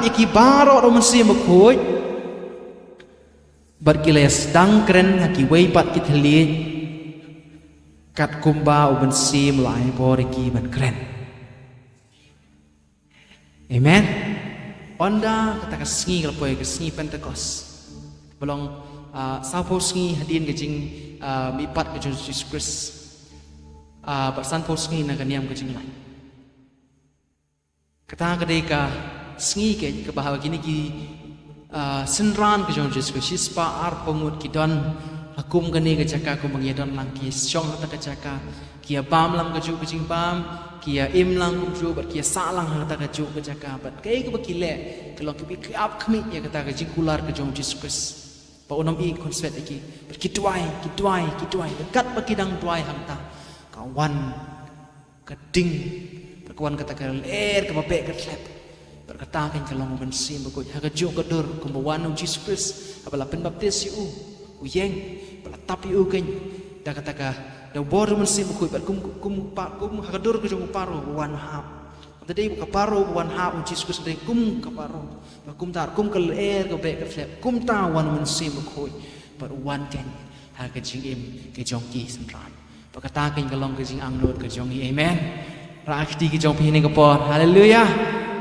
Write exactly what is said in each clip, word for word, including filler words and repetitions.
ïa ki baroh da u Mynsiem Bakhuid, bad ki la sdang kren ha kiwei pat ki thylliej, katkumba u Mynsiem u la ai bor ïa ki ban kren. Amen. Ynda kata ka sngi ka la poi, ka sngi Pentekost. Ba long, ah, sawphew sngi hadien ka jing, ah, mihpat ka jong u Jisu Khrist. Ah, bad sanphew sngi na ka niam ka jinglait. Kata ka dei ka sngi kaba haba kine ki, ah, synran ka jong u Jisu Khrist, shispah arphew ngut ki don ha kum kane ka jaka, kum ba ngi ïa don lang, ki shong ha kata ka jaka, ki ïa bam lang kajuh ka jingbam, ki ïa im lang kumjuh, bad ki ïa sah lang ha kata kajuh ka jaka, bad kaei kaba ki leh ka long kaba ki ap khmih ïa kata ka jingkular ka jong u Jisu Khrist. Ba un ym ïeh khunswet ïa ki. Bad ki duwai, ki duwai, ki duwai. Bad katba ki dang duwai hangta, ka wan ka ding, bad ka wan kata ka lyer kaba beh ka thlep. Bad kata keiñ ka long u Mynsiem Bakhuid. Ha kajuh ka dur kumba wan u Jisu Khrist, haba la pynbaptis ïa u, u ïeng, ba la tap ïa u keiñ da kata ka, da u bor u Mynsiem Bakhuid, bad kum, kum, pa, kum ha ka dur ka jong u Paro ba wan hap. Ym dei ba ka Paro ba wan hap, u Jisu Khrist dei kum ka Paro. Ba kumta, kum ka lyer ka beh ka thlep, kumta wan u Mynsiem Bakhuid. Bad u wan keiñ ha ka jingim ka jong ki synran. Bad kata keiñ ka long ka jingangnud ka jong ngi. Amen. Rah kti ki jong phi ha kane ka por. Haleluia.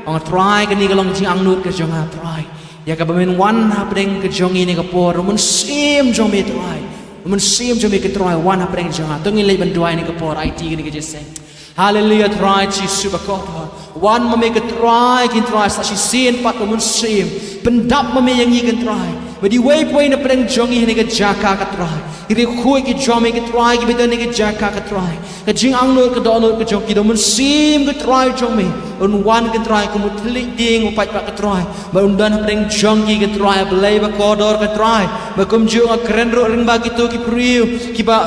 Ong Trai, kane ka long ka jingangnud ka jong nga Trai. Ïa kaba men wan hapdeng ka jong ngi ha kane ka por. U Mynsiem jong me Trai. U Mynsiem jong me ko Trai wan hapdeng jong nga. To ngin leit ban duwai ha kane ka por. Aiti kane ka jingïaseng. Haleluia, Trai Jisu bakordor. Wan ma me ko Trai, ko Trai, sa shisien pat ko Mynsiem. Pyndap ma me ïa ngi ko Trai. Bad iwei pa iwei na pdeng jong ngi ha kane ka jaka ko Trai. Ki riewkhuid ki jong me ko Trai, kiba don ha kane ka jaka ko Trai. Ka jingangnud ka dohnud ka jong ki da u Mynsiem ko Trai jong me. Un wan ko Trai kum u thylliej dieng u paidbah ko Trai. Bad un don hapdeng jong ki ko Trai, A Blei bakordor ko Trai. Bad kumjuh nga kren ruh lyngba kito ki briew, kiba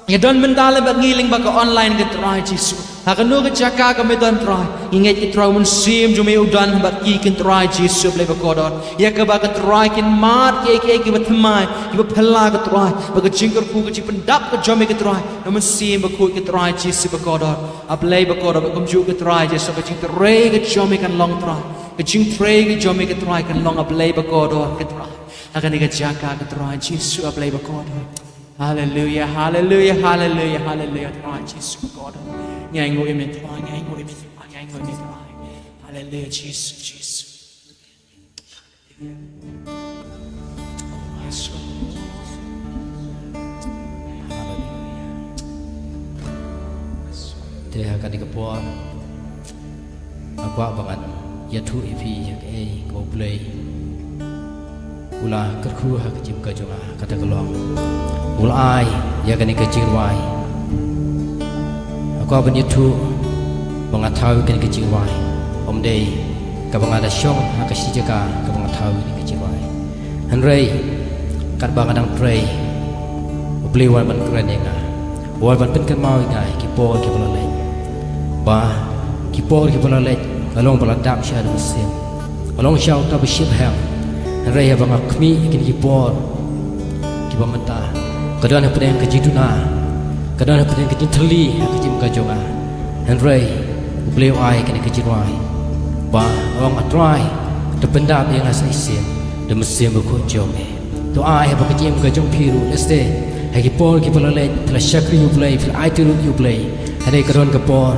ïa don mynta lem bad ngi lyngba ka online ko Trai Jisu. Ha kano ka jaka ka me don Trai. Ngi ngeit ko Trai u Mynsiem jong me u don bad ki ko Trai Jisu Blei bakordor. Ïa kaba ko Trai kin mad kiei kiei kiba thymmai, kiba phylla ko Trai. Bad ka jingkyrkhu ka jingpyndap ka jong me ko Trai. Da u Mynsiem Bakhuid ko Trai Jisu bakordor. A Blei bakordor bad kumjuh ko Trai Jisu ka jingtrei ka jong me kan long Trai. Ka jingtrei ka jong me ko Trai kan long A Blei bakordor ko Trai. Ha kane ka jaka ko Trai Jisu A Blei bakordor. Haleluia, haleluia, haleluia, haleluia, Trai Jisu God. Ngi ainguh ïa me Trai, ngi ainguh ïa me Trai, ngi ainguh ïa me Trai. Haleluia, Jisu, Jisu. Yes, Lord. Haleluia. Te ha kane ka por. Nga kwah ba ngan ïathuh ïa phi ïa kaei kaba U Blei u la kyrkhu ha ka jingim ka jong nga, kata ka long u la ai ïa kane ka jingrwai. Nga kwah ban ïathuh ba nga thaw ïa kane ka jingrwai, ym dei kaba nga da shong ha ka shi jaka kaba nga thaw ïa kane ka jingrwai. Hynrei katba nga dang trei, U Blei u wan ban kren ïa nga, u wan ban pynkynmaw ïa nga ïa ki por kiba la leit. Ba ki por kiba la leit nga long ba la dap sha da u mynsiem, nga long sha uta ba shiphem. Hynrei haba nga khmih ïa kine ki por kiba mynta, ka don hapdeng ka jingduna, ka don hapdeng ka jingthylli ha ka jingim ka jong nga. Hynrei U Blei u ai kane ka jingrwai ba nga ong, A Trai, to pyndap ïa nga sa shisien da u Mynsiem Bakhuid jong me. To ai haba ka jingim ka jong phi ruh, lehse ha ki por kiba la leit phi la shakri ïa U Blei, phi la aiti ruh ïa U Blei, hynrei ka don ka por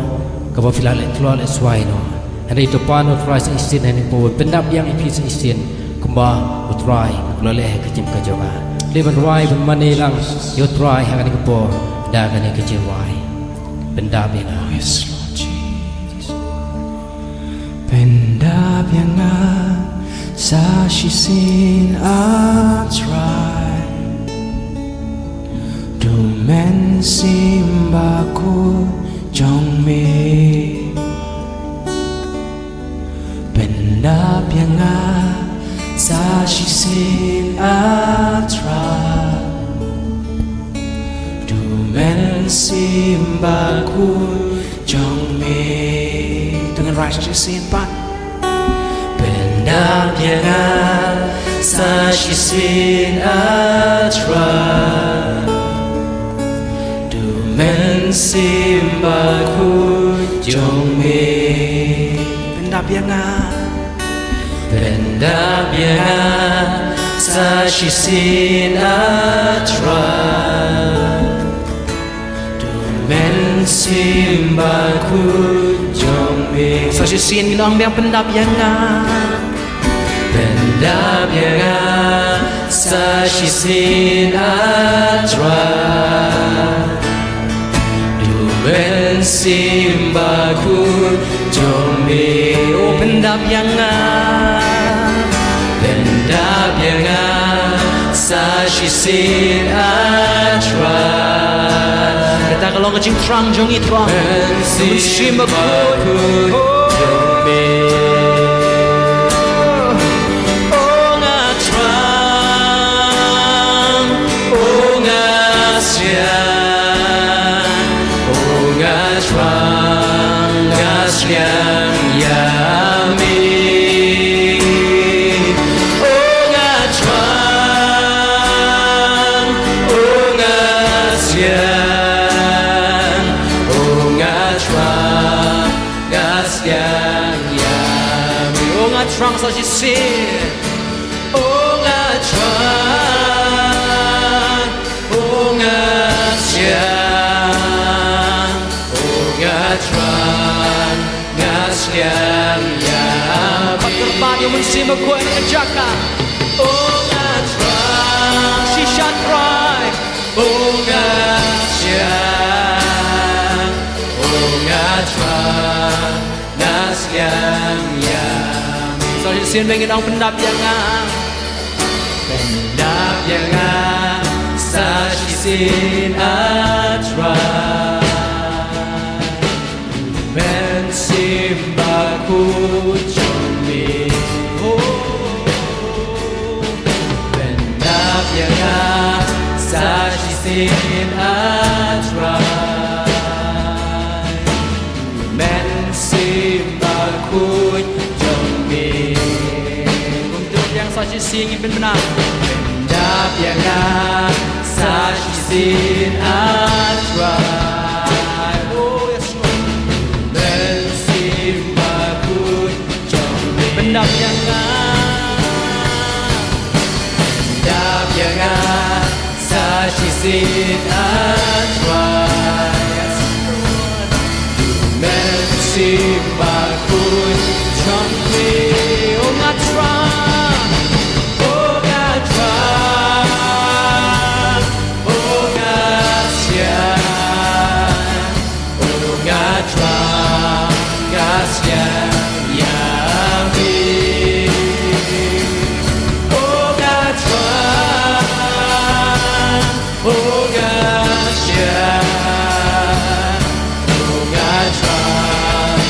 kaba phi la leh, phi la leh swai noh. Hynrei to pan, A Trai, sa shisien ha kane ka por, pyndap ïa nga, ïa phi sa shisien kumba U Trai u la leh ha ka jingim ka jong nga. Leh ban rwai ban mane lang ïa U Trai ha kane ka por da kane ka jingrwai. Pyndap ïa nga. Yes, Lord Jesus. Pyndap ïa nga sa shisien, A Trai, da u Mynsiem Bakhuid jong me. Pyndap ïa nga sa shisien, A Trai, da u Mynsiem Bakhuid jong me. To ngin rwai sa shisien pat. Pyndap ïa nga sa shisien, A Trai, da u Mynsiem Bakhuid jong me. Pyndap ïa nga. Pyndap ïa nga sa shisien, ah Trai. To Mynsiem Bakhuid jong me. Sa shisien ngin ong biang, pyndap ïa nga. Pyndap ïa nga sa shisien, ah Trai. To Mynsiem Bakhuid jong me. Oh, pyndap ïa nga. Pyndap ïa nga sa shisien, ah Trai. Kata ka long ka jingthrang jong ngi, Trai. Mynsiem Bakhuid jong me. Oh, nga thrang, oh, nga siang, oh, nga thrang, nga siang ïa me. Oh, nga thrang, oh, nga siang, oh, nga thrang, nga siang ïa me. Oh, nga thrang sa shisien. Oh, nga thrang, oh, nga siang, oh, nga thrang, nga siang ïa me. Pat kyrpad ïa u Mynsiem Bakhuid ha ka jaka. Oh, nga thrang. Shisha Trai. Oh, nga siang, oh, nga thrang, nga siang ïa me. Sa shisien ngin ong, pyndap ïa nga. Pyndap ïa nga sa shisien, ah Trai. Mynsiem Bakhuid jong me. Oh, pyndap ïa nga sa shisien, ah Trai. Mynsiem Bakhuid jong me. Kumto biang sa shisien ngin pynbna. Pyndap ïa nga sa shisien, ah Trai. Oh, yes, Lord. Mynsiem Bakhuid jong me. Pyndap ïa nga. Pyndap ïa nga sa shisien, ah Trai. Mynsiem Bakhuid jong me. Oh, nga thrang. Oh, nga thrang. Oh, nga siang. Oh, nga thrang, nga siang ïa me. Oh, nga thrang, oh, nga siang, oh, nga thrang,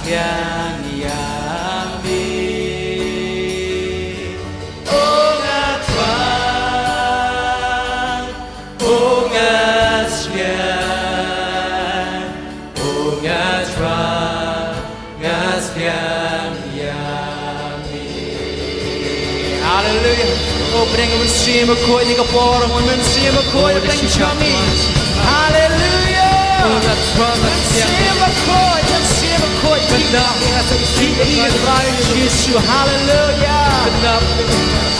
Yang, yang di. Oh, nga Trai, oh, nga sliang, oh, nga Trai, nga sliang yang di. Haleluya. Oh, pdeng mynsiem bakhuid ïa ka por, mynsiem bakhuid pdeng jong ngi. Haleluya. Oh, nga Trai, nga sliang. Mynsiem bakhuid, mynsiem bakhuid. Kynda ïa ka Trai Jisu. Haleluya. Kynda.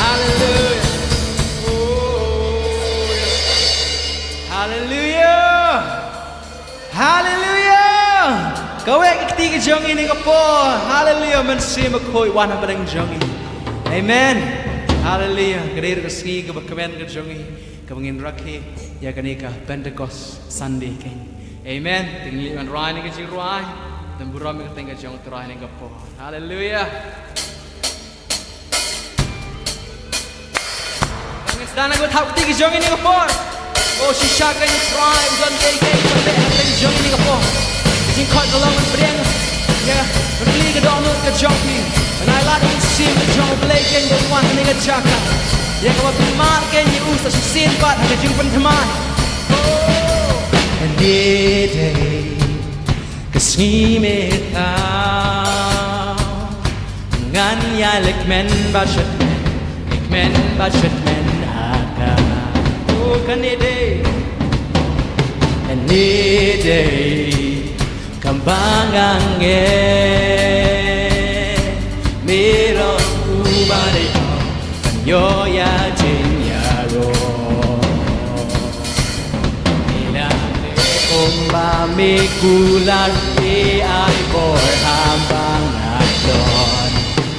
Haleluya. Haleluya. Haleluya. Kawek ïa ka kti ka jong ngi ha kane ka por. Haleluya. Mynsiem bakhuid wan hapdeng jong ngi. Amen. Haleluya. Ka dei ruh ka sngi kaba kmen ka jong ngi, kaba ngin rakhe ïa kane ka Pentecost Sunday keiñ. Amen. Te ngin leit ban rwai ïa ka jingrwai, ban burom ïa ka kyrteng ka jong U Trai ha kane ka por. Haleluya. Ngin sdang na ka bynta ka kti ka jong ngi ha kane ka por. Oh, shisha keiñ U Trai u don keiñ, keiñ u don keiñ ha ka kti ka jong ngi ha kane ka por. Jingkhot ka long ban pdiang ïa ka pli ka dohnud ka jong phi, ban ailad ïa ka mynsiem ka jong U Blei keiñ ban wan ha kane ka jaka, ïa kaba phi mad keiñ ïa u sa shisien pat ha ka jingpynthymmai. Oh, kane dei ka sngi mithaw. Ngan ïaleh kmen bad shet kmen, kmen bad shet kmen ha ka. Oh, kane dei, kane dei kaba nga ngeit, me long uba dei ban ïoh ïa jingïarap. Ïa me kumba me kular, me ai bor ha ba nga don.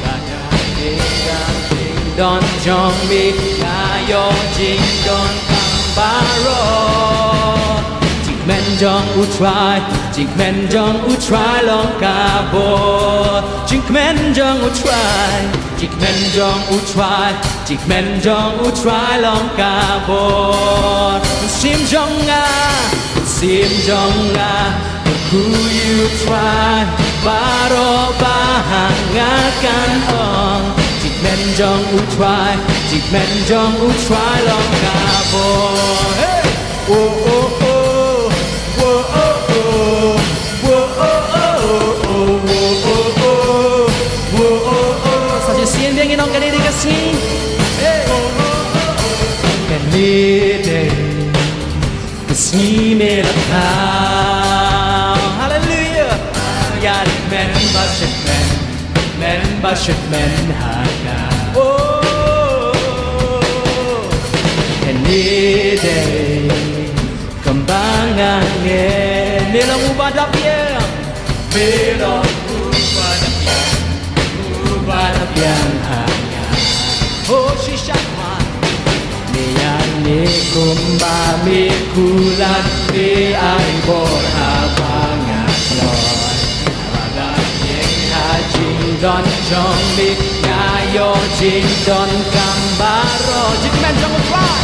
Ka dang dei ka jingdon jong me, nga ïoh jingdonkam baroh. Jingkmen jong U Trai, jingkmen jong U Trai long ka bor. Jingkmen jong U Trai, jingkmen jong U Trai, jingkmen jong U Trai long ka bor. Mynsiem jong nga, mynsiem jong nga, kyrkhu ïa U Trai baroh ba nga kan ong. Jingkmen jong U Trai, jingkmen jong U Trai long ka bor. Hey! Oh, oh, oh. Sa shisien biang ngi ong kane dei ka sngi. Hey. Kane dei ka sngi mithaw. Haleluya. Ïaleh kmen bad shet kmen, kmen bad shet kmen ha ka. Oh, kane dei kaba nga ngeit. Me long uba da biang, me long uba da biang, uba da biang ha nga. Oh, shisha. Me ïa ne kumba me kular, me ai bor ha ba nga don. Ba nga ïeng ha jingdon jong me, nga ïoh jingdonkam baroh. Jingkmen jong U Trai,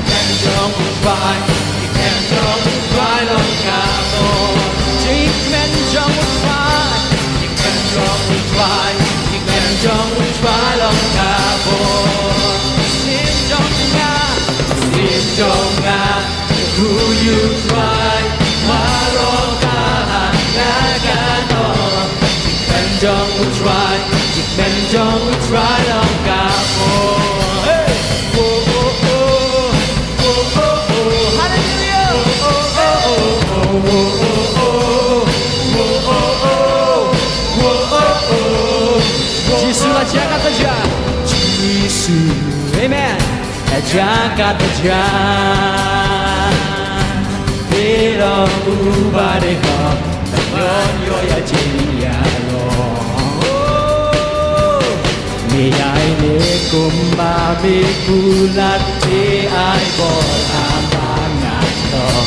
jingkmen jong U Trai, jingkmen jong U Trai long ka bor. Jingkmen jong U Trai, jingkmen jong U Trai, jingkmen jong U Trai long ka bor. Mynsiem jong nga, mynsiem jong nga, kyrkhu ïa U Trai baroh kaba nga kan ong. Jingkmen jong U Trai, jingkmen jong U Trai long ka bor. Hey! Oh, oh, oh. Oh, oh, oh. Haleluya. Oh, oh, oh. Jisu la jia, kata jia. Jisu. Amen. La jia, kata jia. Me long uba dei hok, ban ïoh ïa jingïarap. Oh. Me ïa ne kumba me kular, me ai bor ha ba nga don.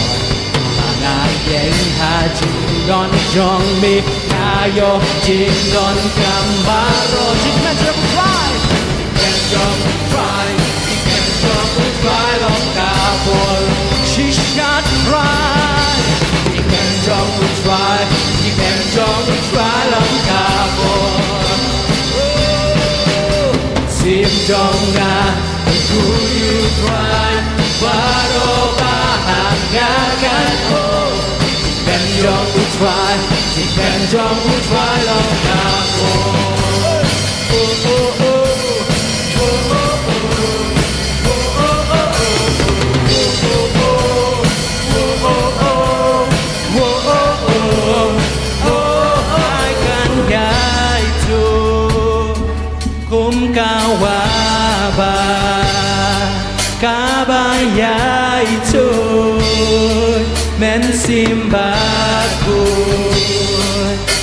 Ba nga ïeng ha jingdon jong me, nga ïoh jingdonkam baroh. Jingkmen jong U Trai, jingkmen jong U Trai, jingkmen jong U Trai long ka bor. Shisha Trai, jingkmen jong U Trai, jingkmen jong U Trai long jong nga, u khuid u Trai, baroh ba ha nga kan ong. Jingmen jong u Trai, jingmen jong u Trai long ka bor. Oh, oh, oh. Ai kan ïai tuid kum ka wah bah kaba ïai tuid mynsiem bakhuid.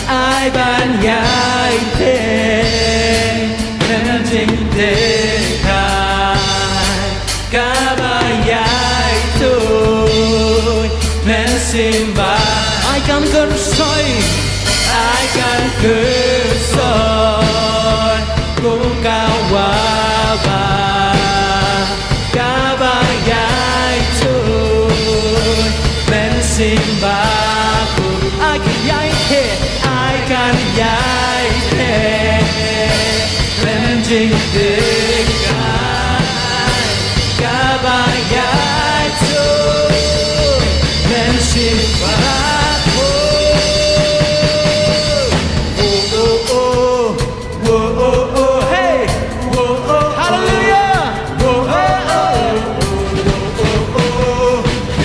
Ai ban ïai teh lem jingdie kai kaba ïai tuid mynsiem bakhuid. Ai kan kyrsoi, ai kan kyrsoi kum ka wah bah kaba ïai tuid mynsiem bakhuid. Ai kan ïai teh, ai kan ïai teh lem jingdie kai kaba ïai tuid mynsiem bakhuid. Oh, oh, oh. Whoa, oh, oh, hey. Whoa, oh, oh. Hallelujah. Whoa, oh, oh.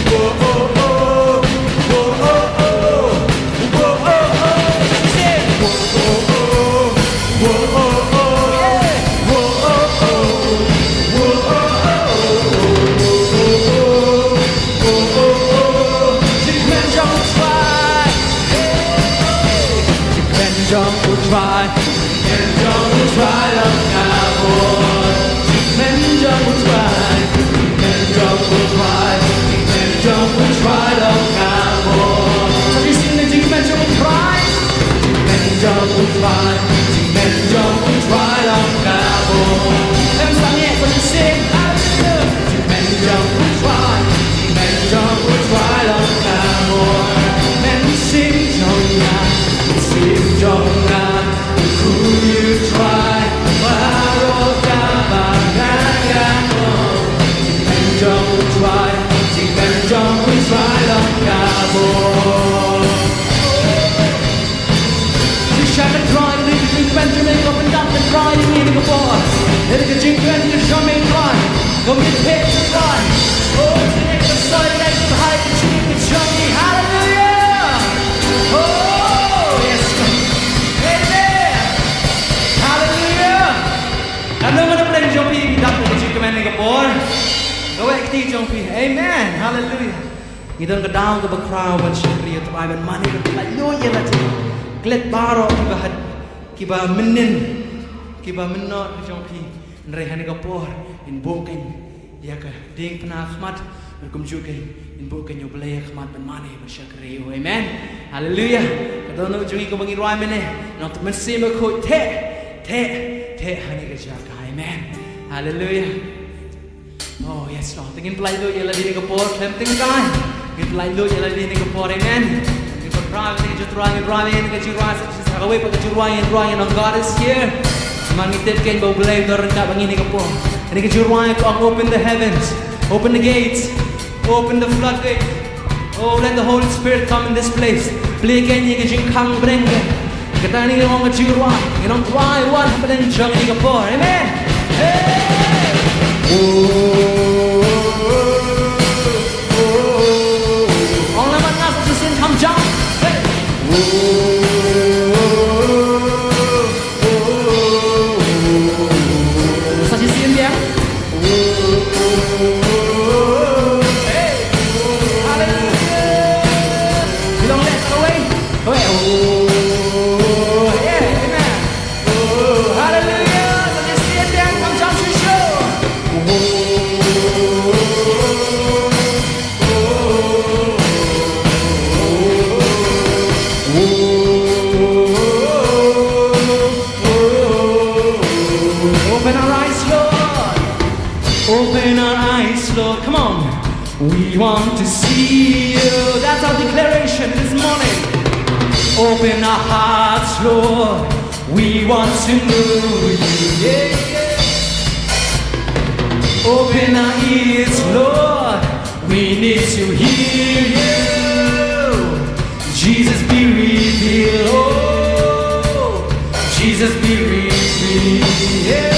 Whoa, oh, oh. Jingmen jong u Trai. Jingmen jong u Trai. Jingmen jong u Trai long ka bor. Jingmen jong u Trai. Jingmen jong u Trai. Jingmen jong u Trai long ka bor. Sa shisien, jingmen jong u Trai. Jingmen jong u Trai. Jingmen jong u Trai long ka bor. Em sangeh, sa shisien. Hallelujah. Jingmen jong u Trai, jingmen jong u Trai long ka bor. Mynsiem jong nga, mynsiem jong nga, u khuid u Trai, baroh kaba nga kan ong. Jingmen jong u Trai, jingmen jong u Trai long ka bor. Shisha ka Trai, ïa ka jingkmen jong me ka pyndap ka Trai ïa ngi ha kane ka por. Ïa ka jingkmen ka jong me Trai, ka mut ka Trai. Oh, ïa ka soi ïa ka bha ïa ka jingim ka jong ngi. Hallelujah. Oh, yes, Lord. Amen. Hallelujah. Ka long ka pdeng jong phi, phi dap ïa ka jingkmen ha kane ka por. Kawei kti jong phi. Amen. Hallelujah. Ngi don ka daw kaba khraw ban shakri ïa u Trai, ban mane, ban pyllait ïa lade. Klet baroh kiba ha, kiba mynnin, kiba mynnor ka jong phi. Hynrei ha kane ka por ngin buh kein ïa ka diengphna khmat, bad kumjuh kein ngin buh kein ïa u Blei ïa ka khmat ban mane, ban shakri ïa u. Amen. Haleluya. Ka dohnud jong ngi kaba ngi rwai mynne, nongthoh mynsiem bakhuid, theh, theh, theh ha kane ka jaka. Amen. Haleluya. Oh, yes, Lord. Te ngin pyllait lut ïa lade ha kane ka por, khlem tyngkai. Ngin pyllait lut ïa lade ha kane ka por, amen. Ngin pynpaw ïa ka jingïathuh, ngin pynpaw ïa ka jingrwai, sa, sa kawei pat ka jingrwai, ngin rwai ïa nong God is here. Namar ngi tip kein ba U Blei u don ryngkat bad ngi ha kane ka por. Kane ka jingrwai ka ong, open the heavens, open the gates, open the floodgate. Oh, let the Holy Spirit come in this place. Plie kein ïa ka jingkhang bneng kein. Kata ngi ong ka jingrwai, ngi ong rwai wan hapdeng jong ngi ha kane ka por. Amen. Hey! Oh, oh, oh, oh, oh. Ong lang bad nga sa shisien, come jump. Hey! Oh, oh, oh, oh, oh. Sa shisien biang. Hey! Hallelujah! Belong leh kawei. Kawei. Oh, yeah, amen. Oh, hallelujah. Sa shisien biang, come jump shisha. Oh, oh, oh, oh. Open our eyes, Lord. Open our eyes, Lord. Come on. We want to see you. That's our declaration this morning. Open our hearts, Lord. We want to know you. Yeah, yeah. Open our ears, Lord. We need to hear you. Jesus, be revealed. Oh, Jesus, be revealed. Yeah.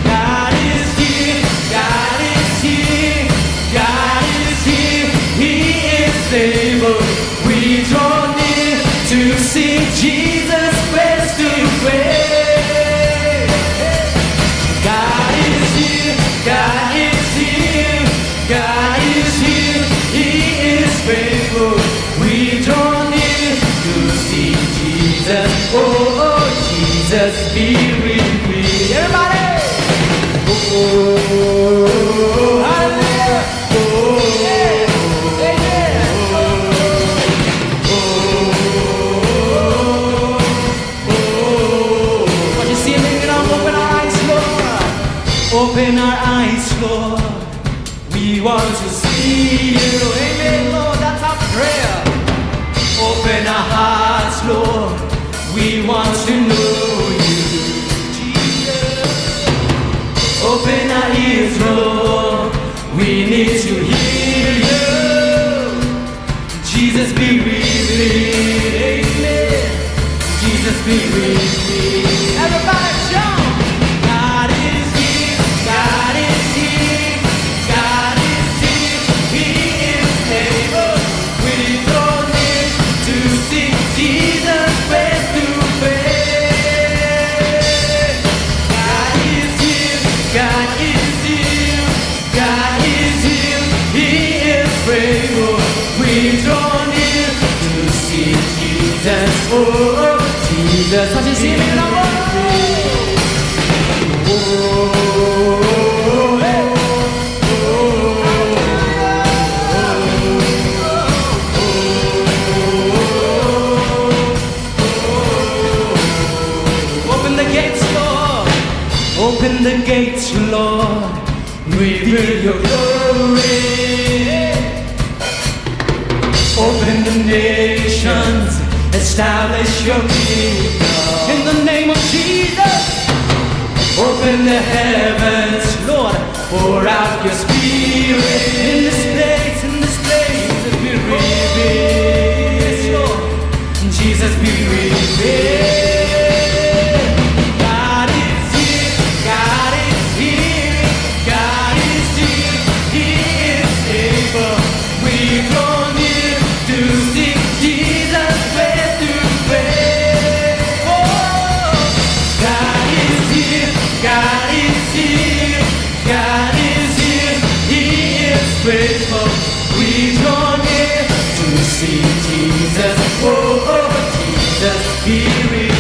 God is here. God is here. God is here. He is able. We draw near to see Jesus face to face. God is here, God is here, God is here, He is faithful. We draw near to see Jesus. Oh, oh, Jesus, be with me. Everybody! Oh, hallelujah! Oh, yeah. Amen. Open our eyes, Lord. Open our eyes, Lord. We want to see you. Amen, Lord. That's our prayer. Open our hearts, Lord. We want to know you, Jesus. Open our ears, Lord. We need to hear you. Jesus, be with me. Amen. Jesus, be with me. Everybody jump. God is here. God is here. God is here. He is able. We draw near to see Jesus face to face. God is here. God is here. God is here, He is faithful. We draw near to see Jesus. Oh, Jesus. Such a singing number. Oh, oh, oh, oh. Open the gates, Lord. Open the gates, Lord. Reveal your glory. Open the nations, establish your kingdom. In the name of Jesus, open the heavens, Lord, pour out your spirit. In this place, in this place, be revealed. Yes, Lord. Jesus, be revealed. God is here, God is here, God is here. He is able. We draw near to see Jesus face to face. Oh, God is here, God is here, God is here. He is faithful. We draw near to see Jesus. Oh, oh, Jesus, be revealed.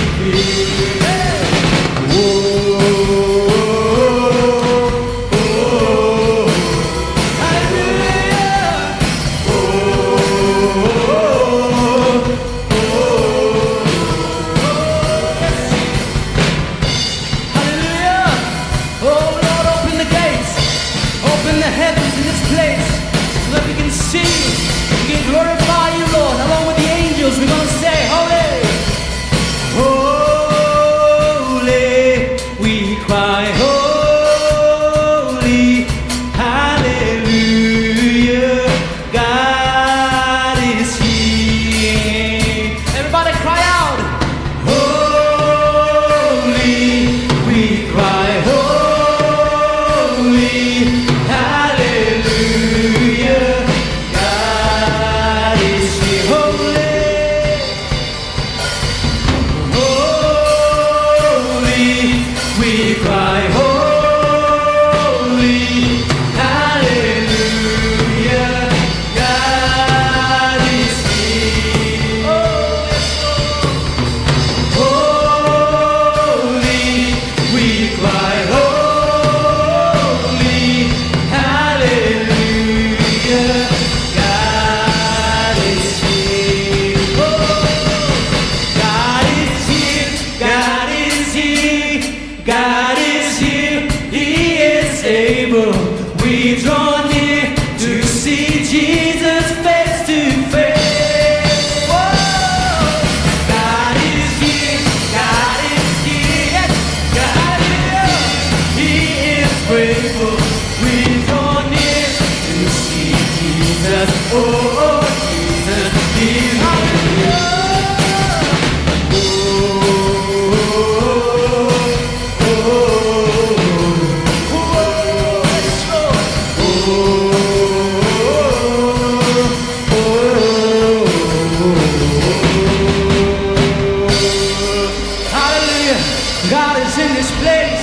in this place.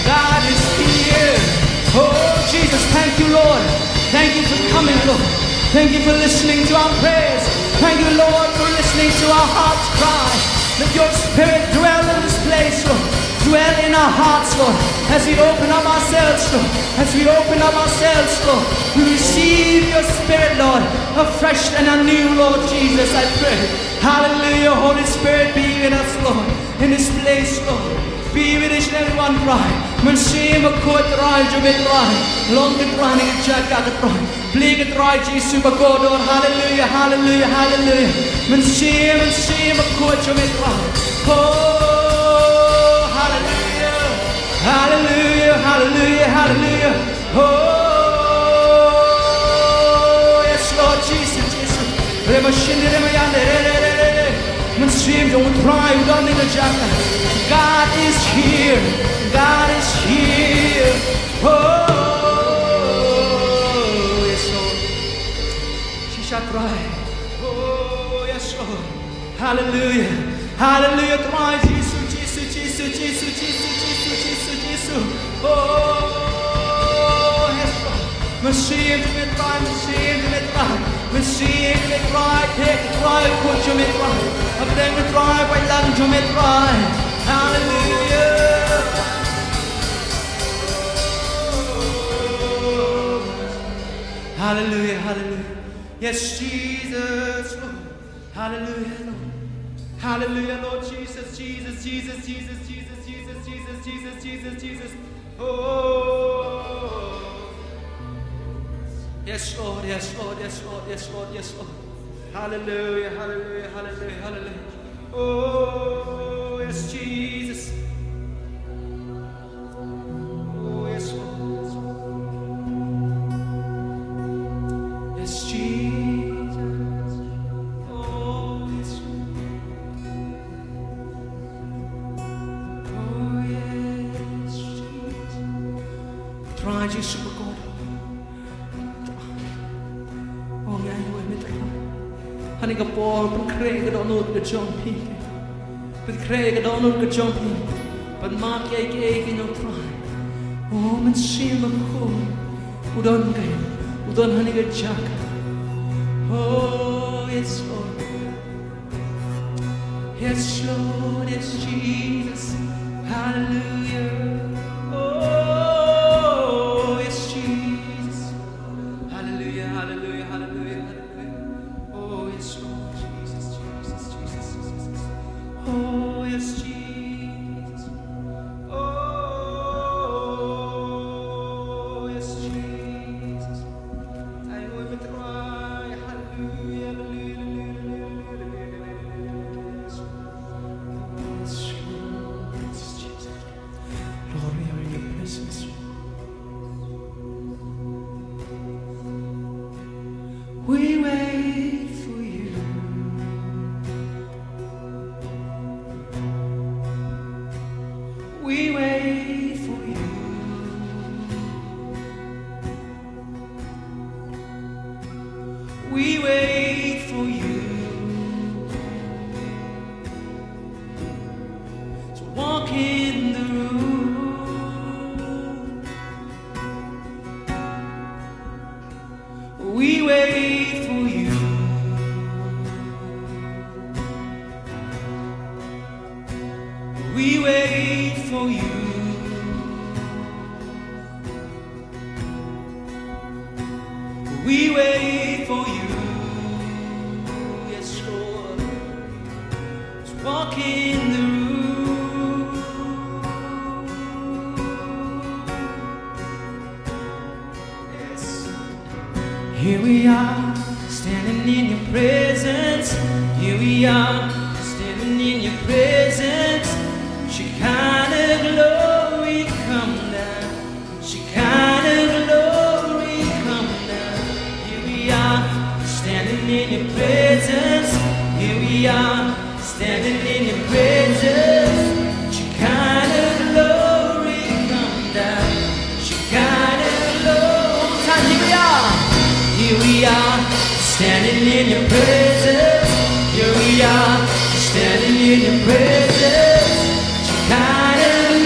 God is here. Oh, Jesus, thank you, Lord. Thank you for coming, Lord. Thank you for listening to our prayers. Thank you, Lord, for listening to our hearts cry. Let your spirit dwell in this place, Lord. Dwell in our hearts, Lord. As we open up ourselves, Lord. As we open up ourselves, Lord. We receive your spirit, Lord. Afresh and anew, Lord Jesus, I pray. Hallelujah. Holy Spirit, be with us, Lord. In this place, Lord. Be with each and every one, Trai. Mynsiem Bakhuid, Trai, jong me, Trai. Long ka, Trai, na ka jaka ka, Trai. Plie ka, Trai Jisu bakordor. Hallelujah, hallelujah, hallelujah. Mynsiem, Mynsiem Bakhuid jong me, Trai. Oh, hallelujah. Hallelujah, hallelujah, hallelujah. Oh, yes, Lord Jesus, Jesus. Re ma shin re ma yan re, re, re, re, re. Mynsiem jong u Trai u don ha ka jaka. God is here. God is here. Oh, yes, Lord. Shisha Trai. Oh, yes, Lord. Hallelujah. Hallelujah, Trai Jisu, Jisu, Jisu. Oh, yes, Lord. Mynsiem jong me, Trai, Mynsiem jong me, Trai. Mynsiem jong me, Trai, Trai, Trai, Trai jong me, Trai. Hapdeng me, Trai, Trai lang jong me, Trai. Hallelujah. Hallelujah, hallelujah. Yes, Jesus. Hallelujah, Lord. Hallelujah, Lord Jesus, Jesus, Jesus. Oh, yes, Lord, yes, Lord, yes, Lord, yes, Lord, yes, Lord. Hallelujah, hallelujah, hallelujah, hallelujah. Oh, yes, Jesus. Oh, yes, Lord. Yes, Jesus. Oh, yes, Lord. Oh, yes, Jesus. Trai Jisu bakordor. Oh, ngi ai nguh ïa me, Trai. Ha kane ka por, pynkhreh ïa ka dohnud ka jong phi. Pynkhreh ïa ka dohnud ka jong phi. Pynmap ïa kiei kiei ki nongtrai. Oh, Mynsiem Bakhuid. U don kaei? U don ha kane ka jaka. Oh, yes, Lord. Yes, Lord, yes, Jesus. Hallelujah. Oh, yes, Jesus. Hallelujah, hallelujah, hallelujah, hallelujah. Oh, yes, Lord, Jesus, Jesus, Jesus, Jesus. Oh, yes, Jesus. Oh, yes, Jesus. Ai, oi, me Trai. Hallelujah, hallelujah, hallelujah. Yes, Lord, yes, Jesus. Lord, we are in your presence. We wait for you. We wait for you. We wait for you to walk in the room. We wait for you. We wait for you. We wait for you. Yes, Lord. Just walk in the room. Yes. Here we are, standing in your presence. Here we are, standing in your presence. Shekinah glory, come down. Shekinah glory, come down. Here we are, standing in your presence. Here we are, standing in your presence. Shekinah glory, come down. Shekinah glory. One more time, here we are. Here we are, standing in your presence. Here we are, standing in your presence. Shekinah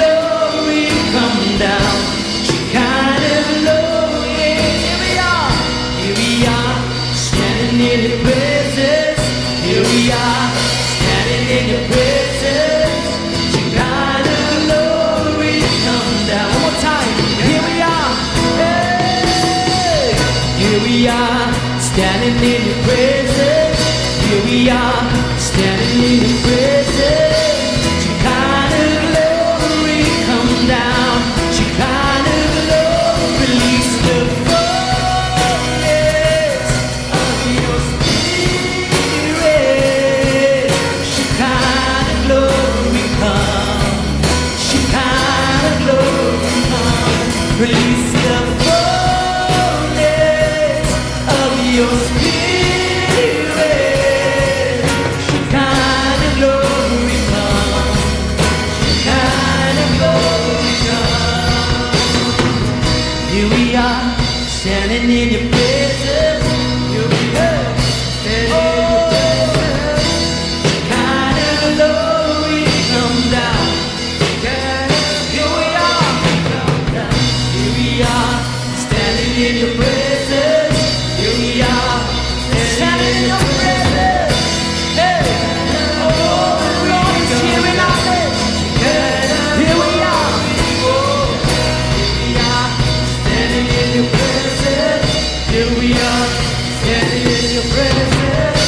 In your presence, here we are, standing in your presence. Shekinah glory, come down. Shekinah glory, release the fullness of your spirit. Shekinah glory, come. Shekinah glory, come. Release the fullness of your spirit. Shekinah glory, come. Shekinah glory, come. Here we are, standing in your presence. Here we are, standing in your presence. Shekinah glory, come down. Here we are, here we are, standing in your presence. Here we are, standing in your presence. Hey, oh, the Lord is here in our midst. Here we are. Here we are, standing in your presence. Here we are, standing in your presence.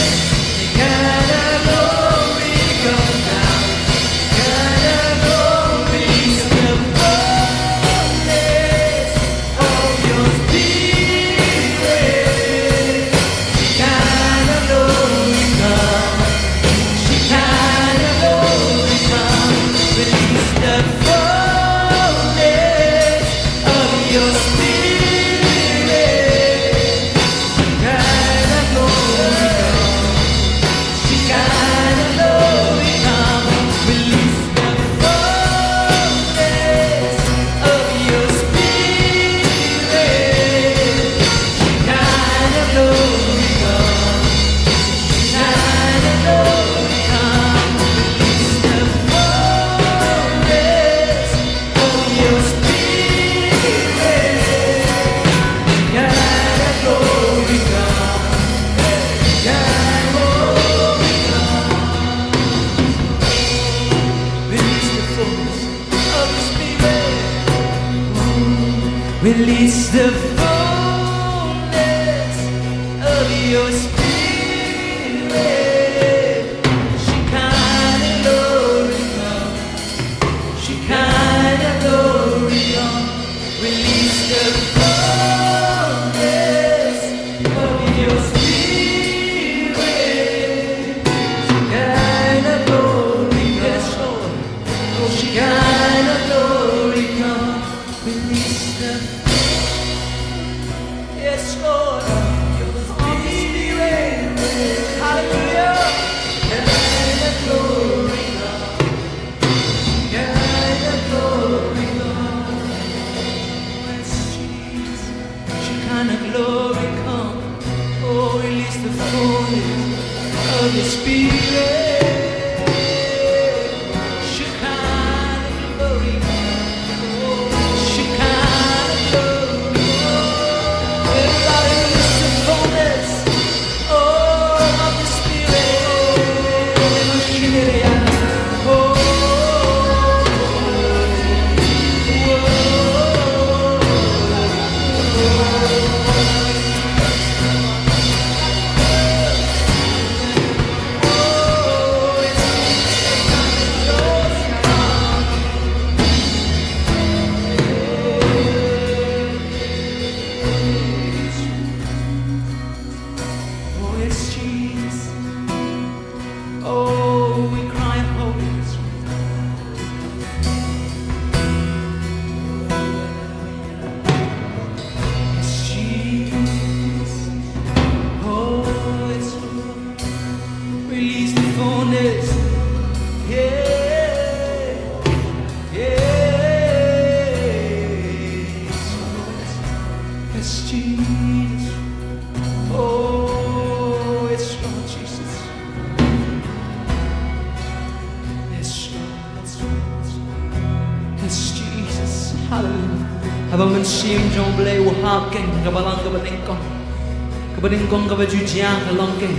Shekinah glory, come down. Shekinah glory, the fullness of your spirit. Shekinah glory, come. Shekinah glory, come. Release the fullness of your spirit. Shekinah glory, come. Shekinah glory, come. Release the fullness of your spirit. Shekinah glory, come. Shekinah glory, come. Release the fullness of your spirit. Shekinah glory, come. Shekinah glory, come. Release the fullness of your spirit. Release the fullness of your spirit. Shekinah glory, come. Shekinah glory, come. Release the fullness of your spirit. Shekinah glory, yes, Lord. Oh, Shekinah glory, come. Release the, yes, Lord. Your spirit. Hallelujah. Shekinah glory, come. Shekinah glory, come. Yes, Jesus. Shekinah glory, come. Oh, release the fullness of your spirit. Shekinah glory, come. Oh, Shekinah glory, come. Everybody release the fullness. Oh, of the Spirit. Oh, oh, oh, oh. Oh, yes, Jesus. Oh, we cry, Holy Spirit. Yes, Jesus. Oh, yes, Lord. Release the fullness. Yeah. Yes, Lord. Yes, Jesus. Oh, yes, Lord Jesus. Yes, Lord. Yes, Jesus. Hallelujah. Haba u Mynsiem jong U Blei u hap kein ha ka balang kaba nyngkong, kaba nyngkong kaba ju jia ka long kein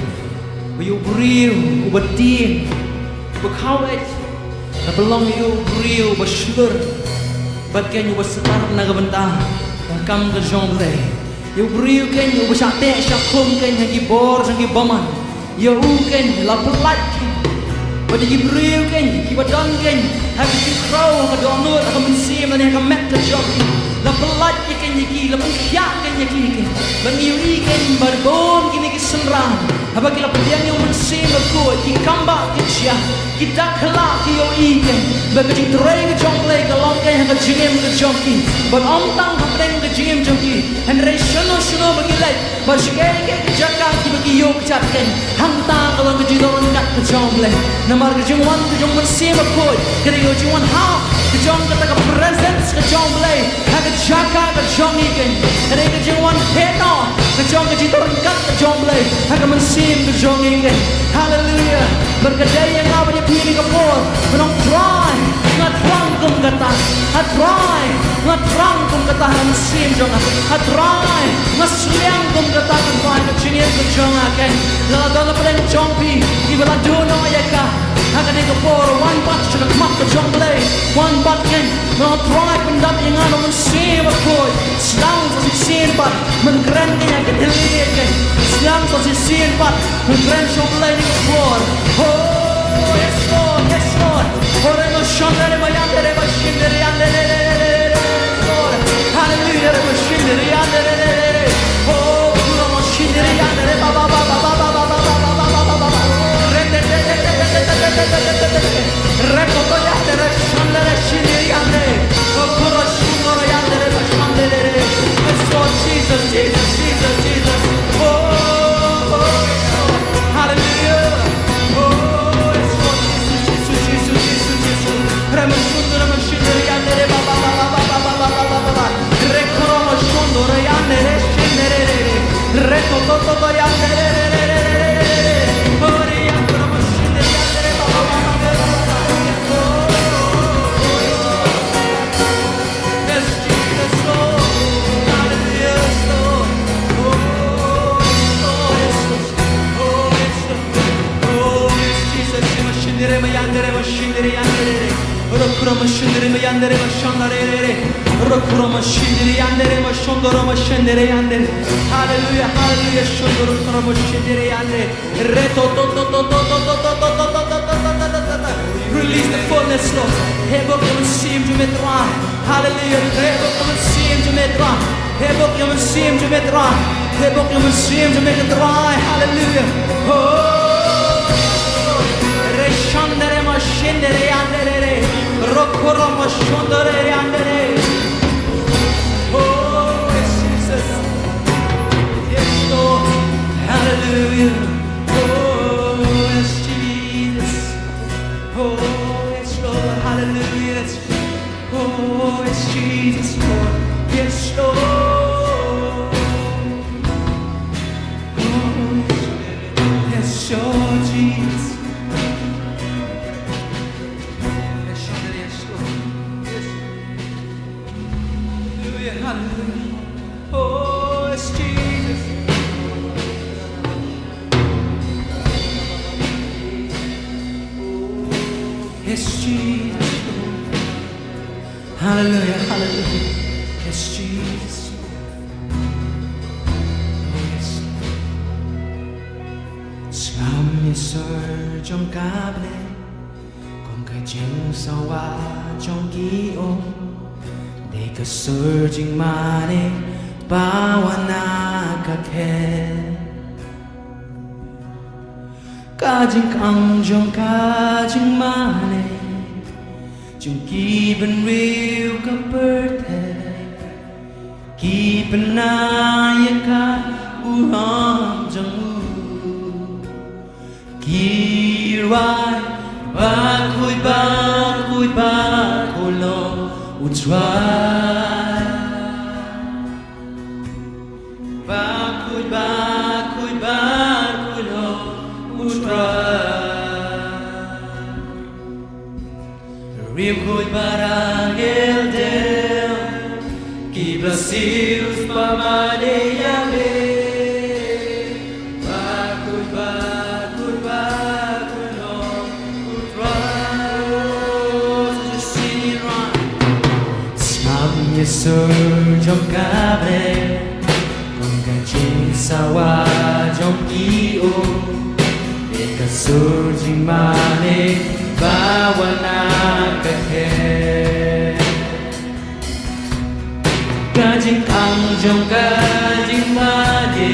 ba ïa u briew uba tieng, uba khawlai, la pynlong ïa u briew uba shlur bad kein uba stad na ka bynta ka kam ka jong U Blei. Ïa u briew kein uba shah teh shah khum kein ha ki bor jong ki bymman. Ïa u kein la pyllait kein. Bad ïa ki briew kein kiba don kein ha ka jingkhraw, ha ka dohnud, ha ka mynsiem lane ha ka met ka jong ki. La pyllait ïa kein ïa ki, la pynkhiah kein ïa ki kein. Bad ngi ïohi kein ba bun kine ki synran haba ki la pdiang ïa u Mynsiem Bakhuid, ki kam ba ki jia, ki da khlak, ki ïohi kein ba ka jingtrei ka jong U Blei ka long kein ha ka jingim ka jong ki. Bad ym tang hapdeng ka jingim jong ki, hynrei shano shano ba ki leit, bad sha kaei kaei ka jaka kiba ki ïoh kjat kein, hangta ka long ka jingdonkam ka jong U Blei. Namar ka jingwan ka jong U Mynsiem Bakhuid ka dei ka jingwan hap ka jong kata ka presence ka jong U Blei ha ka jaka ka jong ngi kein. Ka dei ka jingwan heh noh ka jong ka jingdonkam ka jong U Blei ha ka mynsiem ka jong ngi kein. Haleluia. Bad ka dei ïa nga bad ïa phi ha kane ka por ban ong, Trai, nga thrang kum kata. Ah Trai, nga thrang kum kata ha ka mynsiem jong nga. Ah Trai, nga sliang kum kata, ka Trai, ka jingim ka jong nga kein. Lada don hapdeng jong phi kiba la duh noh ïa ka, ha kane ka por wan pat sha ka khmat ka jong U Blei. Wan pat kein, ban ong, Trai, pyndap ïa nga da U Mynsiem Bakhuid. Sdang sa shisien pat ban kren kein ha ka thylliej kein. Sdang sa shisien pat ban kren sha U Blei ha kane ka por. Oh, yes, Lord, yes, Lord. Oh, re mo shon re mo yan re mo shin re yan re re re re re re, Lord. Hallelujah, re mo shin re yan re re re re re. Oh, kuro mo shin re yan re ba ba ba. Re te te te te. Re to to yan re shon re shin re yan re. Oh, kuro shin re yan re ba shon re re re. Yes, Lord, Jesus, Jesus, Jesus, Jesus. Oh, oh, oh. Hallelujah. Oh, yes, Lord, Jesus, Jesus, Jesus, Jesus, Jesus. Re mo shon re mo shin re yan re ba ba. Re kro mo shon re yan re shin re re re. Re to to to to yan re re re re re re re. Oh, re yan kro mo shin re yan re ba ba. Yes, Jesus, Lord. Hallelujah, Lord. Oh, yes, Lord. Oh, yes, Lord. Oh, yes, Jesus. Mashindere, mayandere, mashindere, yandere. Rokura, mashindere, mayandere, mashandere. Rokura, mashindere, yandere, mashondoro, mashendere, yandere. Hallelujah, hallelujah. Shondoro, kura, mashindere, yandere. Release the fullness, Lord. Heh bok ïa u Mynsiem jong me Trai. Hallelujah. Heh bok ïa u Mynsiem jong me Trai. Heh bok ïa u Mynsiem jong me Trai. Heh bok ïa u Mynsiem jong me Trai. Hallelujah. Oh. Re shandere ma shendere yandere. Rokoro ma shondere yandere. Oh, yes, Jesus. Yes, Lord. Hallelujah. Oh, yes, Jesus. Oh, yes, Lord. Hallelujah. Oh, yes, Jesus, Lord. Yes, Lord. Oh, yes, Lord Jesus. Yes, Lord. Yes. Hallelujah, hallelujah. Oh, yes, Jesus. Yes, Jesus. Hallelujah, hallelujah. Yes, Jesus. Oh, yes. Sngap ïa sur jong ka Blei. Kum ka jingsawa jong ki um, dei ka sur jingmane ba wan na ka khet. Ka jingkhang jong ka jingmane jong ki bynriew ka pyrthei, ki pynai ïa ka burom jong u. Ki rwai, bakhuid, bakhuid, bakhuid long U Trai. Bakhuid, bakhuid, bakhuid long U Trai. Riewkhuid bad angel dei ki ba siew spah mane ïa me. Bakhuid, bakhuid, bakhuid long U Trai. Sngap ïa sur jong ka Blei. Kum Sawa jong ki um, ïa ka sur jingmane ba wan na ka khet. Ka jingkang jong ka jingmane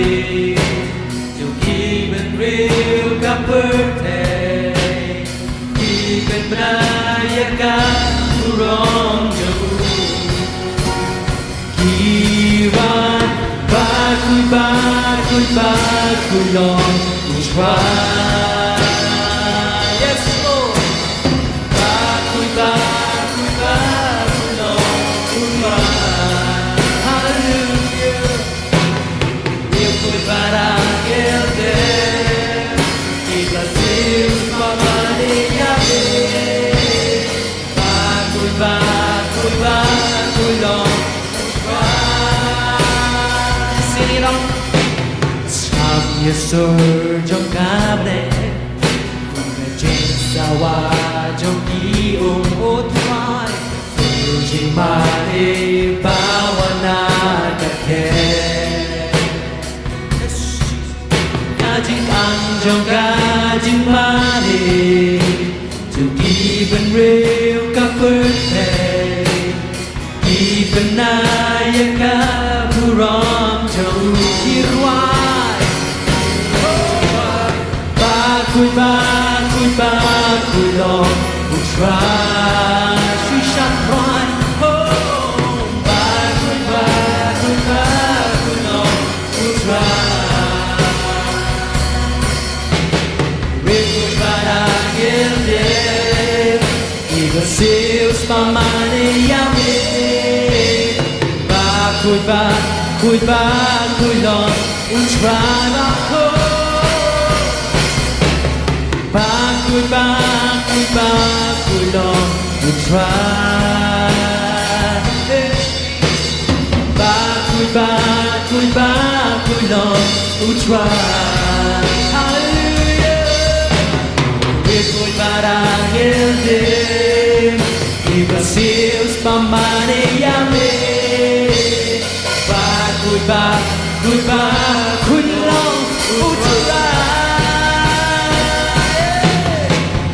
jong ki bynriew ka pyrthei, ki pynbna ïa ka burom jong u. Ki wan, bakhuid, bakhuid, bakhuid long U Trai. Yes, Lord. Bakhuid, bakhuid, bakhuid long U Trai. Hallelujah. Riewkhuid bad angel de, ki bless ïa u Trai, bakhuid, bakhuid, bakhuid long U Trai. Sing it out. Sam ïa sur jong ka bneng, kum ka jingsawa jong ki um, O Trai. Sur jingmane ba wan na ka khet. Ka jingkang jong ka jingmane jong ki bynriew ka pyrthei, ki pynbna ïa ka burom jong U. Ki rwai. Bakhuid, bakhuid, bakhuid long U Trai. Shisha Trai. Oh, bakhuid, bakhuid, bakhuid long U Trai. Riewkhuid bad angel de, ki bless ïa u Trai, bakhuid, bakhuid, bakhuid long U Trai, bakhuid. Bakhuid, bakhuid, bakhuid long U Trai. Bakhuid, bakhuid, bakhuid long U Trai. Hallelujah. Riewkhuid bad angel de, ki bless ïa u Trai, bakhuid, bakhuid, bakhuid long U Trai.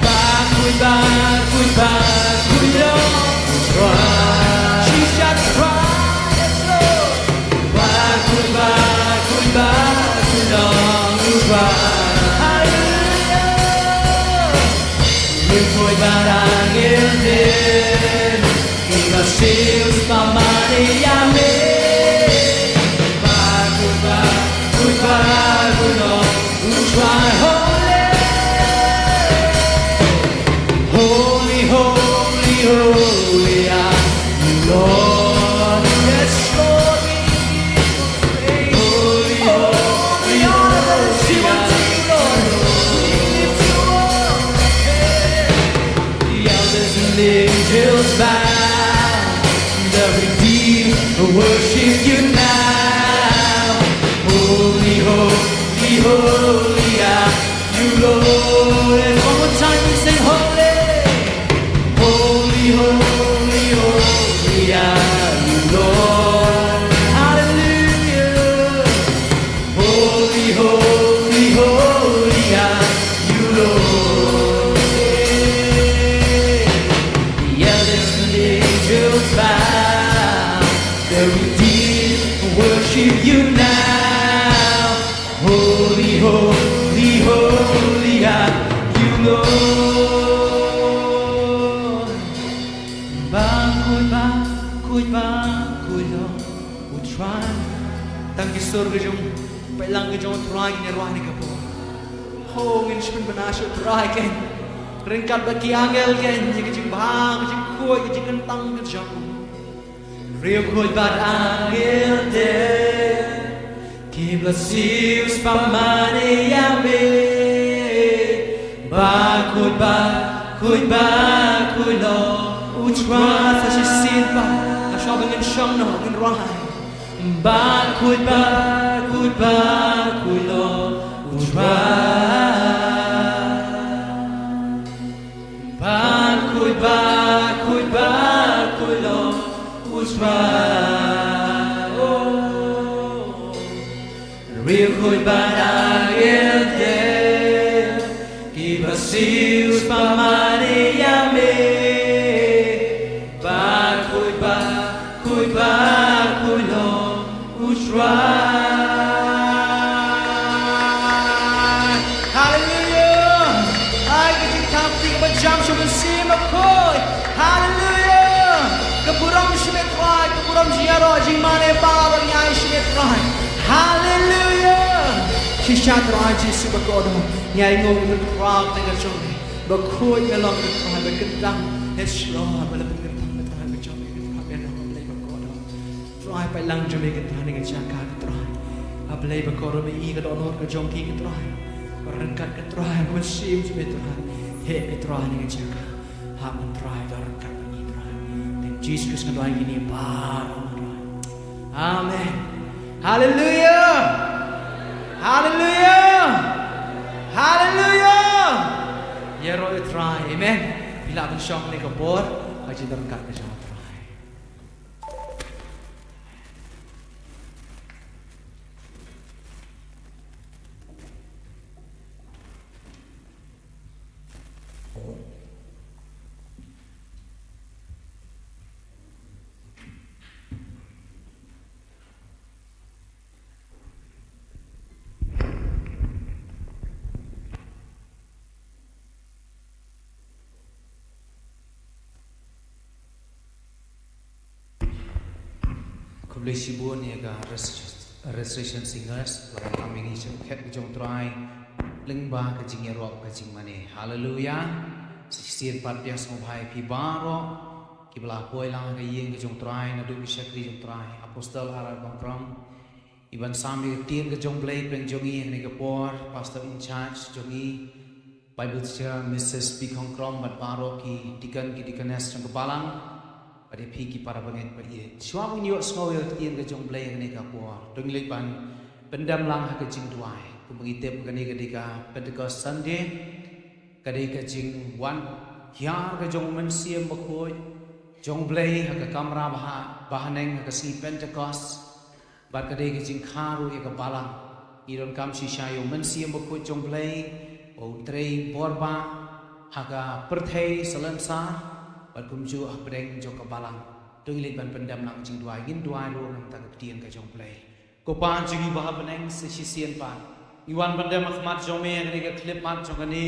Bakhuid, bakhuid, bakhuid long U Trai. Shisha Trai, yes, Lord. Bakhuid, bakhuid, bakhuid long U Trai. Hallelujah. Riewkhuid bad angel de, ki bless ïa u Trai, bakhuid, bakhuid, bakhuid long U Trai. Holy, holy, holy, holy are you, Lord. Yes, Lord, we give you praise. Holy, holy, holy are you, Lord. We lift you up. Hey. The elders and angels bow, the redeemed worship you now. Holy, holy, holy are you, Lord. And one more time we sing, holy, holy, holy, holy are you, Lord. Hallelujah. Holy, holy, holy are you, Lord. The elders and angels bow, the redeemed worship you now. Holy, holy, holy are you, Lord. Bakhuid, bakhuid, bakhuid long U Trai. Tang ki sur ka jong, peit lang ka jong U Trai, ngin ïa rwai ha kane ka por. Ho, ngin shu pynbna sha U Trai kein. Ryngkat bad ki angel kein, ïa ka jingbha, ka jingkhuid, ka jingkyntang ka jong u. Riewkhuid bad angel de, ki bless ïa u Trai, bakhuid, bakhuid, bakhuid long U Trai. Sa shisien pat, ha shuwa ba ngin shong noh, ngin rwai. Bakhuid, bakhuid, bakhuid long U Trai. Bakhuid, bakhuid, bakhuid long U Trai. Oh. Ri Khuid ba na ngin te, kiba siew spa mane ïa me. Ba khuid ba, khuid ba, khuid long U Trai. Haleluya. Ai ka jingthap kti kaba jam sha U Mynsiem Bakhuid. Haleluya. Ka burom sha me Trai, ka burom jingïaroh jingmane baroh ngi ai sha me Trai. Haleluya. Shisha Trai Jisu ba kordor, ngi ai nguh ïa ka khraw kane ka jong me. Ba khuid me long ka Trai, ba kyntang, eh, shlor, ba la pynkyntang ka Trai ka jong me, ka Trai me long Blei ba kordor. Trai, peit lang jong me ka Trai ha kane ka jaka ka Trai. A Blei ba kordor, me i ka dohnud ka jong ki ka Trai. Ba ryngkat ka Trai, ba mynsiem jong me Trai. Heh ka Trai ha kane ka jaka. Hap ban Trai, ba ryngkat bad ngi Trai. Tang Jisu Khrist nga duwai kine baroh Trai. Amen. Haleluya. Haleluya. Haleluya. Ïaroh ïa Trai. Amen. Phi lah ban shong ha kane ka por. Ka jingryngkat ka jong Trai. Khublei shibun ïa ka res-, Restoration Singers, ba la ïa ka jingïakhun ka jong U Trai lyngba ka jingïaroh ka jingmane. Haleluya. Sa shisien pat pdiang sngewbha ïa phi baroh kiba la poi lang ha ka ïing ka jong U Trai, naduh ki shakri jong U Trai, Apostle R R Kongkrom, i ban sam ïa ka ktien ka jong U Blei pdeng jong ngi ha kane ka por, Pastor in charge jong ngi, Bible teacher Missus P Kongkrom bad baroh ki deacon ki deaconess jong ka balang, bad ïa phi ki para bangeit ba ïeit. Shuwa ban ïohsngew ïa ka ktien ka jong U Blei ha kane ka por, to ngin leit ban pyndem lang ha ka jingduwai. Kumba ngi tip kane ka dei ka Pentecost Sunday, ka dei ka jingwan hiar ka jong U Mynsiem Bakhuid jong U Blei ha ka kamra ba ha, ba haneng ha ka sngi Pentecost. Bad ka dei ka jingkha ruh ïa ka balang. Ngi donkam shisha ïa U Mynsiem Bakhuid jong U Blei, ba un trei bor ba ha ka pyrthei salonsar, bad kumjuh hapdeng jong ka balang. To ngin leit ban pyndem lang jingduwai, ngin duwai ruh na ka bynta ka ktien ka jong U Blei. Ko Pa jong ngi ba ha bneng, sa shisien pat ngi wan pyndem ha khmat jong me ha kane ka khyllipmat jong kane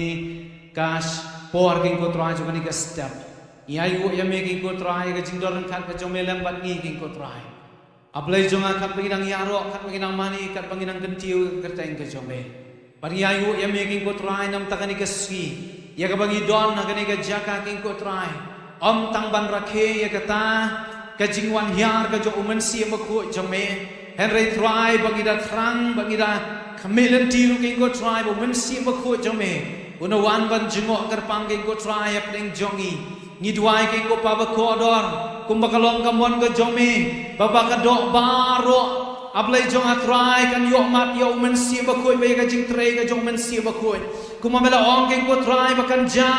ka por, ko Trai, jong kane ka step. Ngi ai nguh ïa me, ko Trai, ka jingdon ryngkat ka jong me lem bad ngi, ko Trai. A Blei jong nga, katba ngi dang ïaroh, katba ngi dang mane, katba ngi dang kyntiew ïa ka kyrteng ka jong me. Bad ngi ai nguh ïa me, ko Trai, namar kane ka sngi, ïa kaba ngi don ha kane ka jaka, ko Trai. Ym tang ban rakhe ïa kata ka jingwan hiar ka jong U Mynsiem Bakhuid jong me. Hynrei Trai, ba ngi da thrang, ba ngi da khmih lynti ruh, ko Trai, ba U Mynsiem Bakhuid jong me un wan ban jngoh kyrpang, ko Trai, hapdeng jong ngi. Ngi duwai, ko Pa ba kordor, kumba ka long ka mon ka jong me, ba ba ka doh baroh, a Blei jong nga Trai, kan ïoh mad ïa U Mynsiem Bakhuid, bad ïa ka jingtrei ka jong U Mynsiem Bakhuid. Kumba me la ong, ko Trai, ba kan jia,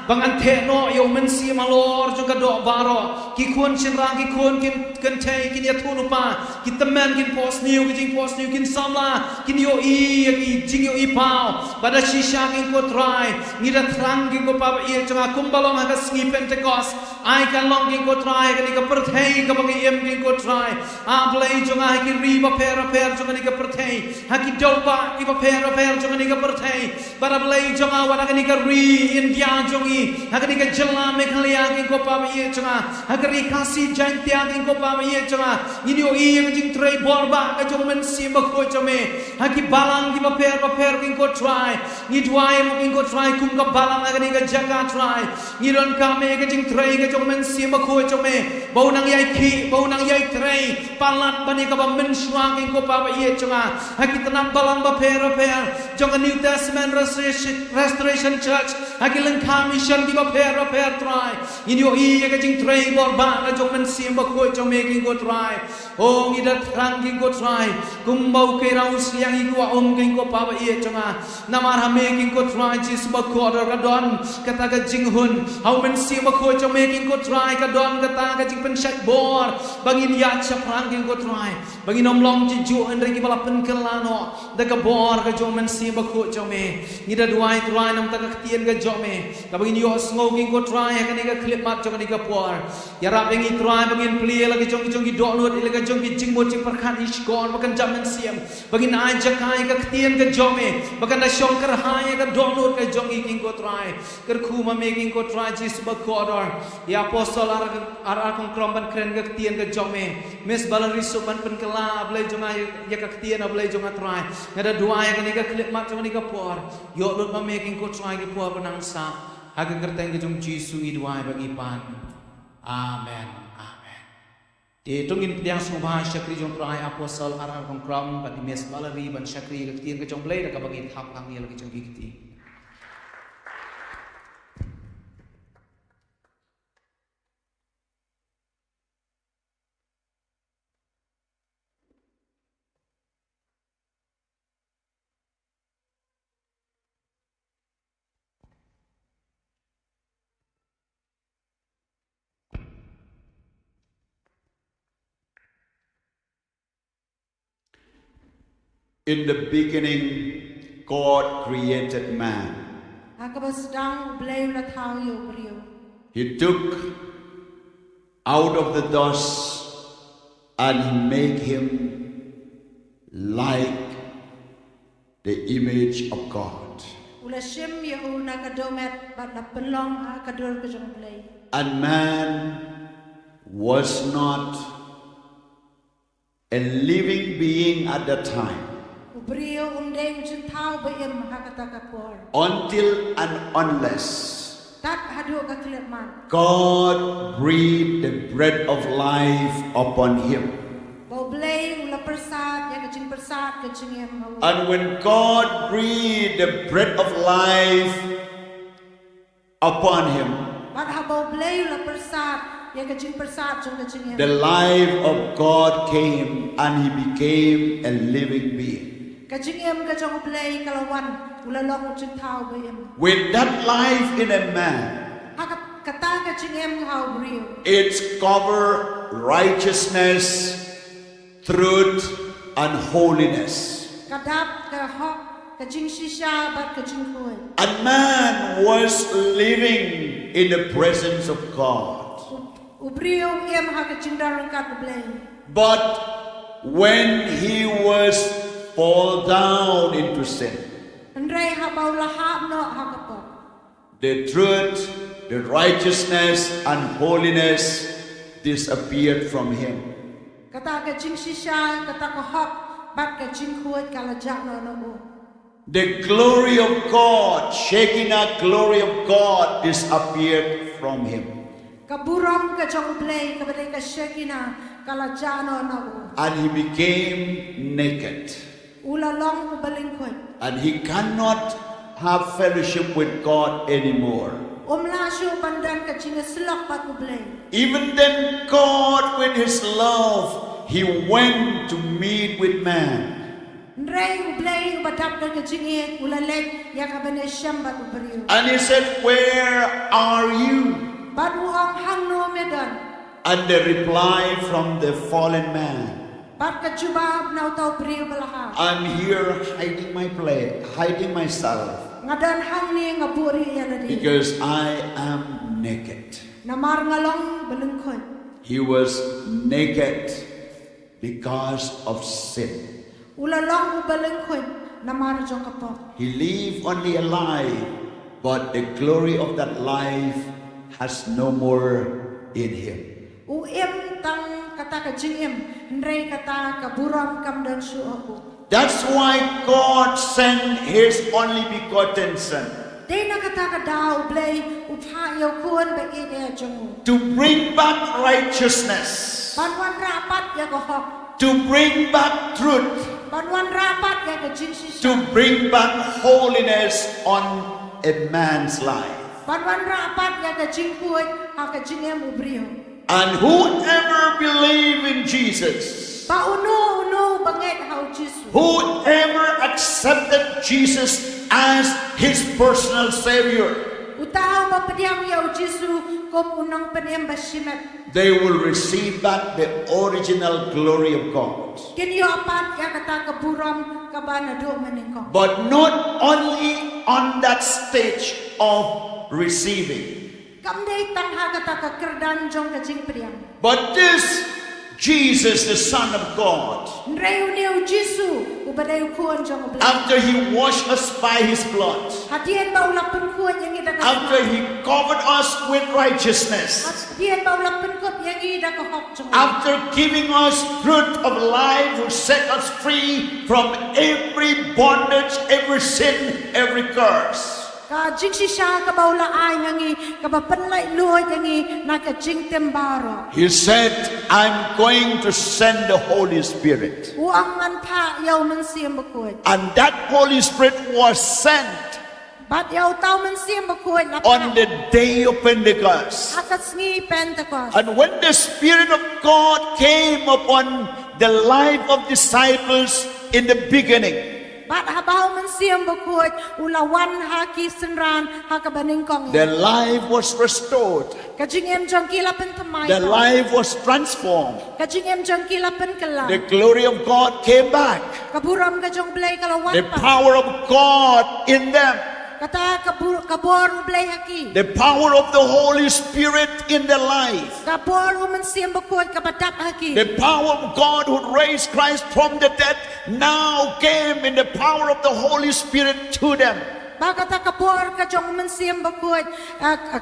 ba ngan theh noh ïa U Mynsiem halor jong ka doh baroh. Ki khun shynrang, ki khun kin, kynthei kin ïathuhlypa, ki tymmen kin phohsniew, ki jingphohsniew kin samla, kin ïohi ïa ki jingïohi paw. Bad da shisha, ko Trai, ngi da thrang, ko Pa ba ïeit jong nga, kumba long ha ka sngi Pentecost. Ai kan long, ko Trai, ha kane ka pyrthei kaba ngi im, ko Trai. A Blei jong nga, ha ki ri bapher bapher jong kane ka pyrthei, ha ki dewbah ki bapher bapher jong kane ka pyrthei. Bad a Blei jong nga, wat ha kane ka ri India jong ngi, ha kane ka jylla Meghalaya, ko Pa ba ïeit jong nga, ha ka ri Khasi Jaiñtia, ko Pa ba ïeit jong nga, ngin ïohi ïa ka jingtrei bor bad ka jong U Mynsiem Bakhuid jong me. Ha ki balang ki bapher bapher, ko Trai, ngi duwai ruh, ko Trai, kum ka balang ha kane ka jaka, Trai. Ngi donkam ïa ka jingtrei ka jong U Mynsiem Bakhuid jong me, ba un nang ïai khih, ba un nang ïai trei palat ban ïa kaba mynshuwa, ko Pa ba ïeit jong nga, ha ki tnat balang bapher bapher jong ka New Testament Restoration, Restoration Church. Ha ki lyngkha mission kiba pher bapher Trai, ngin ïohi ïa ka jingtrei bor ba ka jong u Mynsiem Bakhuid jong me King Trai. O ngi da thrang King Trai, kumba u Kynrad u sliang ïa ki wah um King Kpa ba ïeit jong nga. Namar ha me King Trai Jisu bakordor ka don kata ka jinghun. Ha u Mynsiem Bakhuid jong me King Trai ka don kata ka jingpynshait bor ba ngin ïaid shaphrang King Trai. Ba ngin ym long juh juh hynrei kiba la pynkylla noh da ka bor ka jong u Mynsiem Bakhuid jong me. Ngi da duwai Trai namar ka ktien ka jong me, kaba ngin ïohsngew King Trai ha kane ka khyllipmat jong kane ka por. Ïarap ïa ngi Trai ba ngin plie la ka jong ki jong ki dohnud, la ka jong ki jingmut jingpyrkhat, i shkor ba kan jam mynsiem. Ba ngin ai jaka ïa ka ktien ka jong me ba kan da shong kyrhai ïa ka dohnud ka jong ngi King Trai. Kyrkhu ma me King Trai Jisu bakordor. Ïa Apostol Ar Ar Kong Krom ban kren ka ktien ka jong me. Miss Valerie Suk ban pynkylla, A Blei jong nga, ïa ka ktien, A Blei jong nga Trai. Nga da duwai ïa kane ka khyllipmat jong kane ka por. Ïoh lut ma me King Trai ki por ba nang sah. Ha ka kyrteng ka jong Jisu ngi duwai ba ngi pan. Amen. Amen. Te to ngin pdiang sngewbha shakri jong Trai, Apostol Ar Ar Kong Krom bad i Miss Valerie ban shakri ka ktien ka jong U Blei da kaba ngin thap lang ïa la ka jong ki kti. In the beginning, God created man. Ha kaba sdang U Blei u la thaw ïa u briew. He took out of the dust and he made him like the image of God. U la shim ïa u na ka dohmed bad la pynlong ha ka dur ka jong U Blei. And man was not a living being at that time. U briew um dei u jingthaw ba im ha kata ka por. Until and unless Tad haduh ka khyllipmat. God breathed the breath of life upon him. Ba U Blei u la pyrsad ïa ka jingpyrsad ka jingim ha u. And when God breathed the breath of life upon him, bad haba U Blei u la pyrsad ïa ka jingpyrsad jong ka jingim, the life of God came and he became a living being. Ka jingim ka jong U Blei ka la wan, u la long u jingthaw ba im. With that life in a man, ha ka, kata ka jingim ha u briew, it's cover righteousness, truth and holiness. Ka dap ka hok, ka jingshisha bad ka jingkhuid. And man was living in the presence of God. U, u briew u im ha ka jingdon ryngkat U Blei. But when he was fall down into sin, hynrei haba u la hap noh ha ka pop, the truth, the righteousness and holiness disappeared from him. Kata ka jingshisha, kata ka hok bad ka jingkhuid ka la jah noh na u. The glory of God, Shekinah glory of God disappeared from him. Ka burom ka jong U Blei kaba dei ka Shekinah ka la jah noh na u. And he became naked. U la long uba lyngkhuid. And he cannot have fellowship with God anymore. Um lah shuh ban don ka jingïasyllok bad U Blei. Even then, God, with his love, he went to meet with man. Hynrei U Blei uba dap da ka jingïeit u la leit ïa kaban ïashem bad u briew. And he said, "Where are you?" Bad u ong, "Hangno me don?" And the reply from the fallen man, bad ka jubab na uta u briew ba la hap, "I'm here hiding my play, hiding myself. Nga don hangne nga buhrieh ïa lade. Because I am naked." Namar nga long ba lyngkhuid. He was naked because of sin. U la long uba lyngkhuid namar jong ka pop. He lived only a life, but the glory of that life has no more in him. U im tang kata ka jingim, hynrei kata ka burom kam don shuh ha u. That's why God sent his only begotten Son. Dei na kata ka daw U Blei u phah ïa u khun ba ïeit jong u. To bring back righteousness. Ban wanrah pat ïa ka hok. To bring back truth. Ban wanrah pat ïa ka jingshisha. To bring back holiness on a man's life. Ban wanrah pat ïa ka jingkhuid ha ka jingim u briew. And whoever believe in Jesus, Ba uno uno ba ngeit ha u Jisu. Whoever accepted Jesus as his personal Savior, Uta uba pdiang ïa u Jisu kum u nongpynim ba shimet. They will receive back the original glory of God. Kin ïoh pat ïa kata ka burom kaba naduh mynnyngkong. But not only on that stage of receiving. Kam dei tang ha kata ka kyrdan jong ka jingpdiang. But this Jesus, the Son of God, Hynrei une u Jisu uba dei u khun jong u Blei. after he washed us by his blood, Hadien ba u la pynkhuid ïa ngi da ka after he covered us with righteousness, Hadien ba u la pynkup ïa ngi da ka hok jong u. after giving us truth of life, who set us free from every bondage, every sin, every curse. Ka jingshisha kaba u la ai ha ngi kaba pynlait luid ïa ngi na ka jingtim baroh. He said, "I'm going to send the Holy Spirit." U ong ngan phah ïa u Mynsiem Bakhuid. And that Holy Spirit was sent Bad ïa uta u Mynsiem Bakhuid la on phah the day of Pentecost. ha ka sngi Pentecost. And when the Spirit of God came upon the life of disciples in the beginning, Bad haba u Mynsiem Bakhuid u la wan ha ki synran ha kaba nyngkong. their life was restored. Ka jingim jong ki la pynthymmai. Their life was transformed. Ka jingim jong ki la pynkylla. The glory of God came back. Ka burom ka jong u Blei ka la wan The pat. Power of God in them. Kata ka bor u Blei ha ki. The power of the Holy Spirit in their life. Ka bor u Mynsiem Bakhuid kaba dap ha ki. The power of God who raised Christ from the dead now came in the power of the Holy Spirit to them. Ba kata ka bor ka jong u Mynsiem Bakhuid,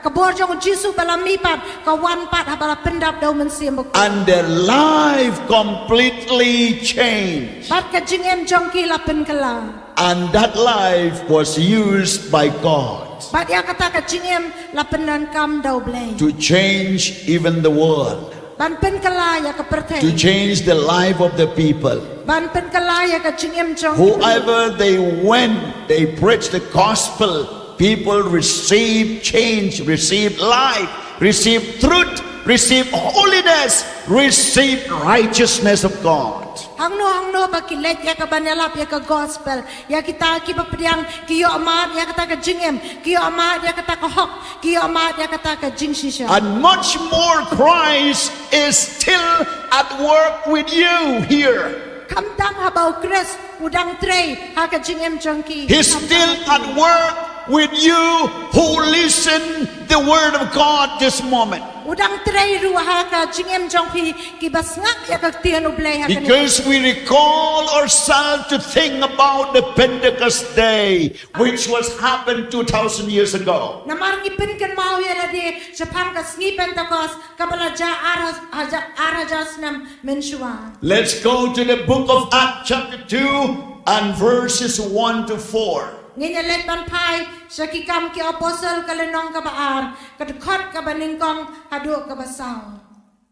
ka bor jong u Jisu ba la mihpat, ka wan pat haba la pyndap da u Mynsiem Bakhuid. And their life completely changed. Bad ka jingim jong ki la pynkylla. And that life was used by God. Bad ïa kata ka jingim la pyndonkam da u Blei. To change even the world. Ban pynkylla ïa ka pyrthei. To change the life of the people. Ban pynkylla ïa ka jingim jong. Whoever they went, they preached the gospel. People receive change, receive life, receive truth, receive holiness, receive righteousness of God. Hangno hangno ba ki leit ïa ka ban ïalap ïa ka gospel, ïa kita kiba pdiang ki ïoh mad ïa kata ka jingim, ki ïoh mad ïa kata ka hok, ki ïoh mad ïa kata ka jingshisha. And much more Christ is still at work with you here. Khamtam haba u Khrist u dang trei ha ka jingim jong ki. He's still at work with you who listen the word of God this moment. U dang trei ruh ha ka jingim jong phi kiba sngap ïa ka ktien u Blei ha kane. Because we recall ourselves to think about the Pentecost day, which was happened two thousand years ago. Namar ngi pynkynmaw ïa lade shaphang ka sngi Pentecost kaba la jia ar hajar, ar hajar snem mynshuwa. Let's go to the book of Acts chapter two and verses one to four. Ngin ïa leit ban phai sha Ki Kam ki Apostol ka lynnong kaba ar, ka dkhot kaba nyngkong haduh kaba saw.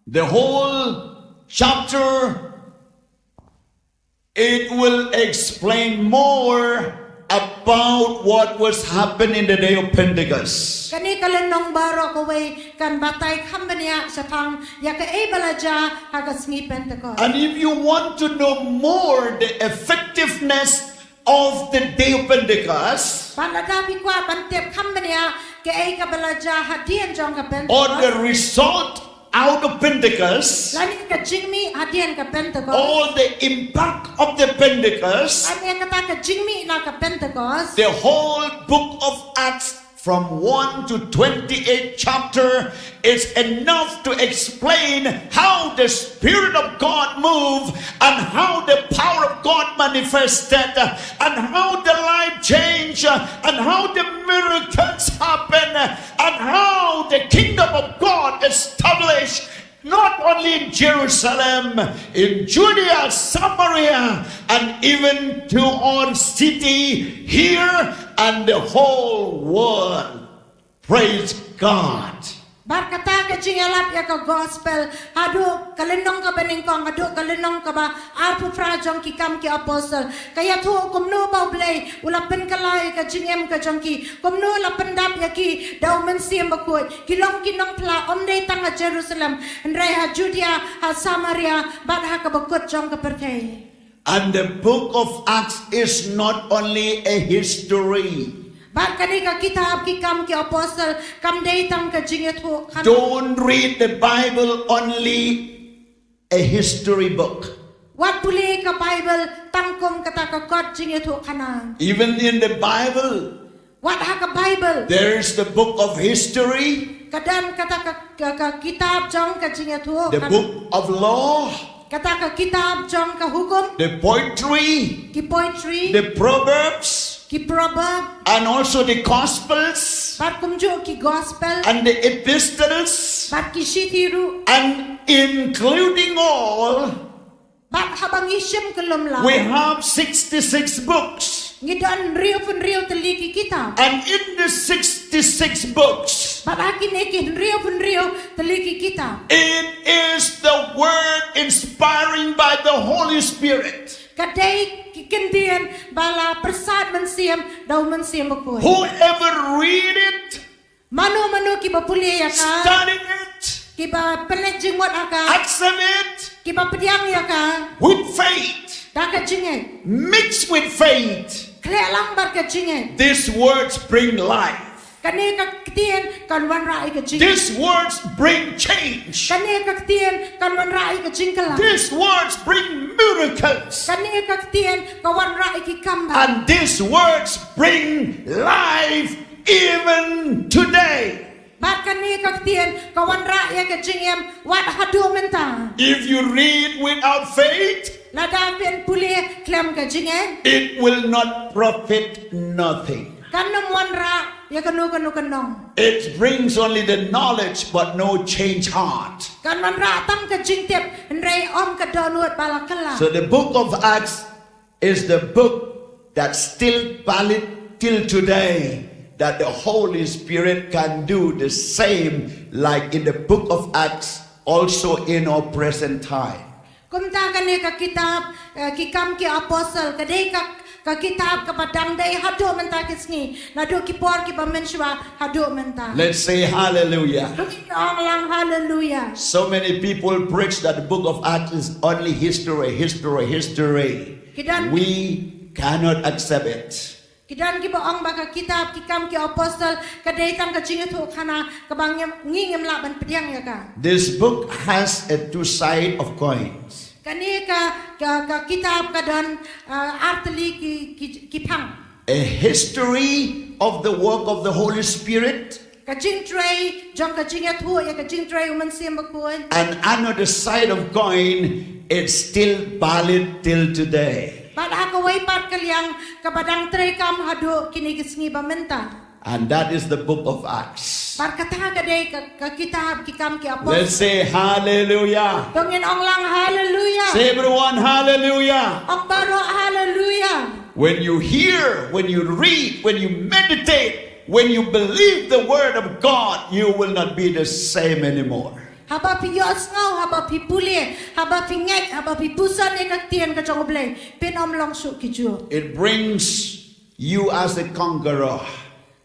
The whole chapter, it will explain more about what was happened in the day of Pentecost. Kane ka lynnong baroh kawei kan batai kham bniah shaphang ïa kaei ba la jia ha ka sngi Pentecost. And if you want to know more the effectiveness of the day of Pentecost, Bad lada phi kwah ban tip kham bniah kaei kaba la jia hadien jong ka Pentecost, or the result out of Pentecost, lane ka jingmih hadien ka Pentecost, or the impact of the Pentecost, lane kata ka jingmih na ka Pentecost, the whole book of Acts from one to twenty-eight chapter is enough to explain how the Spirit of God moved and how the power of God manifested and how the life changed and how the miracles happened and how the kingdom of God established not only in Jerusalem, in Judea, Samaria, and even to our city here and the whole world. Praise God. Bad kata ka Jingïalap ïa ka gospel, haduh ka lynnong kaba nyngkong haduh ka lynnong kaba arphew phra jong Ki Kam ki Apostle, ka ïathuh kumno ba U Blei u la pynkylla ïa ka jingim ka jong ki, kumno u la pyndap ïa ki da U Mynsiem Bakhuid. Ki long ki nongphla ym dei tang ha Jerusalem, hynrei ha Judea, ha Samaria, bad ha kaba kut jong ka pyrthei. And the book of Acts is not only a history. Bad kane ka kitab Ki Kam ki Apostle kam dei tang ka jingïathuh khana. Don't read the Bible only a history book. Wat pule ka Bible tang kum kata ka kot jingïathuh khana. Even in the Bible, Wat ha ka Bible, there is the book of history, ka don kata ka, ka, ka kitab jong ka jingïathuh the khana. Book of law, Kata ka kitab jong ka hukum, the poetry, ki poetry, the proverbs, ki proverb, and also the gospels, bad kumjuh ki gospel, and the epistles, bad ki shithi ruh, and including all, bad haba ngi shim kyllum lah, we have sixty-six books. Ngi don hynriewphew hynriew tylli ki kitab. And in the sixty-six books, Bad ha kine ki hynriewphew hynriew tylli ki kitab, it is the word inspiring by the Holy Spirit. Ka dei ki kyntien ba la pyrsad mynsiem da U Mynsiem Bakhuid. Whoever read it, Mano mano kiba pule ïa ka, study it, kiba pynleit jingmut ha ka, accept it kiba pdiang ïa ka with faith, da ka jingngeit, mixed with faith. Khleh lang bad ka jingngeit. These words bring life. Kane ka ktien kan wanrah ïa ka jingngeit. These words bring change. Kane ka ktien kan wanrah ïa ka jingkylla. These words bring miracles. Kane ka ktien ka wanrah ïa ki kam ba. And these words bring life even today. Bad kane ka ktien ka wanrah ïa ka jingim wat haduh mynta. If you read without faith, Lada phin pule khlem ka jingngeit, it will not profit nothing. Kan ym wanrah ïa kano kano ka nong. It brings only the knowledge but no change heart. Kan wanrah tang ka jingtip, hynrei ym ka dohnud ba la kylla. So the book of Acts is the book that's still valid till today, that the Holy Spirit can do the same, like in the book of Acts, also in our present time. Kumta kane ka kitab, eh, Ki Kam ki Apostle, ka dei ka, ka kitab kaba dang dei haduh mynta ki sngi, naduh ki por kiba mynshuwa haduh mynta. Let's say hallelujah. Ong lang haleluya. So many people preach that the book of Acts is only history, history, history. Ki don, We cannot accept it. ki don kiba ong ba ka kitab Ki Kam ki Apostle ka dei tang ka jingïathuhkhana kaba ngim, ngi ngim lah ban pdiang ïa ka. This book has a two side of coins. Kane ka, ka, ka kitab ka don, ah, artylli ki, ki, ki phang. A history of the work of the Holy Spirit. Ka jingtrei jong ka jingïathuh ïa ka jingtrei U Mynsiem Bakhuid. And another side of coin, it's still valid till today. Bad ha kawei pat ka liang kaba dang treikam haduh kine ki sngi ba mynta. And that is the book of Acts. Bad kata ka dei ka, ka kitab Ki Kam ki Apostle. Let's say hallelujah. To ngin ong lang haleluya. Say everyone hallelujah. Ong baroh haleluya. When you hear, when you read, when you meditate, when you believe the word of God, you will not be the same anymore. Haba phi ïohsngew, haba phi pule, haba phi ngeit, haba phi puson ïa ka ktien ka jong U Blei, phin ym long shuh kijuh. It brings you as a conqueror.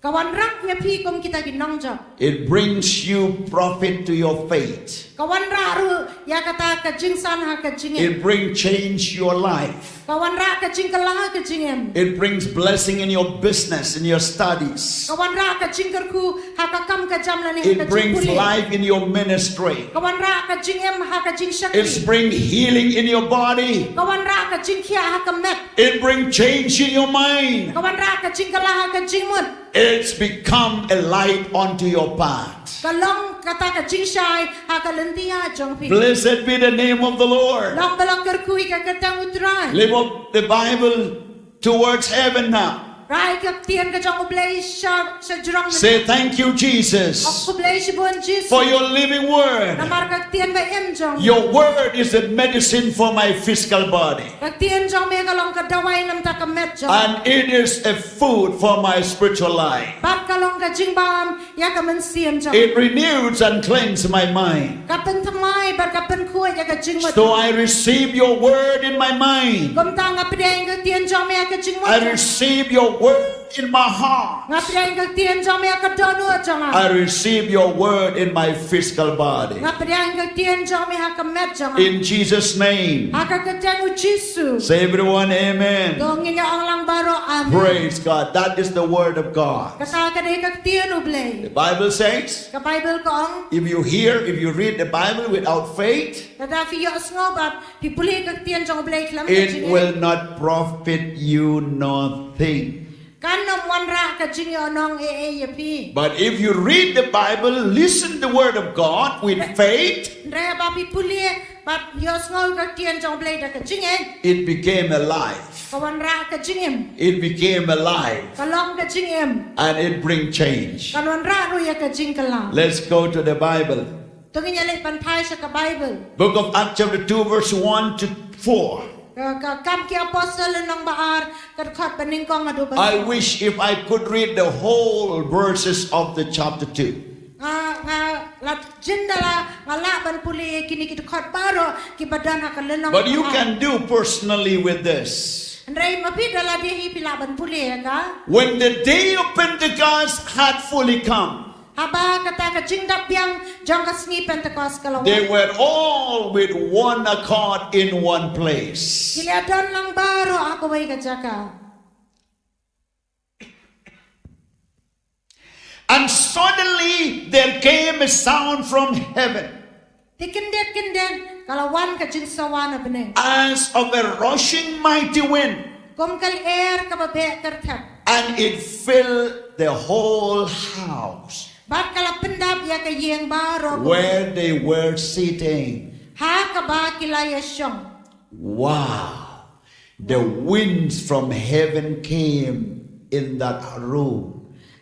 Ka wanrah ïa phi kum kita ki nongjop. It brings you profit to your faith. Ka wanrah ruh ïa kata ka jingsan ha ka jingim. It brings change your life. Ka wanrah ka jingkylla ha ka jingim. It brings blessing in your business, in your studies. Ka wanrah ka jingkyrkhu ha ka kam ka jam lane ha ka It brings jingpule. Life in your ministry. Ka wanrah ka jingim ha ka jingshakri. It brings healing in your body. Ka wanrah ka jingkhiah ha ka met. It brings change in your mind. Ka wanrah ka jingkylla ha ka jingmut. It's become a light unto your path. Ka long kata ka jingshai ha ka lynti jong phi. Blessed be the name of the Lord. Long ba la kyrkhu ïa ka kyrteng U Trai. Lift up the Bible towards heaven now. Rai ka ktien ka jong U Blei sha, sha jrong. Say, "Thank you, Jesus, oh, khublei shibun Jisu, for your living word. Namar ka ktien ba im jong. Your word is a medicine for my physical body. Ka ktien jong me ka long ka dawai namar ka met jong. And it is a food for my spiritual life. Bad ka long ka jingbam ïa ka mynsiem jong. It renews and cleanses my mind. Ka pynthymmai bad ka pynkhuid ïa ka jingmut. So I receive your word in my mind. Kumta nga pdiang ka ktien jong me ha ka jingmut. I receive your word in my heart. Nga pdiang ka ktien jong me ha ka dohnud jong nga. I receive your word in my physical body. Nga pdiang ka ktien jong me ha ka met jong nga. In Jesus' name. Ha ka kyrteng U Jisu. Say everyone, "Amen." To ngin ïa ong lang baroh, "Amen." Praise God. That is the word of God. Kata ka dei ka ktien U Blei. The Bible says, ka Baibl ka ong, if you hear, if you read the Bible without faith, lada phi ïohsngew bad phi pule ka ktien jong U Blei khlem ka jingim, it will not profit you nothing. Kan ym wanrah ka jingïohnong ei ei ïa phi. But if you read the Bible, listen the word of God with faith, hynrei haba phi pule bad ïohsngew ka ktien jong U Blei da ka jingngeit, it became alive. Ka wanrah ka jingim. It became alive. Ka long ka jingim. And it bring change. Kan wanrah ruh ïa ka jingkylla. Let's go to the Bible. To ngin ïa leit ban phai sha ka Baibl. Book of Acts chapter two verse one to four. Ka, ka Kam ki Apostol lynnong ba ar, ka dkhot ba nyngkong haduh ba. I wish if I could read the whole verses of the chapter two. Nga, nga, la jin da la nga lah ban pule kine ki dkhot baroh kiba don ha ka lynnong. But you can do personally with this. Hynrei ma phi da lade hi phi lah ban pule ïa ka. When the day of Pentecost had fully come, haba kata ka jingdap biang jong ka sngi Pentecost ka la wan, they were all with one accord in one place. Ki la don lang baroh ha kawei ka jaka. And suddenly there came a sound from heaven. Te kyndit kyndit ka la wan ka jingsawa na bneng. As of a rushing mighty wind. Kum ka lyer kaba beh kyrthep. And it filled the whole house. Bad ka la pyndap ïa ka ïing baroh. Where they were sitting. Ha kaba ki la ïashong. Wow. The winds from heaven came in that room.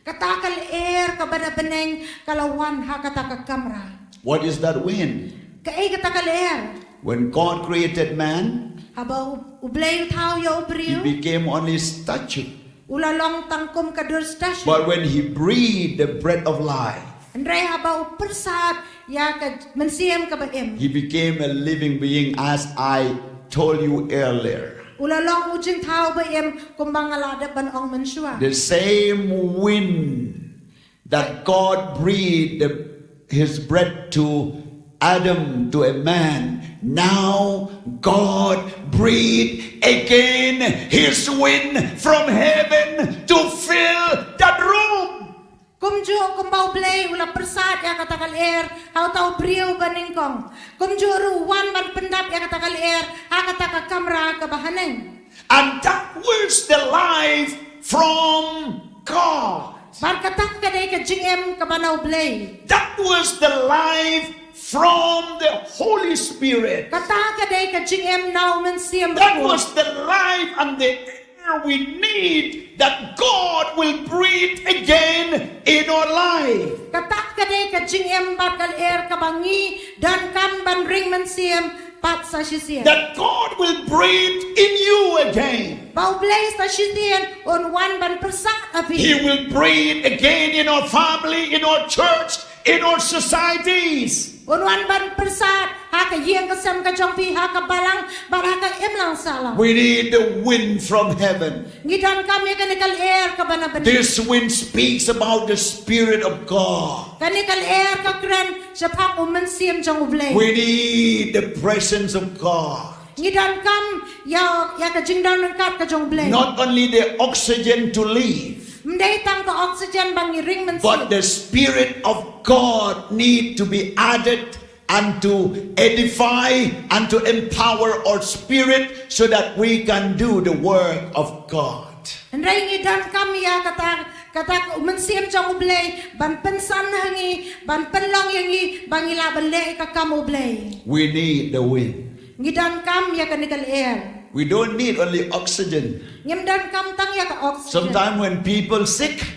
Kata ka lyer kaba na bneng ka la wan ha kata ka kamra. What is that wind? Kaei kata ka lyer? When God created man, haba U, U Blei u thaw ïa u briew, he became only statue. U la long tang kum ka dur statue. But when he breathed the breath of life, hynrei haba u pyrsad ïa ka mynsiem kaba im, he became a living being, as I told you earlier. U la long u jingthaw ba im, kumba nga la dep ban ong mynshuwa. The same wind that God breathed the, his breath to Adam, to a man, now God breathed again his wind from heaven to fill that room. Kumjuh kumba U Blei u la pyrsad ïa kata ka lyer ha uta u briew ba nyngkong, kumjuh ruh u wan ban pyndap ïa kata ka lyer ha kata ka kamra kaba haneng. And that was the life from God. Bad kata ka dei ka jingim kaba na U Blei. That was the life from the Holy Spirit. Kata ka dei ka jingim na U Mynsiem Bakhuid. That was the life and the air we need that God will breathe again in our life. Kata ka dei ka jingim bad ka lyer kaba ngi donkam ban ring mynsiem pat sa shisien. That God will breathe in you again. Ba U Blei sa shisien un wan ban pyrsad ha phi. He will breathe again in our family, in our church, in our societies. Un wan ban pyrsad ha ka ïing ka sem ka jong phi, ha ka balang bad ha ka imlang sahlang. We need the wind from heaven. Ngi donkam ïa kane ka lyer kaba na bneng. This wind speaks about the Spirit of God. Kane ka lyer ka kren shaphang U Mynsiem jong U Blei. We need the presence of God. Ngi donkam ïa, ïa ka jingdon ryngkat ka jong U Blei. Not only the oxygen to live, ym dei tang ka oxygen ba ngi ring mynsiem, but the Spirit of God need to be added and to edify and to empower our spirit so that we can do the work of God. Hynrei ngi donkam ïa kata, kata ka U Mynsiem jong U Blei ban pynsan ha ngi, ban pynlong ïa ngi ba ngi lah ban leh ïa ka kam U Blei. We need the wind. Ngi donkam ïa kane ka lyer. We don't need only oxygen. Ngim donkam tang ïa ka oxygen. Sometimes when people sick,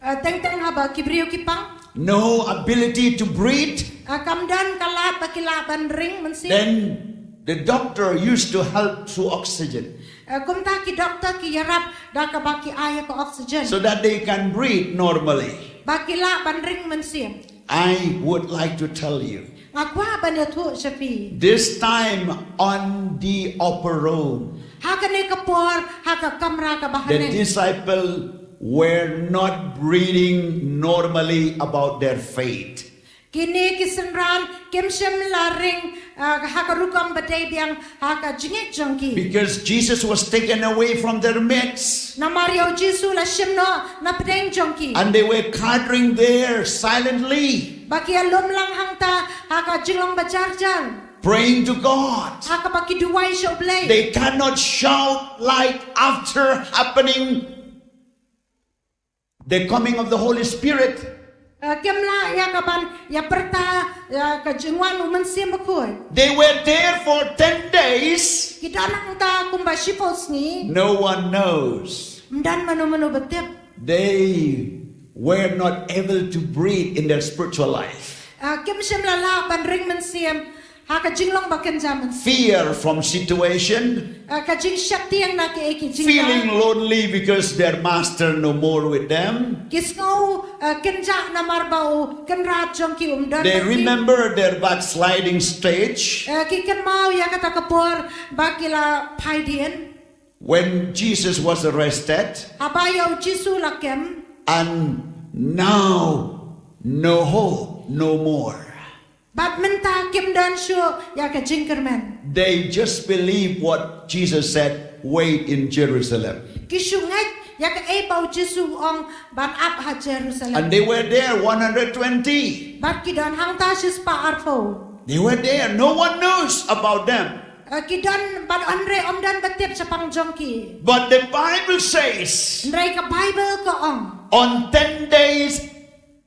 Uh, teng teng haba ki briew ki pang. No ability to breathe. Uh, kam don ka lad ba ki lah ban ring mynsiem. Then the doctor used to help through oxygen. Uh, kumta ki doktor ki ïarap da kaba ki ai ïa ka oxygen. So that they can breathe normally. Ba ki lah ban ring mynsiem. I would like to tell you. Nga kwah ban ïathuh sha phi. This time on the upper room. Ha kane ka por, ha ka kamra kaba haneng. The disciple were not breathing normally about their faith. Kine ki synran kim shym la ring, uh, ha ka rukom ba dei biang ha ka jingngeit jong ki. Because Jesus was taken away from their midst. Namar ïa u Jisu la shim noh na pdeng jong ki. And they were gathering there silently. Ba ki ïalum lang hangta ha ka jinglong ba jar jar. Praying to God. Ha kaba ki duwai sha u Blei. They cannot shout like after happening the coming of the Holy Spirit. Uh, kim lah ïa kaban ïa pyrta ïa ka jingwan u Mynsiem Bakhuid. They were there for ten days. Ki don hangta kumba shiphew sngi. No one knows. Ym don mano mano ba tip. They were not able to breathe in their spiritual life. Uh, kim shym la lah ban ring mynsiem ha ka jinglong ba kynja mynsiem. Fear from situation. Uh, ka jingsheptieng na kiei ki jingdon. Feeling lonely because their master no more with them. Ki sngew, uh, kynja namar ba u kynrad jong ki um don bad ki. They remember their backsliding stage. Uh, ki kynmaw ïa kata ka por ba ki la phaidien. When Jesus was arrested. Haba ïa u Jisu la kem. And now no hope, no more. Bad mynta kim don shuh ïa ka jingkyrmen. They just believe what Jesus said, "Wait in Jerusalem." Ki shu ngeit ïa kaei ba u Jisu u ong ban ap ha Jerusalem. And they were there, one hundred twenty. Bad ki don hangta shispah arphew. They were there. No one knows about them. Uh, ki don bad hynrei ym don ba tip shaphang jong ki. But the Bible says, hynrei ka Bible ka ong. On ten days,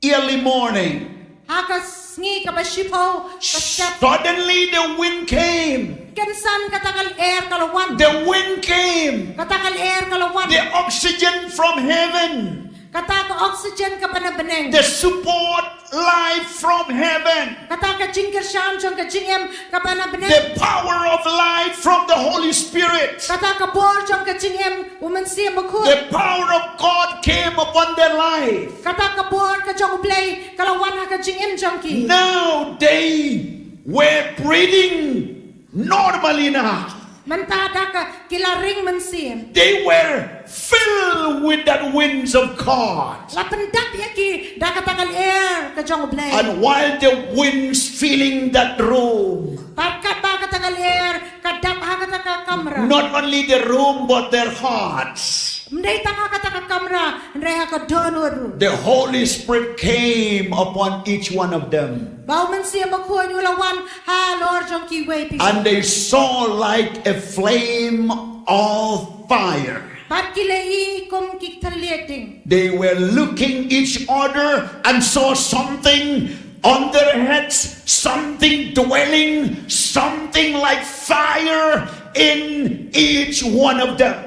early morning. Ha ka sngi kaba shiphew, ka step. Suddenly the wind came. Kynsan kata ka lyer ka la wan. The wind came. Kata ka lyer ka la wan. The oxygen from heaven. Kata ka oxygen kaba na bneng. The support life from heaven. Kata ka jingkyrshan jong ka jingim kaba na bneng. The power of life from the Holy Spirit. Kata ka bor jong ka jingim u Mynsiem Bakhuid. The power of God came upon their life. Kata ka bor ka jong u Blei ka la wan ha ka jingim jong ki. Now they were breathing normally now. Mynta da ka ki la ring mynsiem. They were filled with that winds of God. La pyndap ïa ki da kata ka lyer ka jong u Blei. And while the winds filling that room, bad katba kata ka lyer ka dap ha kata ka kamra. Not only the room but their hearts. Ym dei tang ha kata ka kamra, hynrei ha ka dohnud ruh. The Holy Spirit came upon each one of them. Ba u Mynsiem Bakhuid u la wan halor jong kiwei pat. And they saw like a flame of fire. Bad ki la ïohi kum ki thylliej ding. They were looking each other and saw something on their heads, something dwelling, something like fire in each one of them.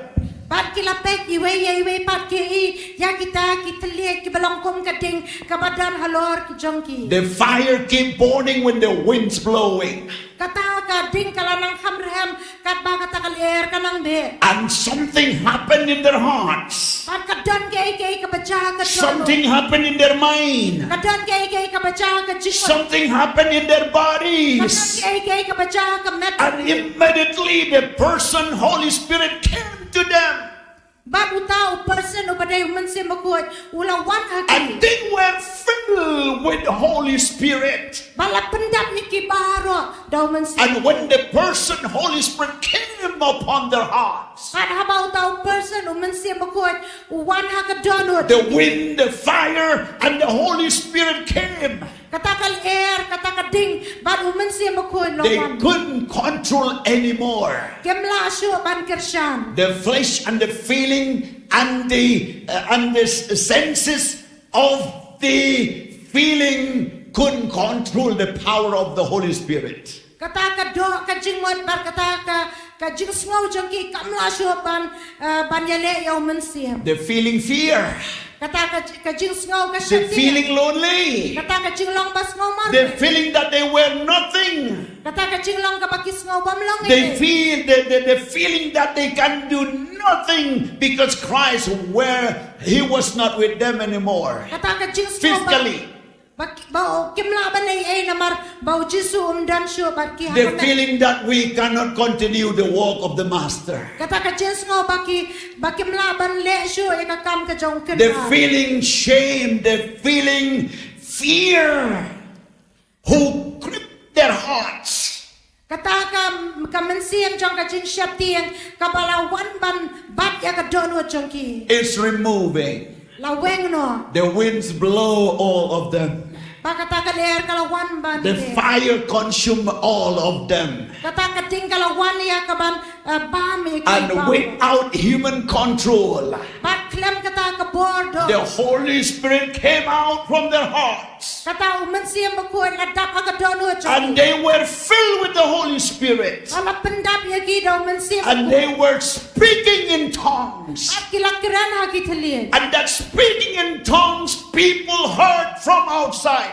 Bad ki la peit iwei ïa iwei pat ki ïohi ïa kita ki thylliej kiba long kum ka ding kaba don halor ki jong ki. The fire keep burning when the wind's blowing. Kata ka ding ka la nang kham rhem katba kata ka lyer ka nang beh. And something happened in their hearts. Bad ka don kaei kaei kaba jia ha ka jingmut. Something happened in their mind. Ka don kaei kaei kaba jia ha ka jingmut. Something happened in their bodies. Ka don kaei kaei kaba jia ha ka met. And immediately the person, Holy Spirit, came to them. Bad uta u person uba dei u Mynsiem Bakhuid u la wan ha ki. And they were filled with the Holy Spirit. Bad la pyndap ïa ki baroh da u Mynsiem. And when the person, Holy Spirit, came upon their hearts, bad haba uta u person u Mynsiem Bakhuid u wan ha ka dohnud, the wind, the fire, and the Holy Spirit came. Kata ka lyer, kata ka ding bad u Mynsiem Bakhuid u la wan. They couldn't control anymore. Kim lah shuh ban kyrshan. The flesh and the feeling and the, uh, and the s-, senses of the feeling couldn't control the power of the Holy Spirit. Kata ka doh ka jingmut bad kata ka, Ka jingsngew jong ki kam lah shuh ban, eh, ban ïaleh ïa u Mynsiem. They're feeling fear. Kata ka, ka jingsngew ka sheptieng. They're feeling lonely. Kata ka jinglong ba sngew marwei. They're feeling that they were nothing. Kata ka jinglong kaba ki sngew bym long ei ei. They feel, they, they, they're feeling that they can do nothing because Christ were, he was not with them anymore. Kata ka jingsngew ba, physically, ba ki, ba kim lah ban leh ei ei namar ba u Jisu um don shuh bad ki ha ka met. They're feeling that we cannot continue the work of the Master. Kata ka jingsngew ba ki, ba kim lah ban leh shuh ïa ka kam ka jong u Kynrad. They're feeling shame, they're feeling fear. Who gripped their hearts. Kata ka, ka mynsiem jong ka jingsheptieng kaba la wan ban bat ïa ka dohnud jong ki. Is removing. La weng noh. The winds blow all of them. Ba kata ka lyer ka la wan ban. The fire consume all of them. Kata ka ding ka la wan ïa ka ban, eh, bam ïa ki. And bam. Without human control. Ba khlem kata ka bor doh. The Holy Spirit came out from their heart. Kata u Mynsiem Bakhuid la dap ha ka dohnud jong ki. And they were filled with the Holy Spirit. Ba la pyndap ïa ki da u Mynsiem Bakhuid. And they were speaking in tongues. Bad ki la kren ha ki thylliej. And that speaking in tongues, people heard from outside.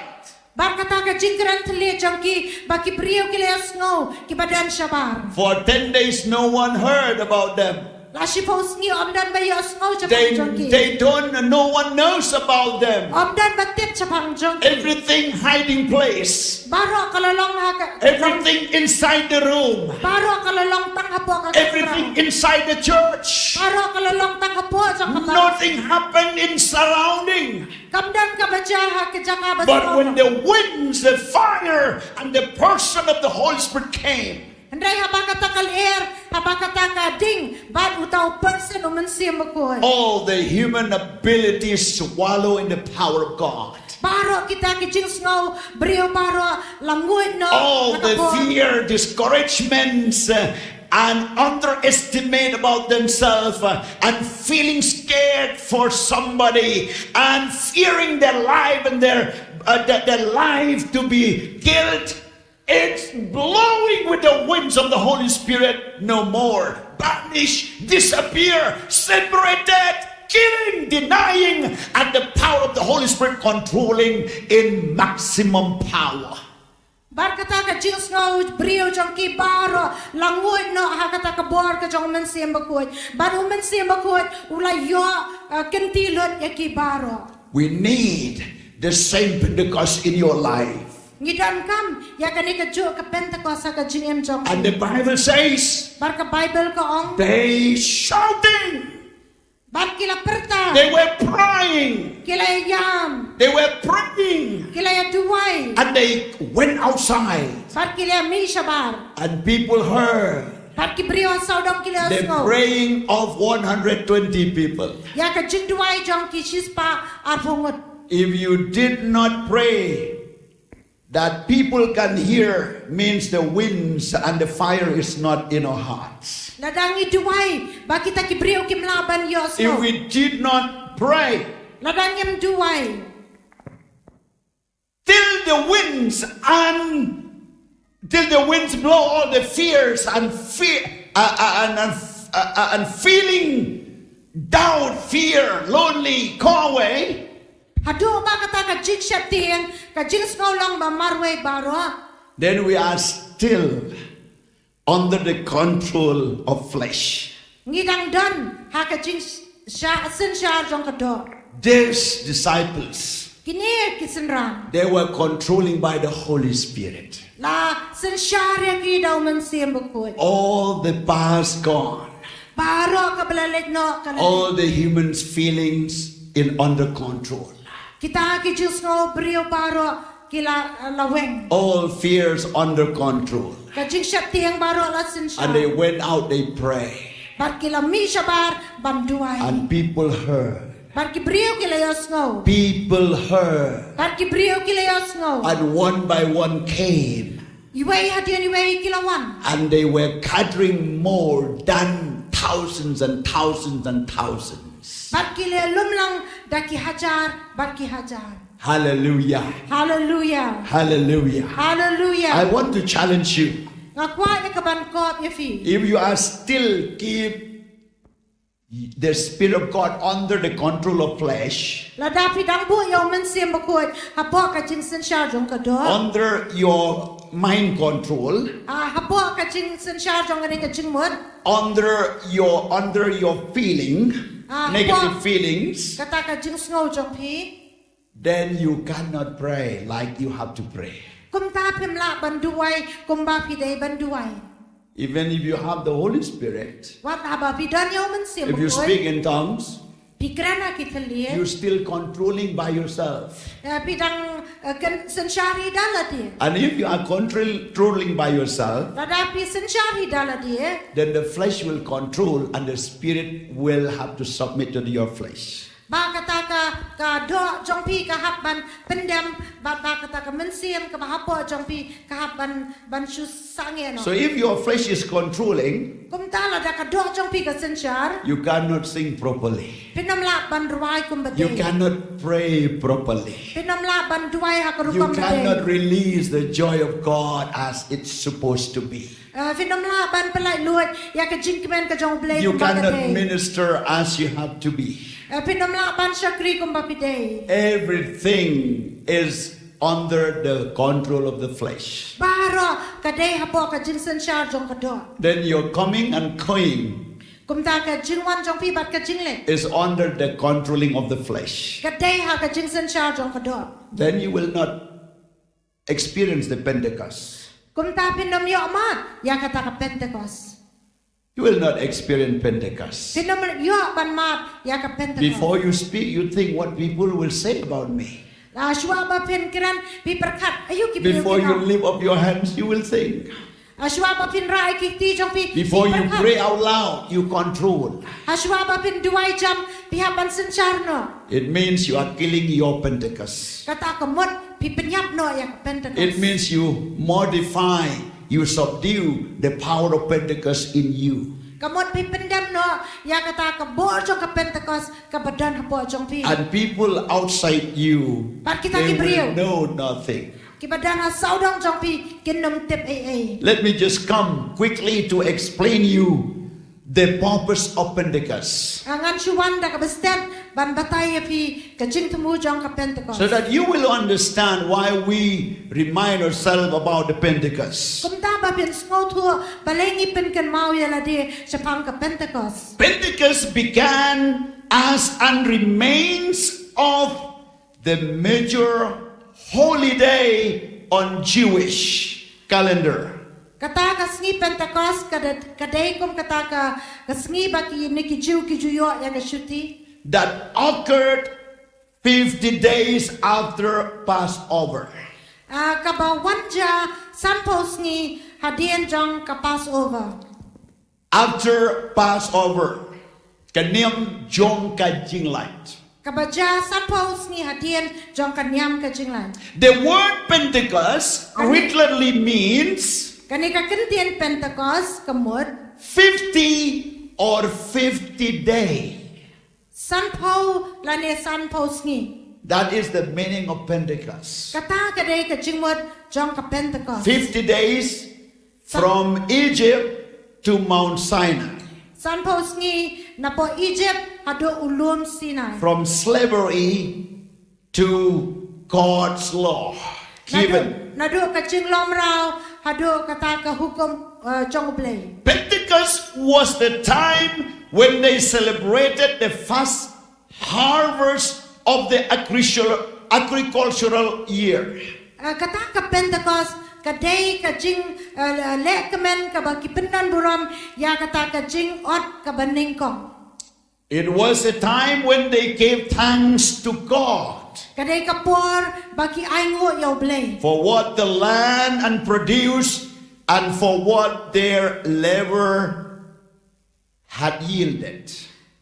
Bad kata ka jingkren thylliej jong ki, ba ki briew ki la ïohsngew kiba don shabar. For ten days, no one heard about them. La shiphew sngi ym don ba ïohsngew shaphang jong ki. They, they don't, no one knows about them. Ym don ba tip shaphang jong ki. Everything hiding place. Baroh ka la long ha ka. Everything inside the room. Baroh ka la long tang hapoh ka kamra. Everything inside the church. Baroh ka la long tang hapoh jong ka kamra. Nothing happened in surrounding. Kam don kaba jia ha ka jaka ba. But when the winds, the fire, and the person of the Holy Spirit came, hynrei haba kata ka lyer, haba kata ka ding, bad uta u person u Mynsiem Bakhuid. All the human abilities swallow in the power of God. Baroh kita ki jingsngew briew baroh la nguid noh. All the fear, discouragements, uh, and underestimate about themselves, uh, and feeling scared for somebody and fearing their life and their, uh, their, their life to be killed. It's blowing with the winds of the Holy Spirit no more. Banish, disappear, separated, killing, denying, and the power of the Holy Spirit controlling in maximum power. Bad kata ka jingsngew briew jong ki baroh la nguid noh ha kata ka bor ka jong u Mynsiem Bakhuid. Bad u Mynsiem Bakhuid u la ïoh, uh, kynti lut ïa ki baroh. We need the same Pentecost in your life. Ngi donkam ïa kane kajuh ka Pentecost ha ka jingim jong. And the Bible says, bad ka Bible ka ong, they shouting. Bad ki la pyrta. They were praying. Ki la ïam. They were praying. Ki la ïa duwai. And they went outside. Bad ki la ïa mih shabar. And people heard. Bad ki briew ha sawdong ki la ïohsngew. The praying of one hundred twenty people. Ïa ka jingduwai jong ki shispah arphew ngut. If you did not pray, that people can hear means the winds and the fire is not in our hearts. Lada ngi duwai ba kita ki briew kim lah ban ïohsngew. If we did not pray, lada ngim duwai, till the winds and, till the winds blow all the fears and fear, uh, uh, and, and, uh, uh, and feeling doubt, fear, lonely, go away. Haduh ba kata ka jingsheptieng, ka jingsngew long ba marwei baroh. Then we are still under the control of flesh. Ngi dang don ha ka jingsha-, synshar jong ka doh. These disciples, kine ki synran, they were controlling by the Holy Spirit. La synshar ïa ki da u Mynsiem Bakhuid. All the past gone. Baroh kaba la leit noh ka la leit. All the humans' feelings in under control. Kita ki jingsngew briew baroh ki la, la weng. All fears under control. Ka jingsheptieng baroh la synshar. And they went out, they pray. Bad ki la mih shabar ban duwai. And people heard. Bad ki briew ki la ïohsngew. People heard. Bad ki briew ki la ïohsngew. And one by one came. Iwei hadien iwei ki la wan. And they were gathering more than thousands and thousands and thousands. Bad ki la lum lang da ki hajar bad ki hajar. Hallelujah. Hallelujah. Hallelujah. Hallelujah. I want to challenge you. Nga kwah ïa ka ban kop ïa phi. If you are still keep the Spirit of God under the control of flesh, lada phi dang buh ïa u Mynsiem Bakhuid hapoh ka jingsynshar jong ka doh, under your mind control, ah, hapoh ka jingsynshar jong kane ka jingmut, under your, under your feeling, ah, negative feelings, kata ka jingsngew jong phi, then you cannot pray like you have to pray. Kumta phim lah ban duwai kumba phi dei ban duwai. Even if you have the Holy Spirit, wat haba phi don ïa u Mynsiem Bakhuid, if you speak in tongues, phi kren ha ki thylliej, you're still controlling by yourself. Eh, phi dang, eh, kan synshar hi da lade. And if you are control-, controlling by yourself, lada phi synshar hi da lade, then the flesh will control and the spirit will have to submit to your flesh. Ba kata ka, ka doh jong phi ka hap ban pyndem, ba, ba kata ka mynsiem kaba hapoh jong phi ka hap ban, ban shu sangeh noh. So if your flesh is controlling, kumta lada ka doh jong phi ka synshar, you cannot sing properly. Phin ym lah ban rwai kumba dei. You cannot pray properly. Phin ym lah ban duwai ha ka rukom ba dei. You cannot release the joy of God as it's supposed to be. Eh, phin ym lah ban pynlait luid ïa ka jingkmen ka jong U Blei kumba ka dei. You cannot minister as you have to be. Eh, phin ym lah ban shakri kumba phi dei. Everything is under the control of the flesh. Baroh ka dei hapoh ka jingsynshar jong ka doh. Then your coming and going, kumta ka jingwan jong phi bad ka jingleit, is under the controlling of the flesh. Ka dei ha ka jingsynshar jong ka doh. Then you will not experience the Pentecost. Kumta phin ym ïoh mad ïa kata ka Pentecost. You will not experience Pentecost. Phin ym ïoh ban mad ïa ka Pentecost. Before you speak, you think, "What people will say about me?" La shuwa ba phin kren, phi pyrkhat, aïu ki briew kin ong. Before you lift up your hands, you will think. Ha shuwa ba phin rah ïa ki kti jong phi, phi pyrkhat. Before you pray out loud, you control. Ha shuwa ba phin duwai jam, phi hap ban synshar noh. It means you are killing your Pentecost. Kata ka mut phi pynïap noh ïa ka Pentecost. It means you modify, you subdue the power of Pentecost in you. Ka mut phi pyndem noh ïa kata ka bor jong ka Pentecost kaba don hapoh jong phi. And people outside you, bad kita ki briew, they will know nothing. Kiba don ha sawdong jong phi kin ym tip ei ei. Let me just come quickly to explain you the purpose of Pentecost. Ah, ngan shu wan da kaba stet ban batai ïa phi ka jingthmu jong ka Pentecost. So that you will understand why we remind ourselves about the Pentecost. Kumta ba phin sngewthuh balei ngi pynkynmaw ïa lade shaphang ka Pentecost. Pentecost began as and remains of the major holiday on Jewish calendar. Kata ka sngi Pentecost ka de-, ka dei kum kata ka, ka sngi ba kine ki Jiw ki ju ïoh ïa ka shuti. That occurred fifty days after Passover. Ah, kaba wan jia sanphew sngi hadien jong ka Passover. After Passover, ka niam jong ka jinglait. Kaba jia sanphew sngi hadien jong ka niam ka jinglait. The word Pentecost literally means, kane ka kyntien Pentecost ka mut fifty or fifty day. Sanphew lane sanphew sngi. That is the meaning of Pentecost. Kata ka dei ka jingmut jong ka Pentecost. Fifty days from Egypt to Mount Sinai. Sanphew sngi napoh Egypt haduh u lum Sinai. From slavery to God's law given. Naduh, naduh ka jinglong mraw haduh kata ka hukum, eh, jong U Blei. Pentecost was the time when they celebrated the first harvest of the agricultural, agricultural year. Eh, kata ka Pentecost ka dei ka jing, eh, leh kmen kaba ki pyndon burom ïa kata ka jingot kaba nyngkong. It was a time when they gave thanks to God. Ka dei ka por ba ki ainguh ïa U Blei. For what the land and produce and for what their labor had yielded.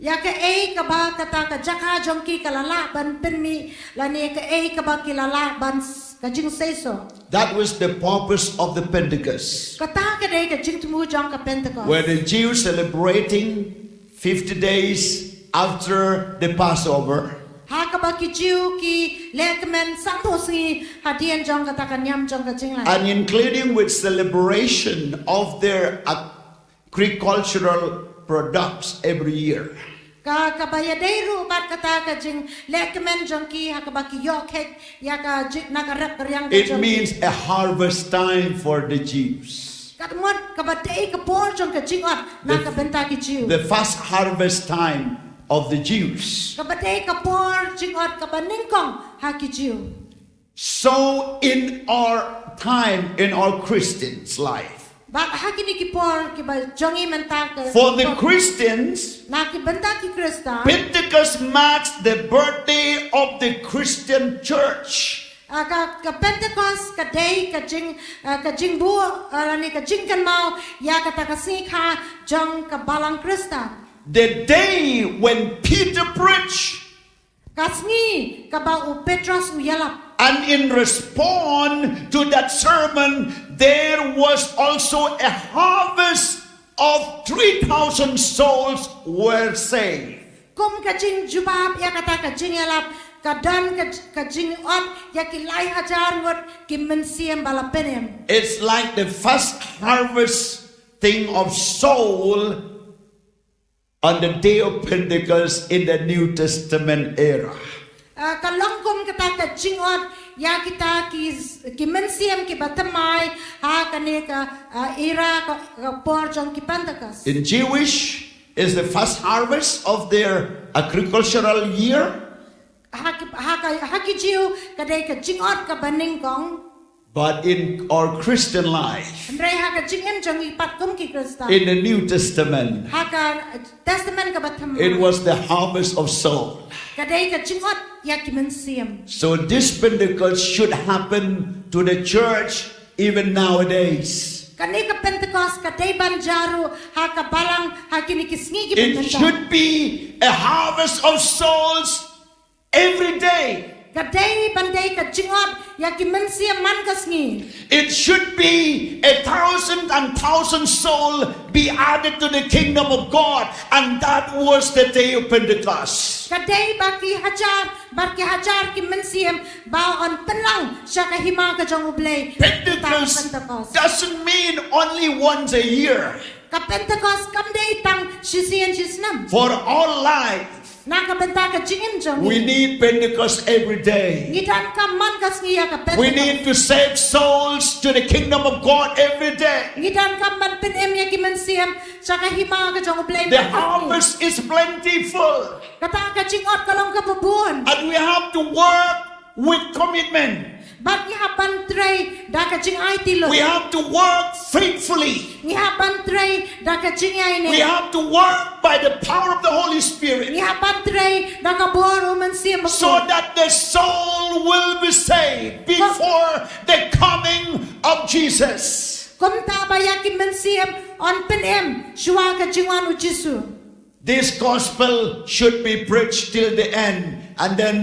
Ïa kaei kaba kata ka jaka jong ki ka la lah ban pynmih lane kaei kaba ki la lah ban s-, ka jingseisoh. That was the purpose of the Pentecost. Kata ka dei ka jingthmu jong ka Pentecost. Where the Jews celebrating fifty days after the Passover. Ha kaba ki Jiw ki leh kmen san phew sngi hadien jong kata ka niam jong ka jingleh. And including with celebration of their agricultural products every year. Ka kaba ïadei ruh bad kata ka jingleh kmen jong ki ha kaba ki ïoh khet ïa ka jing na ka rep ka riang ka It jong ki. means a harvest time for the Jews. Ka mut kaba dei ka por jong ka jingot na The- ka bynta ki Jiw. The first harvest time of the Jews. Kaba dei ka por jingot kaba nyngkong ha ki Jiw. So in our time, in our Christian's life, Bad ha kine ki por kiba jong ngi mynta ka for the Christians, na ki bynta ki Khristan. Pentecost marks the birthday of the Christian church. Ah, ka, ka Pentecost ka dei ka jing ah, ka jingbuh ah, lane ka jingkynmaw ïa kata ka sngi kha jong ka balang Khristan. The day when Peter preached Ka sngi kaba u Petros u ïalap. And in response to that sermon, there was also a harvest of three thousand souls were saved. Kum ka jingjubab ïa kata ka jingïalap ka don ka, ka jingot ïa ki lai hajar ngut ki mynsiem ba la pynim. It's like the first harvesting of soul on the day of Pentecost in the New Testament era. Ah, ka long kum kata ka jingot ïa kita ki, ki mynsiem kiba thymmai ha kane ka ah, era ka, ka por jong ki Pentecost. In Jewish is the first harvest of their agricultural year. Ha ki, ha ka, ha ki Jiw ka dei ka jingot kaba nyngkong. But in our Christian life, Hynrei ha ka jingim jong ngi pat kum ki Khristan. In the New Testament, Ha ka Testament kaba thymmai. It was the harvest of soul. Ka dei ka jingot ïa ki mynsiem. So this Pentecost should happen to the church even nowadays. Kane ka Pentecost ka dei ban jia ruh ha ka balang ha kine ki sngi ki It bynta. Should be a harvest of souls every day. Ka dei ban dei ka jingot ïa ki mynsiem man ka sngi. It should be a thousand and thousand soul be added to the kingdom of God, and that was the day of Pentecost. Ka dei ba ki hajar bad ki hajar ki mynsiem ba yn pynlang sha ka hima ka jong U Blei. Pentecost Pentecost. Doesn't mean only once a year. Ka Pentecost kam dei tang shisien shisnem. For all life, Na ka bynta ka jingim jong we ngi. Need Pentecost every day. Ngi donkam man ka sngi ïa ka Pentecost. We need to save souls to the kingdom of God every day. Ngi donkam ban pynim ïa ki mynsiem sha ka hima ka jong U Blei. The harvest is plentiful. Kata ka jingot ka long kaba bun. And we have to work with commitment. Bad ngi hap ban trei da ka jingaiti lut. We have to work faithfully. Ngi hap ban trei da ka jingïaineh. We have to work by the power of the Holy Spirit. Ngi hap ban trei da ka bor U Mynsiem Bakhuid. So that the soul will be saved before the coming of Jesus. Kumta ba ïa ki mynsiem yn pynim shuwa ka jingwan U Jisu. This gospel should be preached till the end, and then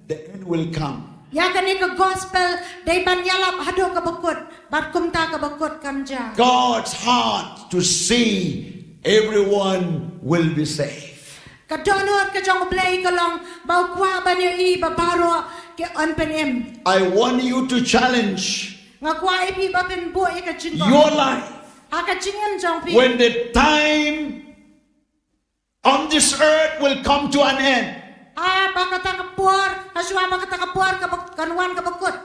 the end will come. Ïa kane ka gospel dei ban ïalap haduh kaba kut, bad kumta kaba kut kan jia. God's heart to see everyone will be saved. Ka dohnud ka jong U Blei ka long ba u kwah ban ïohi ba baroh ki yn pynim. I want you to challenge Nga kwah ïa phi ba phin buh ïa ka jingong. Your life. Ha ka jingim jong phi. When the time on this earth will come to an end. Ha ba kata ka por, ha shuwa ba kata ka por ka ba, kan wan kaba kut.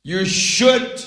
You should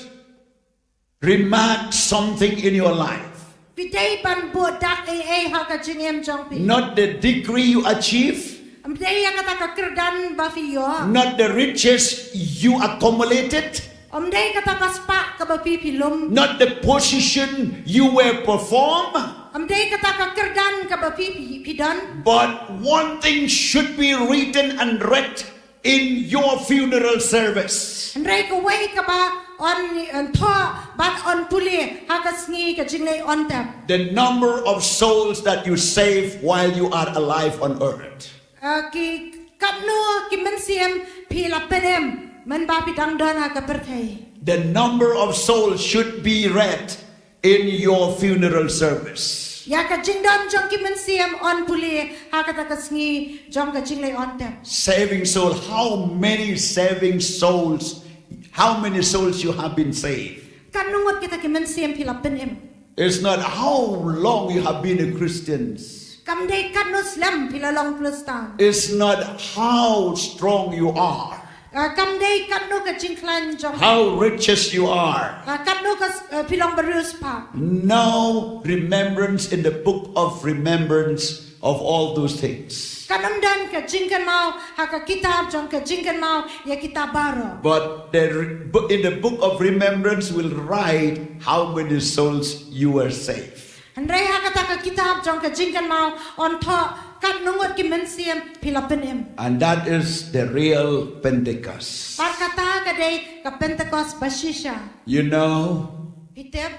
remark something in your life. Phi dei ban buh dak ei ei ha ka jingim jong phi. Not the degree you achieve. Ym dei ïa kata ka kyrdan ba phi ïoh. Not the riches you accumulated. Ym dei kata ka spah kaba phi phi lum. Not the position you were perform. Ym dei kata ka kyrdan kaba phi phi, phi don. But one thing should be written and read in your funeral service. Hynrei kawei kaba yn, yn thoh bad yn pule ha ka sngi ka jingleit on tep. The number of souls that you save while you are alive on earth. Uh, ki katno ki mynsiem phi la pynim mynba phi dang don ha ka pyrthei. The number of souls should be read in your funeral service. Ïa ka jingdon jong ki mynsiem yn pule ha kata ka sngi jong ka jingleh on tep. Saving soul. How many saving souls? How many souls you have been saved? Katno ngut kita ki mynsiem phi la pynim. It's not how long you have been a Christian. Kam dei katno slem phi la long Khristan. It's not how strong you are, Ah, kam dei katno ka jingkhlaiñ jong. How riches you are. Ah, katno ka s- ah, phi long bariewspah. No remembrance in the book of remembrance of all those things. Kan ym don ka jingkynmaw ha ka kitab jong ka jingkynmaw ïa kita baroh. But the, re- bu- in the book of remembrance will write how many souls you were saved. Hynrei ha kata ka kitab jong ka jingkynmaw yn thoh katno ngut ki mynsiem phi la pynim. And that is the real Pentecost. Bad kata ka dei ka Pentecost bashisha. You know, Phi tip,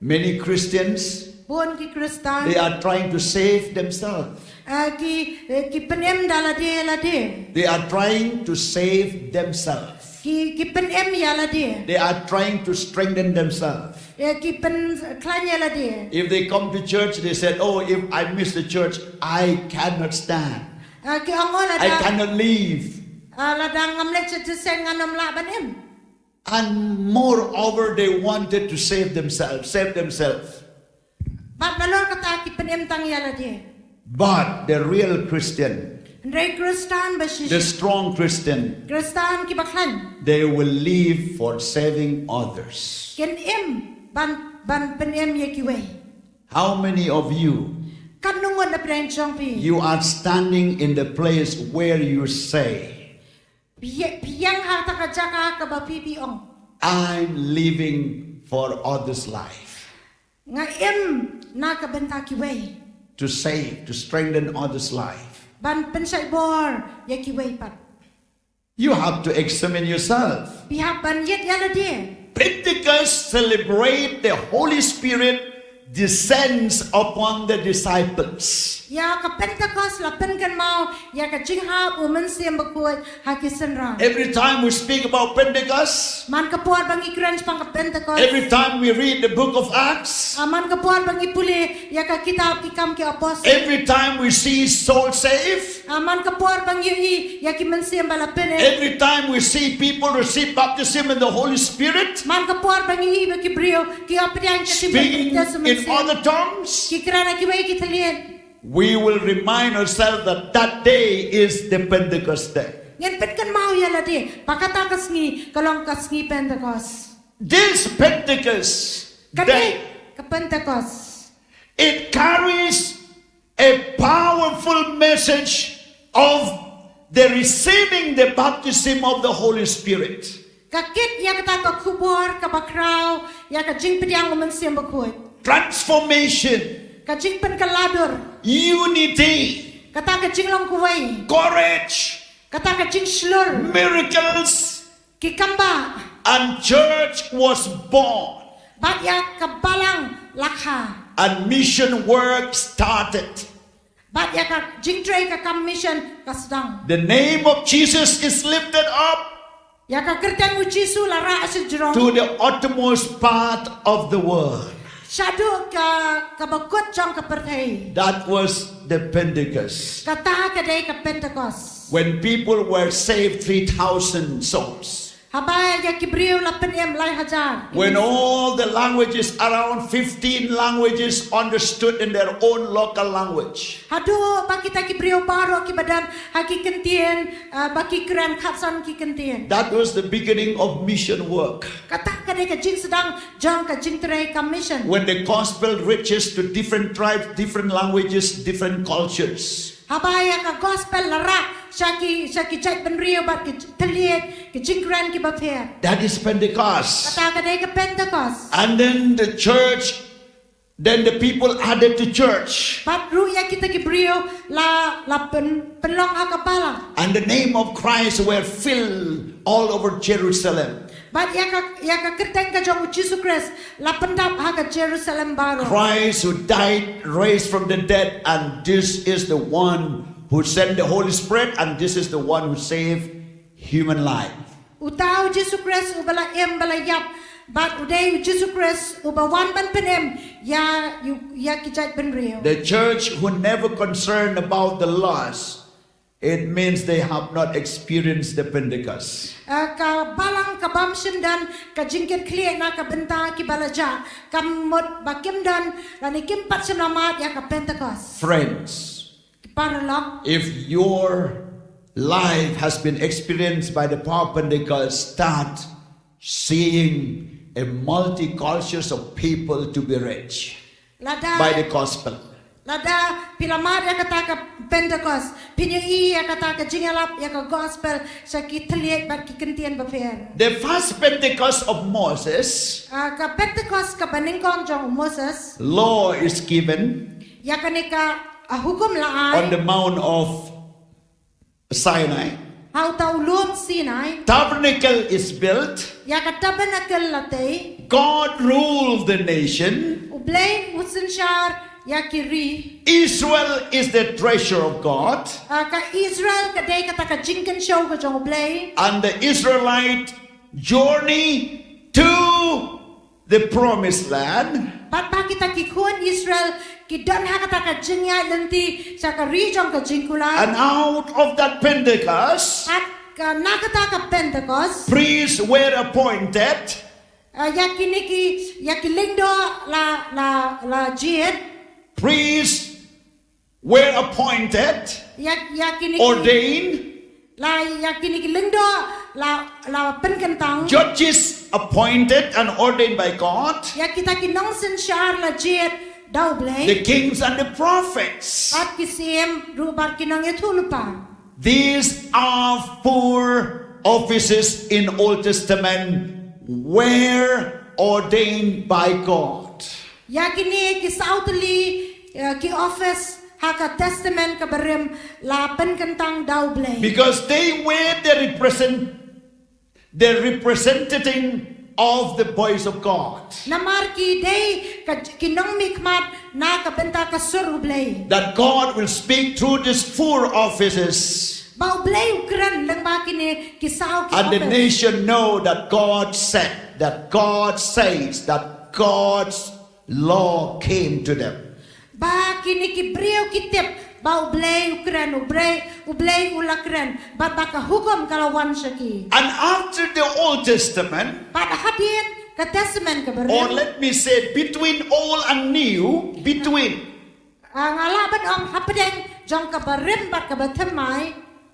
many Christians, bun ki Khristan, they are trying to save themselves. ah, ki, eh, ki pynim da lade lade. They are trying to save themselves. Ki, ki pynim ïa lade. They are trying to strengthen themselves. Eh, ki pynkhlaiñ ïa lade. If they come to church, they said, "Oh, if I miss the church, I cannot stand. Ah, ki ong, oh, I lada, cannot leave." ah, lada ngam leit sha jingïaseng ngan ym lah ban im. And moreover, they wanted to save themselves, save themselves. Bad nalor kata ki pynim tang ïa lade. But the real Christian, Hynrei Khristan bashisha, the strong Christian, Khristan ki bakhlaiñ, they will live for saving others. kin im ban, ban pynim ïa kiwei. How many of you, Katno ngut na pdeng jong phi? You are standing in the place where you say, Phi ïeng ha kata ka jaka kaba phi, phi ong, "I'm living for others' life." Nga im na ka bynta kiwei. To save, to strengthen others' life. Ban pynshait bor ïa kiwei pat. You have to examine yourself. Phi hap ban ïeit ïa lade. Pentecost celebrate the Holy Spirit descends upon the disciples. Ïa ka Pentecost la pynkynmaw ïa ka jinghap u Mynsiem Bakhuid ha ki synran. Every time we speak about Pentecost, Man ka por ba ngi kren shaphang ka Pentecost. Every time we read the book of Acts, Ah, man ka por ba ngi pule ïa ka kitab Ki Kam ki Apostol. Every time we see souls saved, Ah, man ka por ba ngi ïohi ïa ki mynsiem ba la pynim. Every time we see people receive baptism in the Holy Spirit, Man ka por ba ngi ïohi ba ki briew ki ïoh pdiang ka ktien speaking baptism in mynsiem. Other tongues, Ki kren ha kiwei ki thylliej. We will remind ourselves that that day is the Pentecost day. Ngin pynkynmaw ïa lade ba kata ka sngi ka long ka sngi Pentecost. This Pentecost Ka day, dei ka Pentecost. It carries a powerful message of the receiving the baptism of the Holy Spirit. Ka kit ïa kata ka khubor kaba khraw ïa ka jingpdiang u Mynsiem Bakhuid. Transformation, Ka jingpynkylla dur. Unity, Kata ka jinglong kawei. Courage, Kata ka jingshlur. Miracles, Ki kambah. And church was born. Bad ïa ka balang la kha. And mission work started. Bad ïa ka jingtrei ka kam mission ka sdang. The name of Jesus is lifted up. Ïa ka kyrteng u Jisu la rah shajrong. To the uttermost part of the world. Shaduh ka, kaba kut jong ka pyrthei. That was the Pentecost. Kata ka dei ka Pentecost. When people were saved, three thousand souls. Haba ïa ki briew la pynim lai hajar. When all the languages, around fifteen languages, understood in their own local language. Haduh ba kita ki briew baroh kiba don ha ki kyntien, ah, ba ki kren khatsan ki kyntien. That was the beginning of mission work. Kata ka dei ka jingsdang jong ka jingtrei ka mission. When the gospel reaches to different tribes, different languages, different cultures. Haba ïa ka gospel la rah sha ki, sha ki jaitbynriew bad ki thylliej, ki jingkren kiba pher. That is Pentecost. Kata ka dei ka Pentecost. And then the church, then the people added to church. Bad ruh ïa kita ki briew la, la pyn, pynlong ha ka balang. And the name of Christ were filled all over Jerusalem. Bad ïa ka, ïa ka kyrteng ka jong u Jisu Khrist la pyndap ha ka Jerusalem baroh. Christ who died, raised from the dead, and this is the one who sent the Holy Spirit, and this is the one who saved human life. Uta u Jisu Khrist uba la im ba la ïap Bad u dei u Jisu Khrist uba wan ban pynim ïa u, ïa ki jait bynriew. The church who never concerned about the lost, it means they have not experienced the Pentecost. Eh, ka balang ka bym shym don ka jingkitkhlieh na ka bynta ki ba la jah, ka mut ba kim don lane kim pat shym la mad ïa ka Pentecost. Friends, ki paralok, if your life has been experienced by the power of Pentecost, start seeing a multicultures of people to be rich. Lada, by the gospel. Lada phi la mad ïa kata ka Pentecost, phin ïohi ïa kata ka jingïalap ïa ka gospel sha ki thylliej bad ki kyntien bapher. The first Pentecost of Moses, ah, ka Pentecost kaba nyngkong jong u Moses, law is given, ïa kane ka, ah, hukum la ai, on the mount of Sinai. Ha uta u lum Sinai. Tabernacle is built. Ïa ka tabernacle la tei. God ruled the nation. U Blei u synshar ïa ki ri. Israel is the treasure of God. Ah, ka Israel ka dei kata ka jingkynshew ka jong u Blei. And the Israelite journey to the promised land. Bad ba kita ki khun Israel ki don ha kata ka jingïaid lynti sha ka ri jong ka jingkular. And out of that Pentecost, bad ka, na kata ka Pentecost, priests were appointed. Ah, ïa kine ki, ïa ki lyngdoh la, la, la jied. Priests were appointed, ïa, ïa kine ki, ordained, la, ïa kine ki lyngdoh la, la pynkyntang. Judges appointed and ordained by God. Ïa kita ki nongsynshar la jied da u Blei. The kings and the prophets. Bad ki syiem ruh bad ki nongïathuhlypa. These are four offices in Old Testament were ordained by God. Ïa kine ki saw tylli, eh, ki office ha ka Testament kaba rim la pynkyntang da u Blei. Because they were the represent, the representing of the voice of God. Namar ki dei ka, ki nongmihkhmat na ka bynta ka sur u Blei. That God will speak through these four offices. Ba u Blei u kren lyngba kine ki saw ki office. And the nation know that God said, that God says, that God's law came to them. Ba kine ki briew ki tip ba u Blei u kren, u Blei, u Blei u la kren, bad ba ka hukum ka la wan sha ki. And after the Old Testament, bad hadien ka Testament kaba rim, or let me say, between Old and New, between, ah, nga lah ban ong hapdeng jong kaba rim bad kaba thymmai.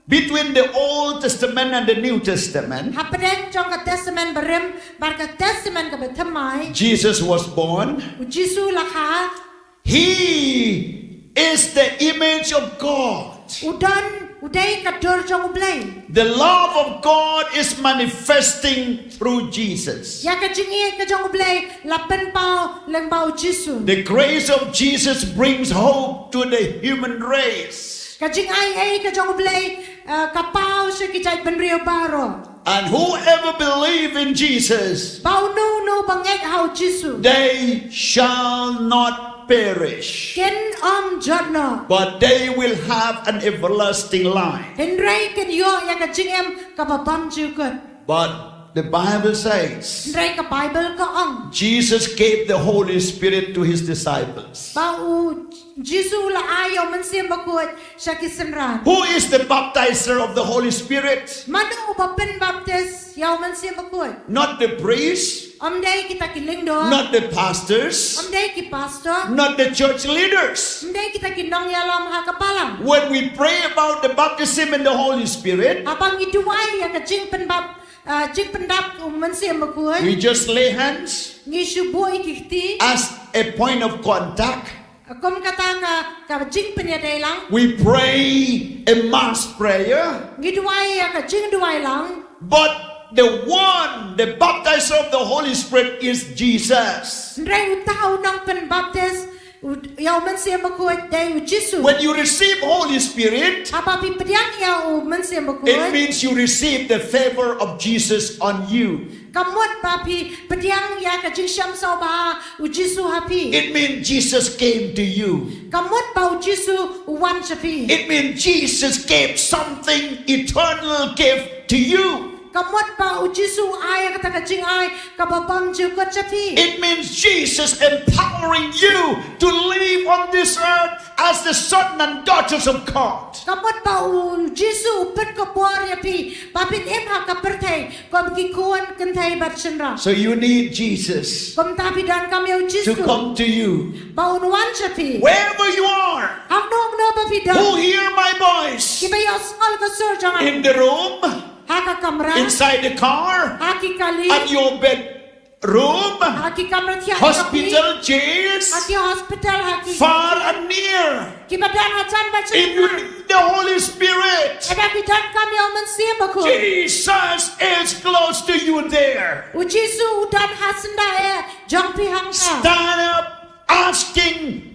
Between the Old Testament and the New Testament, hapdeng jong ka Testament barim bad ka Testament kaba thymmai, Jesus was born. U Jisu la kha. He is the image of God. U don, u dei ka dur jong u Blei. The love of God is manifesting through Jesus. Ïa ka jingïeit ka jong u Blei la pynpaw lyngba u Jisu. The grace of Jesus brings hope to the human race. Ka jingai ei ka jong u Blei, eh, ka paw sha ki jait bynriew baroh. And whoever believe in Jesus, ba uno uno ba ngeit ha u Jisu, they shall not perish, kin ym jot noh, but they will have an everlasting life. Hynrei kin ïoh ïa ka jingim kaba bymjukut. But the Bible says, hynrei ka Bible ka ong, Jesus gave the Holy Spirit to his disciples. Ba u Jisu u la ai ïa u Mynsiem Bakhuid sha ki synran. Who is the baptizer of the Holy Spirit? Mano uba pynbaptis ïa u Mynsiem Bakhuid? Not the priest. Ym dei kita ki lyngdoh. Not the pastors. Ym dei ki pastor. Not the church leaders. Ym dei kita ki nongïalam ha ka balang. When we pray about the baptism in the Holy Spirit, haba ngi duwai ïa ka jingpynbap, ah, jingpyndap u Mynsiem Bakhuid, we just lay hands, ngi shu buh ïa ki kti, as a point of contact. Kum kata ka, ka jingpynïadei lang. We pray a mass prayer. Ngi duwai ïa ka jingduwai lang. But the one, the baptizer of the Holy Spirit is Jesus. Hynrei uta u nongpynbaptis, u, ïa u Mynsiem Bakhuid dei u Jisu. When you receive Holy Spirit, haba phi pdiang ïa u Mynsiem Bakhuid, it means you receive the favor of Jesus on you. Ka mut ba phi pdiang ïa ka jingshem sawba u Jisu ha phi. It means Jesus came to you. Ka mut ba u Jisu u wan sha phi. It means Jesus gave something eternal gift to you. Ka mut ba u Jisu u ai ïa kata ka jingai kaba bymjukut sha phi. It means Jesus empowering you to live on this earth as the sons and daughters of God. Ka mut ba u Jisu u pynkup bor ïa phi ba phin im ha ka pyrthei kum ki khun kynthei bad shynrang. So you need Jesus. Kumta phi donkam ïa u Jisu. To come to you. Ba un wan sha phi. Wherever you are. Hangno hangno ba phi don. Who hear my voice. Kiba ïohsngew ïa ka sur jong nga. In the room. Ha ka kamra. Inside the car. Ha ki kali. At your bedroom. Ha ki kamra thiah. Hospital, jails. Ha ki hospital, ha ki. Far and near. Kiba don hajan bad hajan. If you need the Holy Spirit, lada phi donkam ïa u Mynsiem Bakhuid. Jesus is close to you there. U Jisu u don ha syndah jong phi hangta. Stand up, asking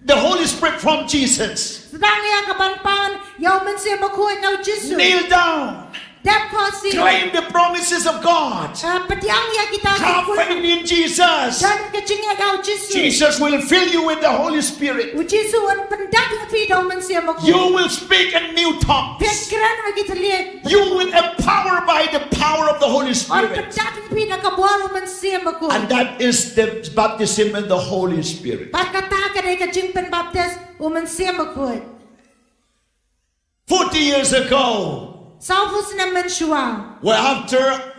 the Holy Spirit from Jesus. Sdang ïa ka ban pan ïa u Mynsiem Bakhuid na u Jisu. Kneel down. Dep khohsiew. Claim the promises of God. Ah, pdiang ïa kita ki. Have faith in Jesus. Don ka jingngeit ha u Jisu. Jesus will fill you with the Holy Spirit. U Jisu un pyndap ïa phi da u Mynsiem Bakhuid. You will speak in new tongues. Phin kren ha ki thylliej. You will empower by the power of the Holy Spirit. Un pyndap ïa phi da ka bor u Mynsiem Bakhuid. And that is the baptism in the Holy Spirit. Bad kata ka dei ka jingpynbaptis u Mynsiem Bakhuid. Forty years ago, Sawphew snem mynshuwa. Where after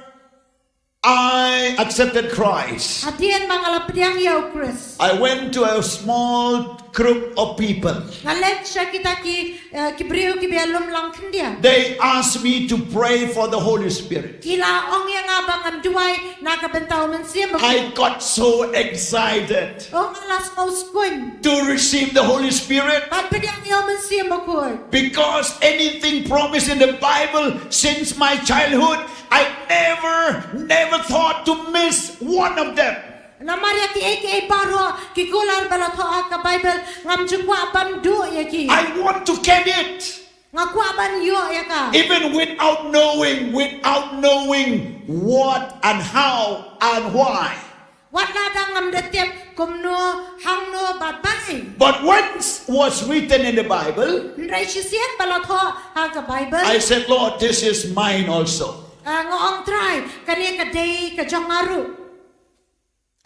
I accepted Christ, hadien ba nga la pdiang ïa u Khrist, I went to a small group of people. Nga leit sha kita ki, eh, ki briew kiba ïalum lang khyndiat. They asked me to pray for the Holy Spirit. Ki la ong ïa nga ba ngan duwai na ka bynta u Mynsiem Bakhuid. I got so excited. Oh, nga la sngewskuin. To receive the Holy Spirit. Ban pdiang ïa u Mynsiem Bakhuid. Because anything promised in the Bible since my childhood, I never, never thought to miss one of them. Namar ïa kiei kiei baroh ki kular ba la thoh ha ka Baibl ngam ju kwah ban duh ïa ki. I want to get it. Nga kwah ban ïoh ïa ka. Even without knowing, without knowing what and how and why. Wat la dang ngam da tip kumno, hangno bad balei. But when was written in the Bible, hynrei shisien ba la thoh ha ka Baibl, I said, "Lord, this is mine also." Ah, nga ong, Trai, kane ka dei ka jong nga ruh.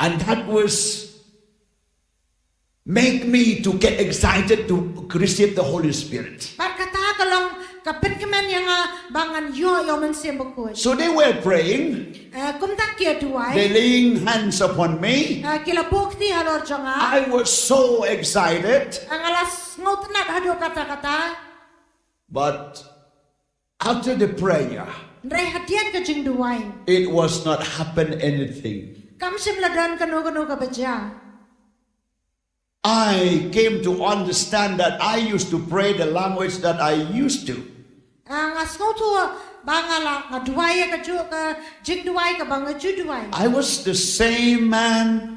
And that was make me to get excited to receive the Holy Spirit. Bad kata ka long ka pynkmen ïa nga ba ngan ïoh ïa u Mynsiem Bakhuid. So they were praying. Eh, kumta ki ïa duwai. They laying hands upon me. Eh, ki la buh kti halor jong nga. I was so excited. Eh, nga la sngewtynnat haduh katta katta. But after the prayer, hynrei hadien ka jingduwai, it was not happen anything. Kam shym la don kano kano kaba jia. I came to understand that I used to pray the language that I used to. Ah, nga sngewthuh ba nga la, nga duwai ïa kajuh ka jingduwai kaba nga ju duwai. I was the same man,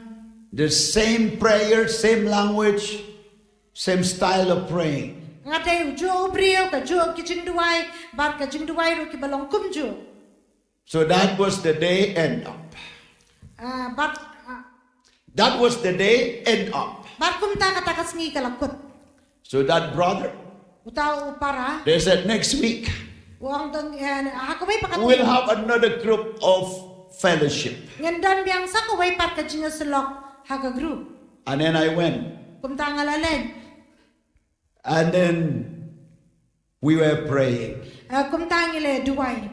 the same prayer, same language, same style of praying. Nga dei ujuh u briew, kajuh ki jingduwai, bad ka jingduwai ruh kiba long kumjuh. So that was the day end up. Ah, bad, ah, that was the day end up. Bad kumta kata ka sngi ka la kut. So that brother, uta u para, they said, "Next week, u ong tang, eh, ha kawei pat ka, we'll have another group of fellowship." Ngin don biang sa kawei pat ka jingïasyllok ha ka group. And then I went. Kumta nga la leit. And then we were praying. Eh, kumta ngi la duwai.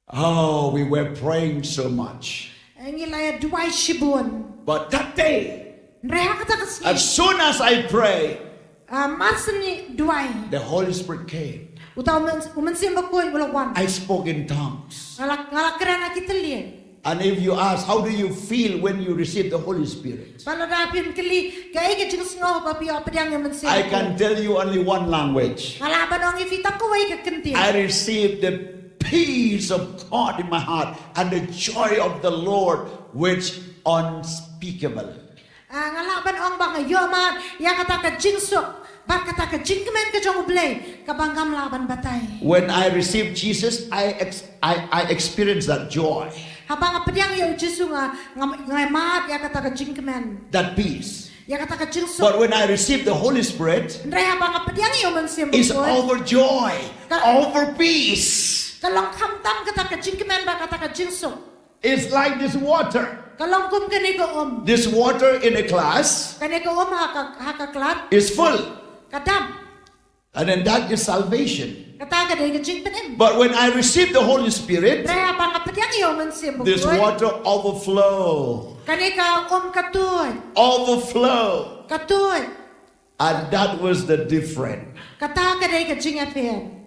Oh, we were praying so much. Eh, ngi la duwai shibun. But that day, hynrei ha kata ka sngi, as soon as I pray, ah, mar shu ngi duwai, the Holy Spirit came. Uta u Myn-, u Mynsiem Bakhuid u la wan. I spoke in tongues. Nga la, nga la kren ha ki thylliej. And if you ask, "How do you feel when you receive the Holy Spirit?" Bad lada phin kylli, kaei ka jingsngew ba phi ïoh pdiang ïa u Mynsiem Bakhuid? I can tell you only one language. Nga lah ban ong ïa phi tang kawei ka kyntien. I received the peace of God in my heart and the joy of the Lord which unspeakable. Ah, nga lah ban ong ba nga ïoh mad ïa kata ka jingsuk bad kata ka jingkmen ka jong U Blei kaba ngam lah ban batai. When I received Jesus, I ex-, I, I experienced that joy. Haba nga pdiang ïa U Jisu nga, nga, nga mad ïa kata ka jingkmen. That peace. Ïa kata ka jingsuk. But when I received the Holy Spirit, hynrei haba nga pdiang ïa U Mynsiem Bakhuid, it's over joy, ka, over peace. Ka long khamtam kata ka jingkmen bad kata ka jingsuk. It's like this water. Ka long kum kane ka um. This water in a glass Kane ka um ha ka, ha ka klat. Is full. Ka dam. And then that is salvation. Kata ka dei ka jingpynim. But when I receive the Holy Spirit, Hynrei haba nga pdiang ïa u Mynsiem this Bakhuid, water overflow. Kane ka um ka tuid. Overflow. Ka tuid. And that was the difference. Kata ka dei ka jingïapher.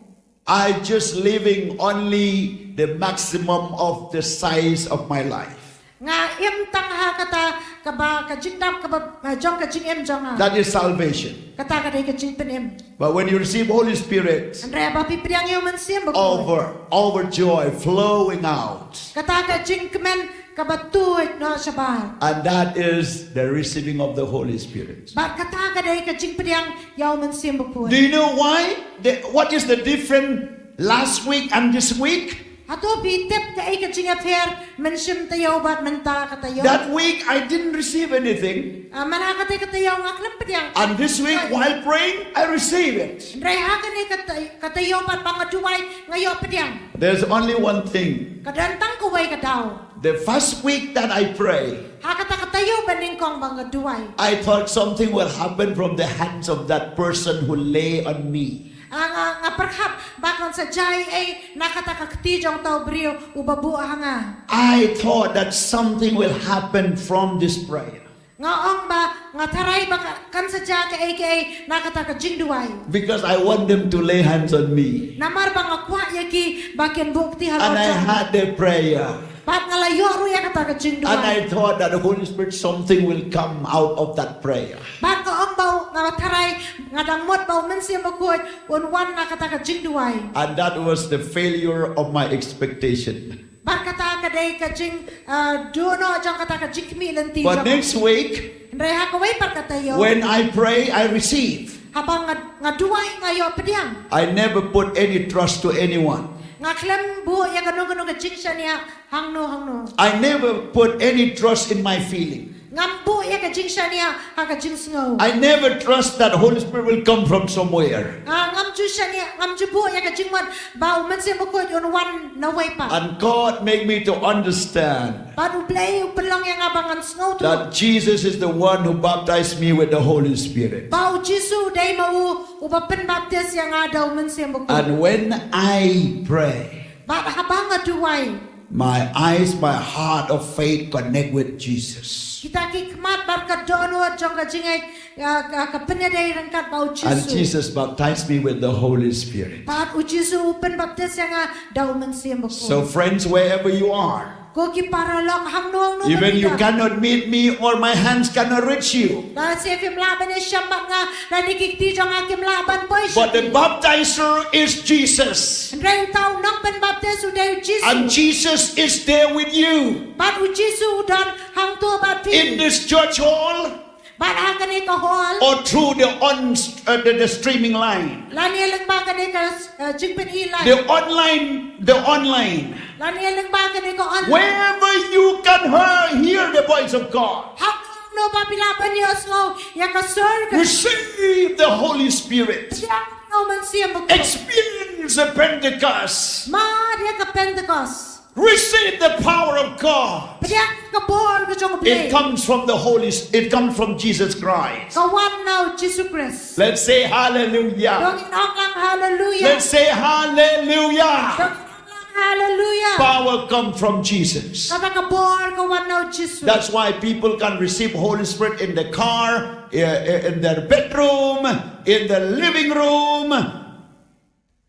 I just living only the maximum of the size of my life. Nga im tang ha kata kaba ka jingdap kaba, eh, jong ka jingim jong nga. That is salvation. Kata ka dei ka jingpynim. But when you receive Holy Spirit, Hynrei haba phi pdiang ïa u Mynsiem Bakhuid, over, overjoy flowing out. Kata ka jingkmen kaba tuid noh shabar. And that is the receiving of the Holy Spirit. Bad kata ka dei ka jingpdiang ïa u Mynsiem Bakhuid. Do you know why? The, what is the difference last week and this week? Hato phi tip kaei ka jingïapher mynshem taïew bad mynta ka taïew? That week I didn't receive anything. Ah, man ha kata ka taïew nga khlem pdiang. And this week, while praying, I receive it. Hynrei ha kane ka tai-, ka taïew bad ba nga duwai nga ïoh pdiang. There's only one thing. Ka don tang kawei ka daw. The first week that I pray, Ha kata ka taïew ba nyngkong ba nga duwai. I thought something will happen from the hands of that person who lay on me. Ah, nga, nga pyrkhat ba kan sa jia ei na kata ka kti jong uta u briew uba buh ha nga. I thought that something will happen from this prayer. Nga ong ba nga tharai ba ka, kan sa jia kaei kaei na kata ka jingduwai. Because I want them to lay hands on me. Namar ba nga kwah ïa ki ba kin buh kti halor And I jong nga. Had the prayer. Bad nga la ïoh ruh ïa kata ka jingduwai. And I thought that the Holy Spirit, something will come out of that prayer. Bad nga ong ba u, nga tharai, nga dang mut ba u Mynsiem Bakhuid un wan na kata ka jingduwai. And that was the failure of my expectation. Bad kata ka dei ka jing, ah, duh noh jong kata ka jingkhmih lynti jong. But next week, Hynrei ha kawei pat ka taïew. When I pray, I receive. Haba nga, nga duwai nga ïoh pdiang. I never put any trust to anyone. Nga khlem buh ïa kano kano ka jingshaniah hangno hangno. I never put any trust in my feeling. Ngam buh ïa ka jingshaniah ha ka jingsngew. I never trust that Holy Spirit will come from somewhere. Ah, ngam ju shaniah, ngam ju buh ïa ka jingmut ba u Mynsiem Bakhuid un wan nawei pat. And God make me to understand Bad U Blei u pynlong ïa nga ba ngan sngewthuh. That Jesus is the one who baptized me with the Holy Spirit. Ba u Jisu u dei ma u uba pynbaptis ïa nga da u Mynsiem Bakhuid. And when I pray, Bad haba nga duwai, my eyes, my heart of faith connect with Jesus. kita ki khmat bad ka dohnud jong ka jingngeit, ah, ka, ka pynïadei ryngkat bad u Jisu. And Jesus baptized me with the Holy Spirit. Bad u Jisu u pynbaptis ïa nga da u Mynsiem Bakhuid. So friends, wherever you are, Ko ki paralok, hangno hangno ba even phi you don. Cannot meet me or my hands cannot reach you. Lehse phim lah ban ïashem bad nga, lane ki kti jong nga kim lah ban poi sha phi. But the baptizer is Jesus. Hynrei uta u nongpynbaptis u dei u Jisu. And Jesus is there with you. Bad u Jisu u don hangto bad phi. In this church hall, Bad ha kane ka hall. Or through the on uh, the, the streaming line. Lane lyngba kane ka, uh, jingpyni live. The online, the online. Lane lyngba kane ka online. Wherever you can hear, hear the voice of God. Hangno ba phi lah ban ïohsngew ïa ka sur ka. Receive the Holy Spirit. Pdiang ïa u Mynsiem Bakhuid. Experience the Pentecost. Mad ïa ka Pentecost. Receive the power of God. Pdiang ka bor ka jong u Blei. It comes from the Holy. It comes from Jesus Christ. Ka wan na u Jisu Khrist. Let's say hallelujah. To ngin ong lang hallelujah. Let's say hallelujah. To ngin ong lang hallelujah. Power come from Jesus. Kata ka bor ka wan na u Jisu. That's why people can receive Holy Spirit in the car, eh, eh, in their bedroom, in the living room,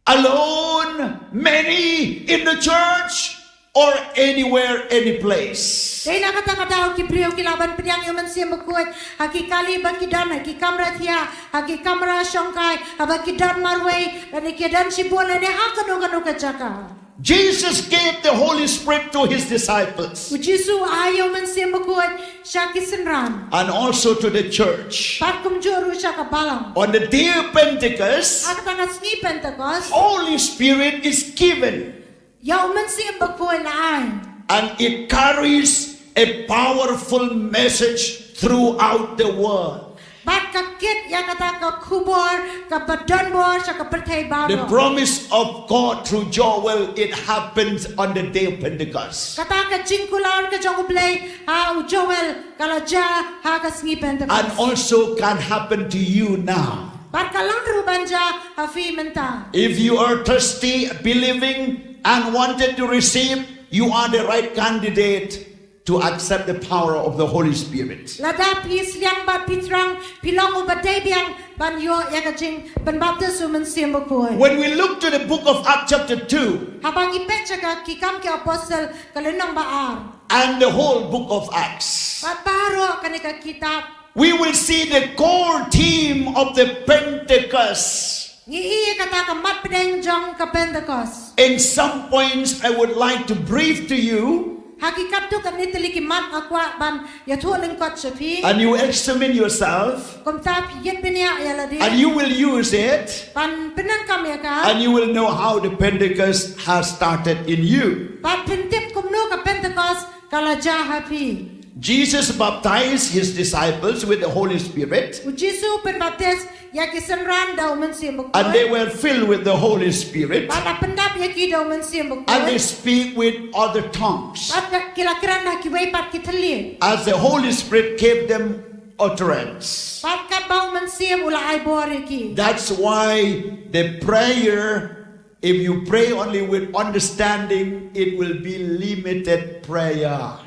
alone, many in the church, or anywhere, any place. Dei na kata ka daw ki briew ki lah ban pdiang ïa u Mynsiem Bakhuid ha ki kali ba ki don, ha ki kamra thiah, ha ki kamra shongkai, haba ki don marwei, lane ki don shibun, lane ha kano kano ka jaka. Jesus gave the Holy Spirit to his disciples. U Jisu u ai ïa u Mynsiem Bakhuid sha ki synran. And also to the church. Bad kumjuh ruh sha ka balang. On the day of Pentecost, Ha kata ka sngi Pentecost. Holy Spirit is given. Ïa u Mynsiem Bakhuid la ai. And it carries a powerful message throughout the world. Bad ka Kit ïa kata ka khubor kaba don bor sha ka pyrthei baroh. The promise of God through Joel, it happens on the day of Pentecost. Kata ka jingkular ka jong U Blei ha u Joel ka la jia ha ka sngi Pentecost. And also can happen to you now. Bad ka lah ruh ban jia ha phi mynta. If you are thirsty, believing, and wanted to receive, you are the right candidate to accept the power of the Holy Spirit. Lada phi sliang bad phi thrang, phi long uba dei biang ban ïoh ïa ka jingpynbaptis u Mynsiem Bakhuid. When we look to the book of Acts chapter two, haba ngi peit sha ka Ki Kam ki Apostle ka lynnong ba ar, and the whole book of Acts, bad baroh kane ka kitab, we will see the core theme of the Pentecost. Ngi i kata ka mat pdeng jong ka Pentecost. In some points, I would like to brief to you. Ha ki katto katne tylli ki mat nga kwah ban ïathuh lyngkot sha phi. And you examine yourself. Kumta phi ïit bniah ïa lade. And you will use it. Ban pyndonkam ïa ka. And you will know how the Pentecost has started in you. Bad phin tip kumno ka Pentecost ka la jia ha phi. Jesus baptized his disciples with the Holy Spirit. U Jisu u pynbaptis ïa ki synran da u Mynsiem Bakhuid. And they were filled with the Holy Spirit. Bad la pyndap ïa ki da u Mynsiem Bakhuid. And they speak with other tongues. Bad ki la kren ha kiwei pat ki thylliej. As the Holy Spirit gave them utterance. Bad katba u Mynsiem u la ai bor ïa ki. That's why the prayer, if you pray only with understanding, it will be limited prayer.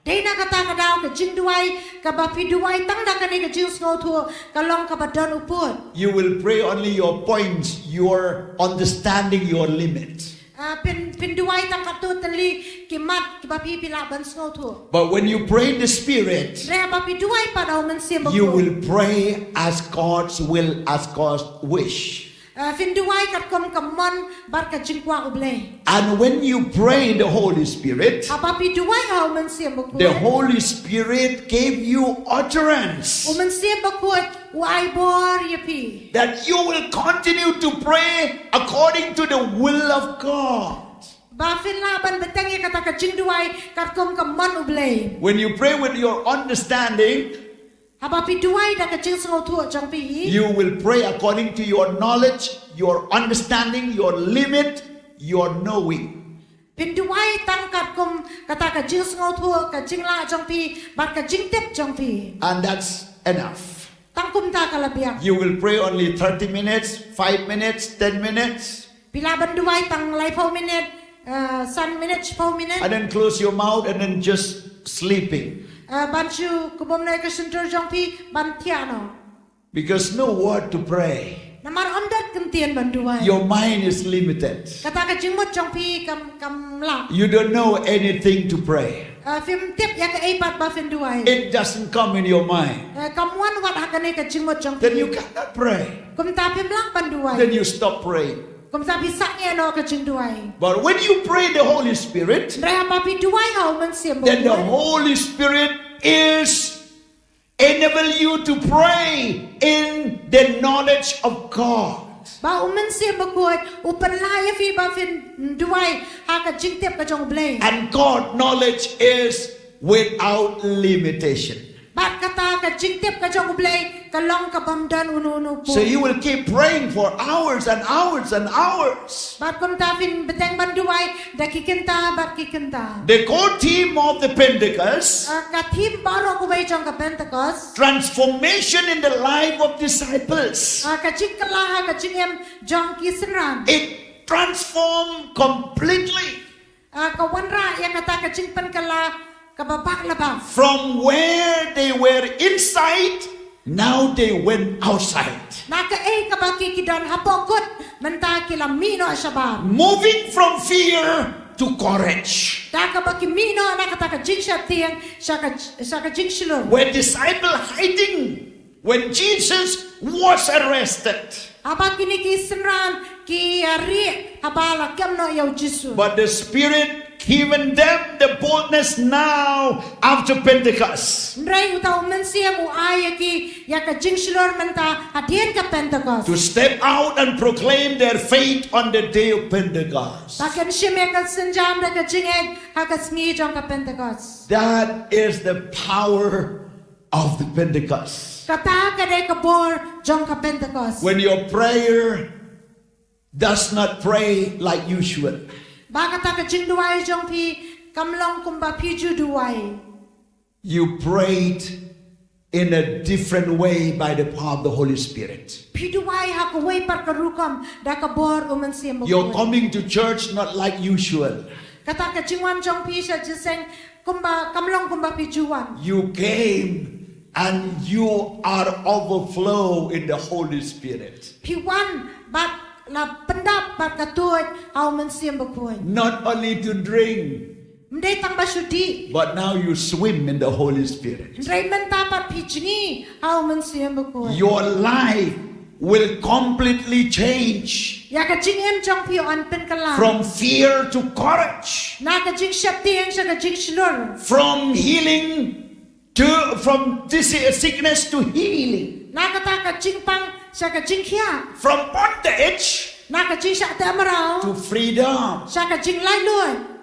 Dei na kata ka daw ka jingduwai kaba phi duwai tang da kane ka jingsngewthuh ka long kaba don u pud. You will pray only your points, your understanding, your limit. Ah, phin, phin duwai tang katto tylli ki mat kiba phi, phi lah ban sngewthuh. But when you pray in the Spirit, hynrei haba phi duwai pat ha u Mynsiem Bakhuid, you will pray as God's will, as God's wish. Ah, phin duwai katkum ka mon bad ka jingkwah U Blei. And when you pray in the Holy Spirit, haba phi duwai ha u Mynsiem Bakhuid, the Holy Spirit gave you utterance. U Mynsiem Bakhuid u ai bor ïa phi. That you will continue to pray according to the will of God. Ba phin lah ban bteng ïa kata ka jingduwai katkum ka mon U Blei. When you pray with your understanding, haba phi duwai da ka jingsngewthuh jong phi, you will pray according to your knowledge, your understanding, your limit, your knowing. Phin duwai tang katkum kata ka jingsngewthuh, ka jinglah jong phi bad ka jingtip jong phi. And that's enough. Tang kumta ka la biang. You will pray only thirty minutes, five minutes, ten minutes. Phi lah ban duwai tang laiphew minit, eh, san minit, shiphew minit. And then close your mouth and then just sleeping. Eh, ban shu kbum noh ïa ka shyntur jong phi ban thiah noh. Because no word to pray. Namar ym don kyntien ban duwai. Your mind is limited. Kata ka jingmut jong phi kam, kam lah. You don't know anything to pray. Eh, phim tip ïa kaei pat ba phin duwai. It doesn't come in your mind. Eh, kam wan wat ha kane ka jingmut jong phi. Then you cannot pray. Kumta phim lah ban duwai. Then you stop praying. Kumta phi sangeh noh ka jingduwai. But when you pray the Holy Spirit, hynrei haba phi duwai ha u Mynsiem Bakhuid, then the Holy Spirit is enable you to pray in the knowledge of God. Ba u Mynsiem Bakhuid u pynlah ïa phi ba phin duwai ha ka jingtip ka jong U Blei. And God knowledge is without limitation. Bad kata ka jingtip ka jong U Blei ka long ka bym don uno uno pud. So you will keep praying for hours and hours and hours. Bad kumta phin bteng ban duwai da ki kynta bad ki kynta. The core theme of the Pentecost, ah, ka theme baroh kawei jong ka Pentecost, transformation in the life of disciples. Ah, ka jingkylla ha ka jingim jong ki synran. It transformed completely. Ah, ka wanrah ïa kata ka jingpynkylla kaba bak la bak. From where they were inside, now they went outside. Na kaei kaba ki, ki don hapoh kut, mynta ki la mih noh shabar. Moving from fear to courage. Da kaba ki mih noh na kata ka jingsheptieng sha ka, sha ka jingshlur. Where disciple hiding when Jesus was arrested. Haba kine ki synran ki, ah, rieh haba la kem noh ïa u Jisu. But the Spirit given them the boldness now after Pentecost. Hynrei uta u Mynsiem u ai ïa ki ïa ka jingshlur mynta hadien ka Pentecost. To step out and proclaim their faith on the day of Pentecost. Ba kin shim ïa ka sienjam da ka jingngeit ha ka sngi jong ka Pentecost. That is the power of the Pentecost. Kata ka dei ka bor jong ka Pentecost. When your prayer does not pray like usual, Ba kata ka jingduwai jong phi kam long kumba phi ju duwai. You prayed in a different way by the power of the Holy Spirit. Phi duwai ha kawei pat ka rukom da ka bor u Mynsiem Bakhuid. You're coming to church not like usual. Kata ka jingwan jong phi sha jingïaseng kumba kam long kumba phi ju wan. You came and you are overflow in the Holy Spirit. Phi wan bad la pyndap bad ka tuid ha u Mynsiem Bakhuid. Not only to drink, Ym dei tang ba shu dih. but now you swim in the Holy Spirit. Hynrei mynta pat phi jngi ha u Mynsiem Bakhuid. Your life will completely change Ïa ka jingim jong phi yn pynkylla. from fear to courage, Na ka jingsheptieng sha ka jingshlur. from healing to from dis- sickness to healing, Na kata ka jingpang sha ka jingkhiah. from bondage Na ka jingshah teh mraw to freedom. sha ka jinglaitluid.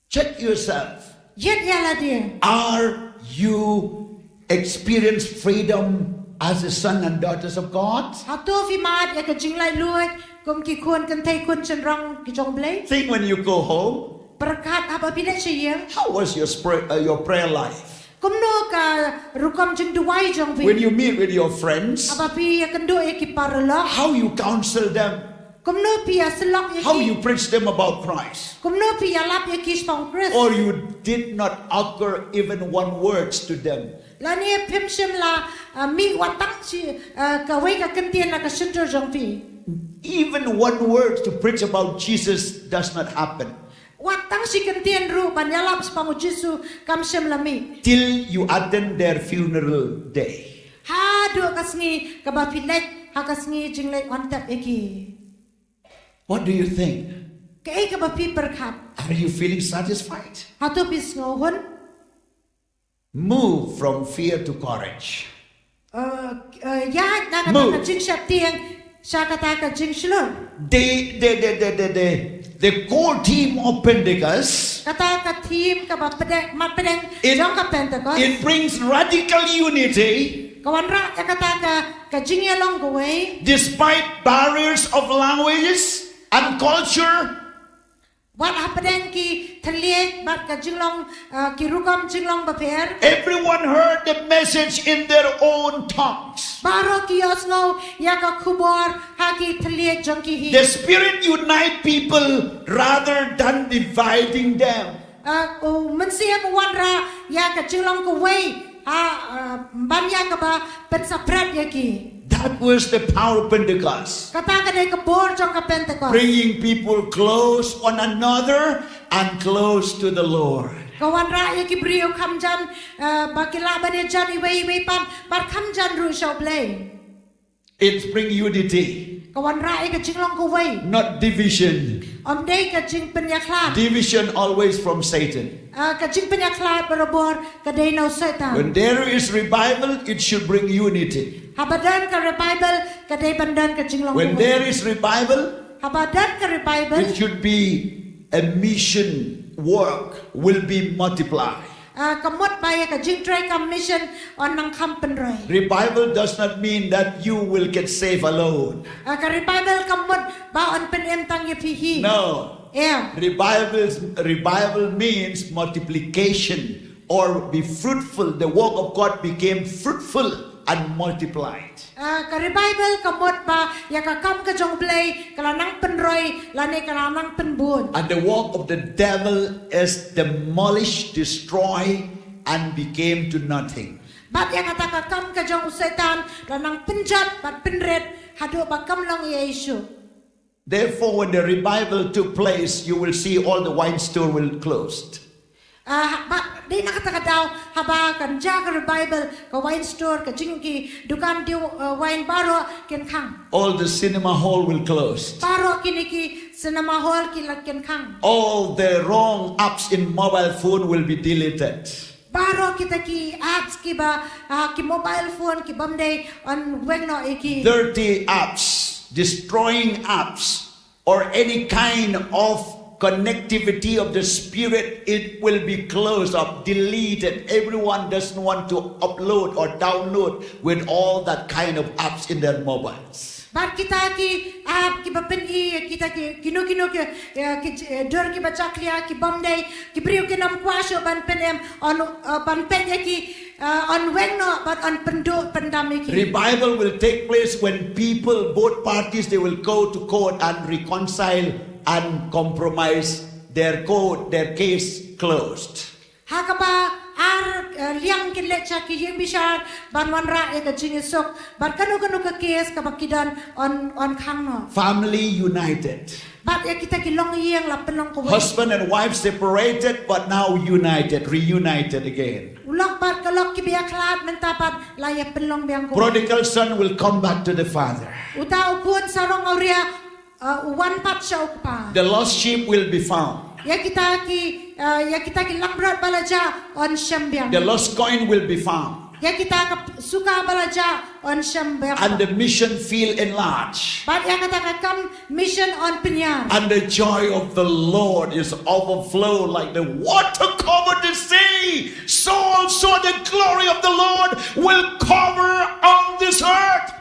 Check yourself. Ïeit ïa lade. Are you experience freedom as a son and daughters of God? Hato phi mad ïa ka jinglaitluid kum ki khun kynthei khun shynrang ki jong Blei? Think when you go home. Pyrkhat haba phi leit sha ïing. How was your, spray, uh, your prayer life? Kumno ka rukom jingduwai jong phi? When you meet with your friends, Haba phi ïakynduh ïa ki paralok. How you counsel them? Kumno phi ïasyllok ïa ki? How you preach them about Christ? Kumno phi ïalap ïa ki shaphang Khrist? Or you did not utter even one words to them? Lane phim shym la, ah, mih wat tang shi, ah, kawei ka kyntien na ka shyntur jong phi. Even one word to preach about Jesus does not happen Wat tang shi kyntien ruh ban ïalap shaphang u Jisu kam shym la mih. till you attend their funeral day. Haduh ka sngi kaba phi leit ha ka sngi jingleit wan tep ïa ki. What do you think? Kaei kaba phi pyrkhat? Are you feeling satisfied? Hato phi sngewhun? Move from fear to courage. Uh, uh, ïaid na kata Move. Ka jingsheptieng sha kata ka jingshlur. The, the, the, the, the, the, the core theme of Pentecost, Kata ka theme kaba pdeng, mat pdeng it, jong ka Pentecost. It brings radical unity. Ka wanrah ïa kata ka, ka jingïalong kawei. Despite barriers of languages and culture, Wat hapdeng ki thylliej bad ka jinglong, uh, ki rukom jinglong bapher. Everyone heard the message in their own tongues. Baroh ki ïohsngew ïa ka khubor ha ki thylliej jong ki hi. The Spirit unite people rather than dividing them. Uh, u Mynsiem u wanrah ïa ka jinglong kawei ha, uh, ban ïa kaba pynsapret ïa ki. That was the power of Pentecost. Kata ka dei ka bor jong ka Pentecost. Bringing people close one another and close to the Lord. Ka wanrah ïa ki briew kham jan, uh, ba ki lah ban ïajan iwei iwei pat, bad kham jan ruh sha u Blei. It brings unity, Ka wanrah ïa ka jinglong kawei. Not division. Ym dei ka jingpynïakhlad. Division always from Satan. Uh, ka jingpynïakhlad barabor ka dei na u Soitan. When there is revival, it should bring unity. Haba don ka revival ka dei ban don ka jinglong. When there is revival, Haba don ka revival, it should be a mission work will be multiplied. Uh, ka mut ba ïa ka jingtrei ka mission yn nang kham pynroi. Revival does not mean that you will get saved alone. Uh, ka revival ka mut ba yn pynim tang ïa phi hi. No. Yeah. Revival, revival means multiplication or be fruitful. The work of God became fruitful and multiplied. Uh, ka revival ka mut ba ïa ka kam ka jong Blei ka la nang pynroi lane ka la nang pynbun. And the work of the devil is demolished, destroyed, and became to nothing. Bad ïa kata ka kam ka jong u Soitan la nang pynjot bad pynrit haduh ba kam long ei ei shuh. Therefore, when the revival took place, you will see all the wine store will closed. Uh, bad dei na kata ka daw haba kan jia ka revival, ka wine store, ka jing ki dukan diu, uh, wine baroh kin khang. All the cinema hall will close. Baroh kine ki cinema hall ki la kin khang. All the wrong apps in mobile phone will be deleted. Baroh kita ki apps kiba, uh, ki mobile phone ki bym dei yn weng noh ïa ki. Dirty apps, destroying apps, or any kind of connectivity of the spirit, it will be closed up, deleted. Everyone doesn't want to upload or download with all that kind of apps in their mobiles. Bad kita ki app kiba pyni, kita ki kino kino ki, eh, ki, eh, dur kiba jakhlia, ki bym dei, ki briew kin ym kwah shuh ban pynim, on, eh, ban peit ïa ki, eh, on weng noh, bad on pynduh pyndam ïa ki. Revival will take place when people, both parties, they will go to court and reconcile and compromise their court, their case closed. Ha kaba ar, eh, liang kin leit sha ki ïing bishar, ban wanrah ïa ka jingïasuk, bad kano kano ka case kaba ki don on, on khang noh. Family united. Bad ïa kita ki longïing la pynlong kawei. Husband and wife separated, but now united, reunited again. U lok bad ka lok kiba ïakhlad mynta pat la ïa pynlong biang kawei. Prodigal son will come back to the father. Uta u khun sarong awria, uh, u wan pat sha u kpa. The lost sheep will be found. Ïa kita ki, uh, ïa kita ki langbrot ba la jah yn shem biang. The lost coin will be found. Ïa kita ka suka ba la jah yn shem biang. And the mission field enlarged. Bad ïa kata ka kam mission yn pynïar. And the joy of the Lord is overflow like the water cover the sea. So also the glory of the Lord will cover on this earth.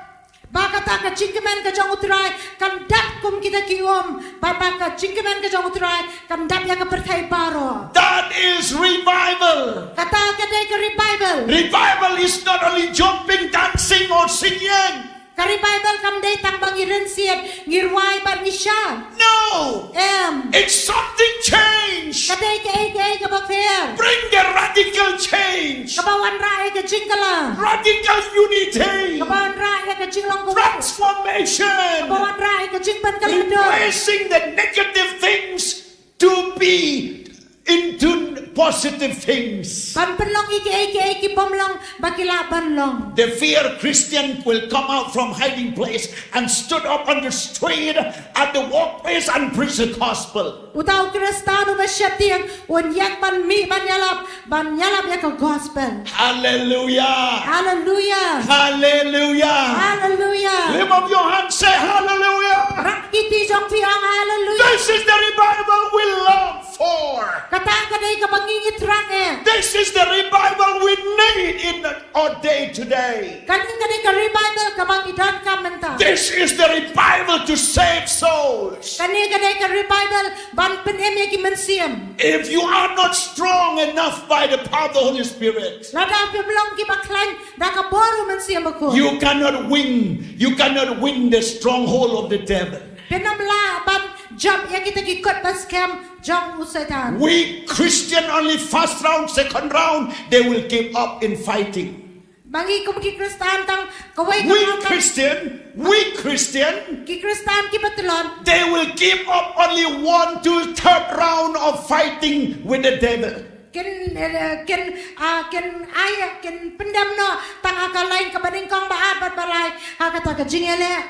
Ba kata ka jingkmen ka jong U Trai kan dap kum kita ki um, ba, ba ka jingkmen ka jong U Trai kan dap ïa ka pyrthei baroh. That is revival. Kata ka dei ka revival. Revival is not only jumping, dancing, or singing. Ka revival kam dei tang ba ngi rynsied, ngi rwai bad ngi shad. No. Em. It's something change. Ka dei kaei kaei kaba pher. Bring the radical change. Kaba wanrah ïa ka jingkylla. Radical unity. Kaba wanrah ïa ka jinglong kawei. Transformation. Kaba wanrah ïa ka jingpynkylla. Replacing the negative things to be into positive things. Ban pynlong ïa kiei kiei ki bym long ba ki lah ban long. The fear Christian will come out from hiding place and stood up on the street, at the workplace, and preach the gospel. Uta u Khristan uba sheptieng un ïeng ban mih ban ïalap, ban ïalap ïa ka gospel. Hallelujah. Hallelujah. Hallelujah. Hallelujah. Lift up your hand, say hallelujah. Rah ki kti jong phi, ong hallelujah. This is the revival we long for. Kata ka dei kaba ngi ngi thrang eh. This is the revival we need in our day today. Kane ka dei ka revival kaba ngi donkam mynta. This is the revival to save souls. Kane ka dei ka revival ban pynim ïa ki mynsiem. If you are not strong enough by the power of the Holy Spirit, lada phim long kiba khlaiñ da ka bor u Mynsiem Bakhuid, you cannot win. You cannot win the stronghold of the devil. Phin ym lah ban jop ïa kita ki kot ba skhem jong u Soitan. We Christian only first round, second round, they will give up in fighting. Ba ngi kum ki Khristan tang kawei ka round. We Christian, we Christian, ki Khristan kiba tlot, they will give up only one to third round of fighting with the devil. Kin, eh, kin, ah, kin ai, kin pyndem noh tang ha ka lain kaba nyngkong, ba ar bad ba lai ha kata ka jingïaleh.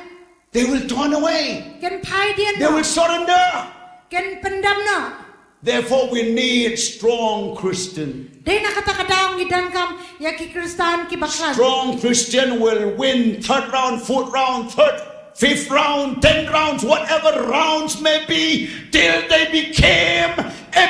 They will turn away. Kin phai dien noh. They will surrender. Kin pyndem noh. Therefore, we need strong Christian. Dei na kata ka daw ngi donkam ïa ki Khristan kiba khlaiñ. Strong Christian will win third round, fourth round, third, fifth round, ten rounds, whatever rounds may be, till they became a,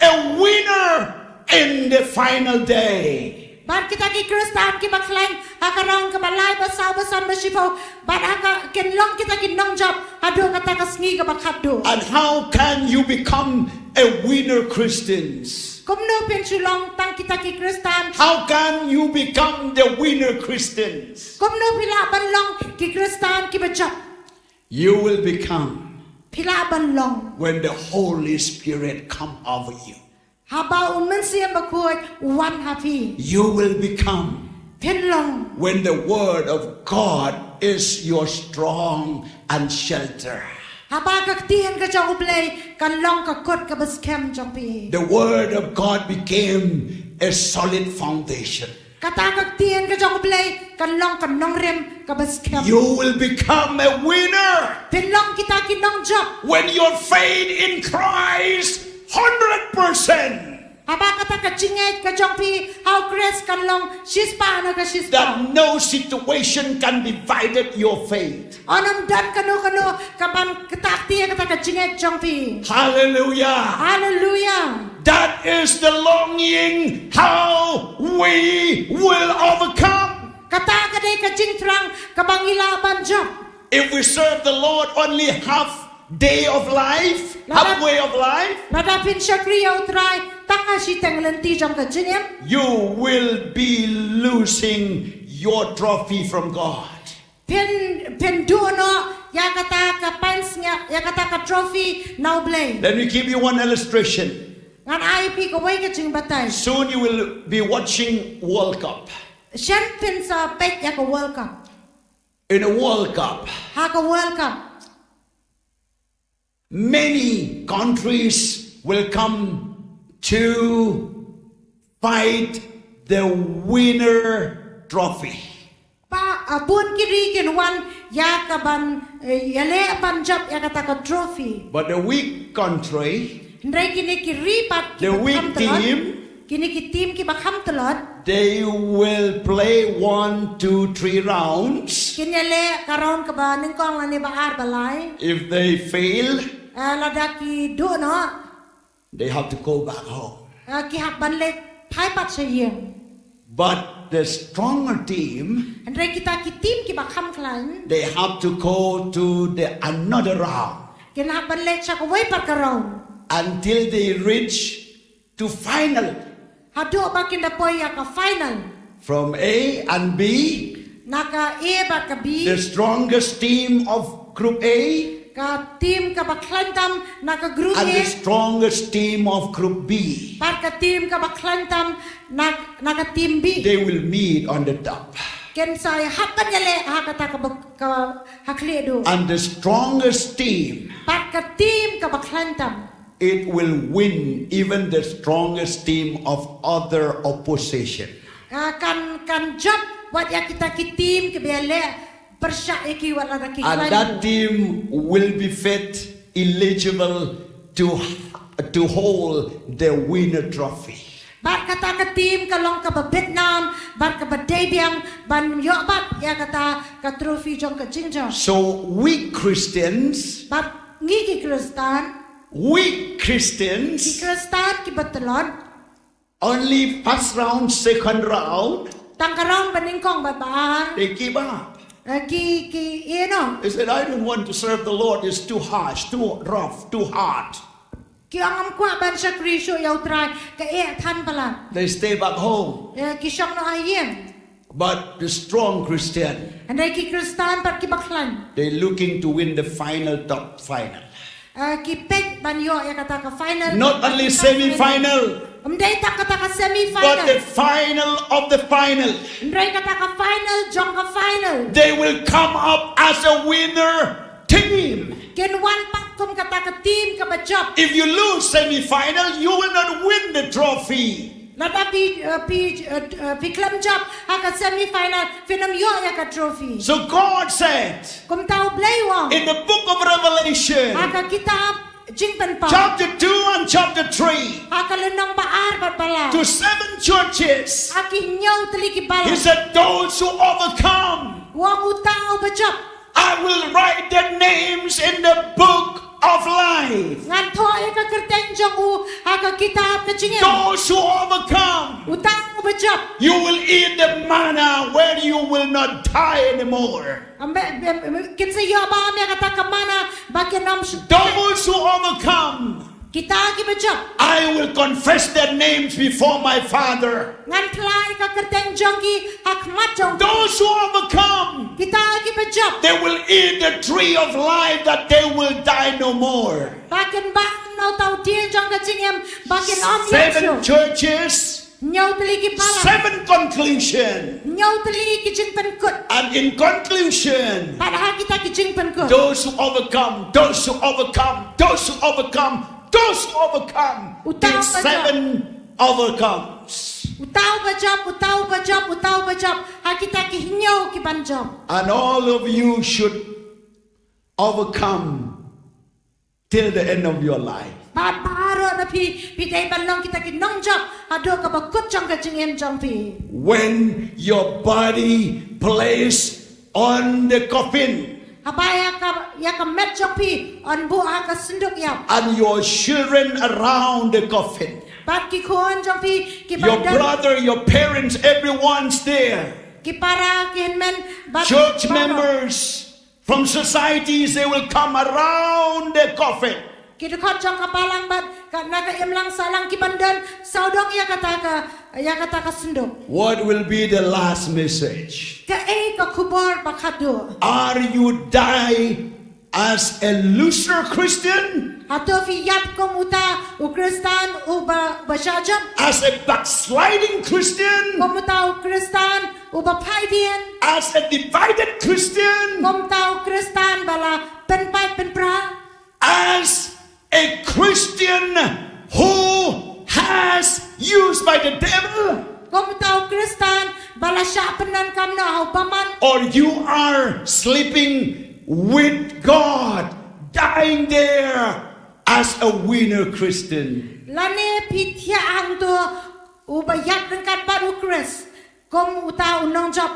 a winner in the final day. Bad kita ki Khristan kiba khlaiñ ha ka round kaba lai, ba saw, ba san, ba shiphew, bad ha ka kin long kita ki nongjop haduh kata ka sngi kaba khatduh. And how can you become a winner Christians? Kumno phin shu long tang kita ki Khristan? How can you become the winner Christians? Kumno phi lah ban long ki Khristan kiba jop? You will become, phi lah ban long, when the Holy Spirit come over you. Haba u Mynsiem Bakhuid u wan ha phi. You will become, phin long, when the word of God is your strong and shelter. Haba ka ktien ka jong U Blei kan long ka kot kaba skhem jong phi. The word of God became a solid foundation. Kata ka ktien ka jong U Blei kan long ka nongrim kaba skhem. You will become a winner. Phin long kita ki nongjop. When your faith in Christ hundred percent. Haba kata ka jingngeit ka jong phi ha u Khrist kan long shispah na ka shispah. That no situation can divided your faith. Ym don kano kano kaban ktah kti ïa kata ka jingngeit jong phi. Hallelujah. Hallelujah. That is the longing how we will overcome. Kata ka dei ka jingthrang kaba ngi lah ban jop. If we serve the Lord only half day of life, halfway of life, lada phin shakri ïa u Trai tang ha shiteng lynti jong ka jingim, you will be losing your trophy from God. Phin, phin duh noh ïa kata ka pansngiat, ïa kata ka trophy na u Blei. Let me give you one illustration. Ngan ai phi kawei ka jingbatai. Soon you will be watching World Cup. Shen phin sa peit ïa ka World Cup. In a World Cup, ha ka World Cup, many countries will come to fight the winner trophy. Ba, a bun ki ri kin wan ïa kaban, eh, ïaleh ban jop ïa kata ka trophy. But the weak country, hynrei kine ki ri pat, the weak team, kine ki team kiba kham tlot, they will play one, two, three rounds. Kin ïaleh ka round kaba nyngkong lane ba ar ba lai. If they fail, eh, lada ki duh noh, they have to go back home. Eh, ki hap ban leit phai pat sha ïing. But the stronger team, hynrei kita ki team kiba kham khlaiñ, they have to go to the another round. Kin hap ban leit sha kawei pat ka round. Until they reach to final. Haduh ba kin da poi ïa ka final. From A and B, na ka A bad ka B. The strongest team of Group A, ka team kaba khlaiñ tam na ka Group A, and the strongest team of Group B, bad ka team kaba khlaiñ tam na, na ka team B, they will meet on the top. Kin sa ïa hap ban ïaleh ha kata kaba, ka, ha khlieh duh. And the strongest team, bad ka team kaba khlaiñ tam, it will win even the strongest team of other opposition. Ah, kan, kan jop wat ïa kita ki team kiba ïaleh pyrshah ïa ki wat lada ki khlaiñ. And that team will be fit eligible to, to hold the winner trophy. Bad kata ka team ka long kaba bit nam, bad kaba dei biang ban ïoh bat ïa kata ka trophy jong ka jingjop. So weak Christians, bad ngi ki Khristan, weak Christians, ki Khristan kiba tlot, only first round, second round, tang ka round ba nyngkong bad ba ar, they give up. Eh, ki, ki, you know. They said, "I don't want to serve the Lord. It's too harsh, too rough, too hard." Ki ong, "Ngam kwah ban shakri shuh ïa u Trai, ka eh than palat." They stay back home. Eh, ki shong noh ha ïing. But the strong Christian, hynrei ki Khristan pat kiba khlaiñ, they looking to win the final, top final. Eh, ki peit ban ïoh ïa kata ka final. Not only semi final, ym dei tang kata ka semi final, but the final of the final. Hynrei kata ka final jong ka final. They will come up as a winner team. Kin wan pat kum kata ka team kaba jop. If you lose semi final, you will not win the trophy. Lada phi, eh, phi, eh, eh, phi khlem jop ha ka semi final, phin ym ïoh ïa ka trophy. So God said, kumta u Blei u ong, in the book of Revelation, ha ka kitab Jingpynpaw, chapter two and chapter three, ha ka lynnong ba ar bad ba lai, to seven churches, ha ki hynñiew tylli ki balang, He said, "Those who overcome, u ong, uta uba jop, I will write their names in the book of life." Ngan thoh ïa ka kyrteng jong u ha ka kitab ka jingim. Those who overcome, uta uba jop, you will eat the manna where you will not die anymore. Kin sa ïoh bam ïa kata ka manna ba kin ym shu. Those who overcome, kita kiba jop, I will confess their names before my Father. Ngan phla ïa ka kyrteng jong ki ha khmat jong u. Those who overcome, kita kiba jop, they will eat the tree of life that they will die no more. Ba kin bam na uta u dieng jong ka jingim ba kin ym ïap shuh. Seven churches, hynñiew tylli ki balang, seven conclusion, hynñiew tylli ki jingpynkut. And in conclusion, bad ha kita ki jingpynkut, those who overcome, those who overcome, those who overcome, those who overcome, uta uba jop, seven overcomes. Uta uba jop, uta uba jop, uta uba jop, ha kita ki hynñiew ki ban jop. And all of you should overcome till the end of your life. Bad baroh na phi, phi dei ban long kita ki nongjop haduh kaba kut jong ka jingim jong phi. When your body placed on the coffin. Haba ïa ka, ïa ka met jong phi yn buh ha ka synduk ïap. And your children around the coffin. Bad ki khun jong phi, ki ba don. Your brother, your parents, everyone's there. Ki para, ki hynmen, bad ki para. Church members from societies, they will come around the coffin. Ki dkhot jong ka balang bad ka, na ka imlang sahlang ki ban don sawdong ïa kata ka, ïa kata ka synduk. What will be the last message? Kaei ka khubor ba khatduh? Are you die as a loser Christian? Hato phi ïap kum uta u Khristan uba, ba shah jop? As a backsliding Christian? Kum uta u Khristan uba phaidien? As a divided Christian? Kum uta u Khristan ba la pynpait pynpra? As a Christian who has used by the devil? Kum uta u Khristan ba la shah pyndonkam noh ha u bymman? Or you are sleeping with God, dying there as a winner Christian? Lane phi thiah hangto uba ïap ryngkat bad u Khrist. Kum uta u nongjop,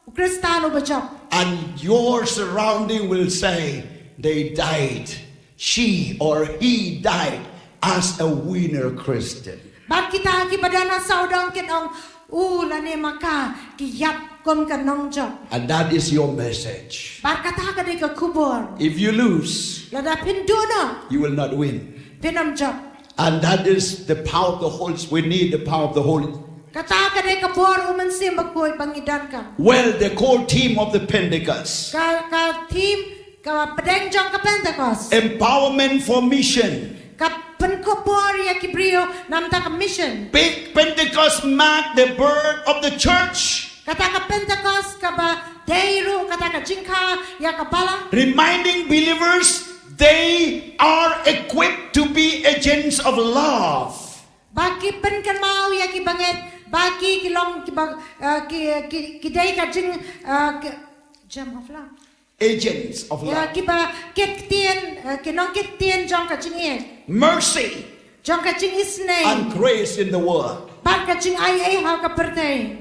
u Khristan uba jop. And your surrounding will say, "They died. She or he died as a winner Christian." Bad kita ki ba don ha sawdong kin ong, u lane ma ka ki ïap kum ka nongjop. And that is your message. Bad kata ka dei ka khubor. If you lose, lada phin duh noh, you will not win. Phin ym jop. And that is the power of the Holy Spirit. We need the power of the Holy Spirit. Kata ka dei ka bor u Mynsiem Bakhuid ba ngi donkam. Well, the core theme of the Pentecost. Ka, ka theme, ka pdeng jong ka Pentecost. Empowerment for mission. Ka pynkup bor ïa ki briew namar ka mission. Big Pentecost marked the birth of the church. Kata ka Pentecost kaba dei ruh kata ka jingkha ïa ka balang. Reminding believers they are equipped to be agents of love. Ba ki pynkynmaw ïa ki bangeit ba ki, ki long ki ba, eh, ki, ki, ki dei ka jing, eh, ki, gem of love. Agents of love. Ïa ki ba kit ktien, eh, ki nongkit ktien jong ka jingïeit. Mercy. Jong ka jingisynei. And grace in the world. Bad ka jingaiei ha ka pyrthei.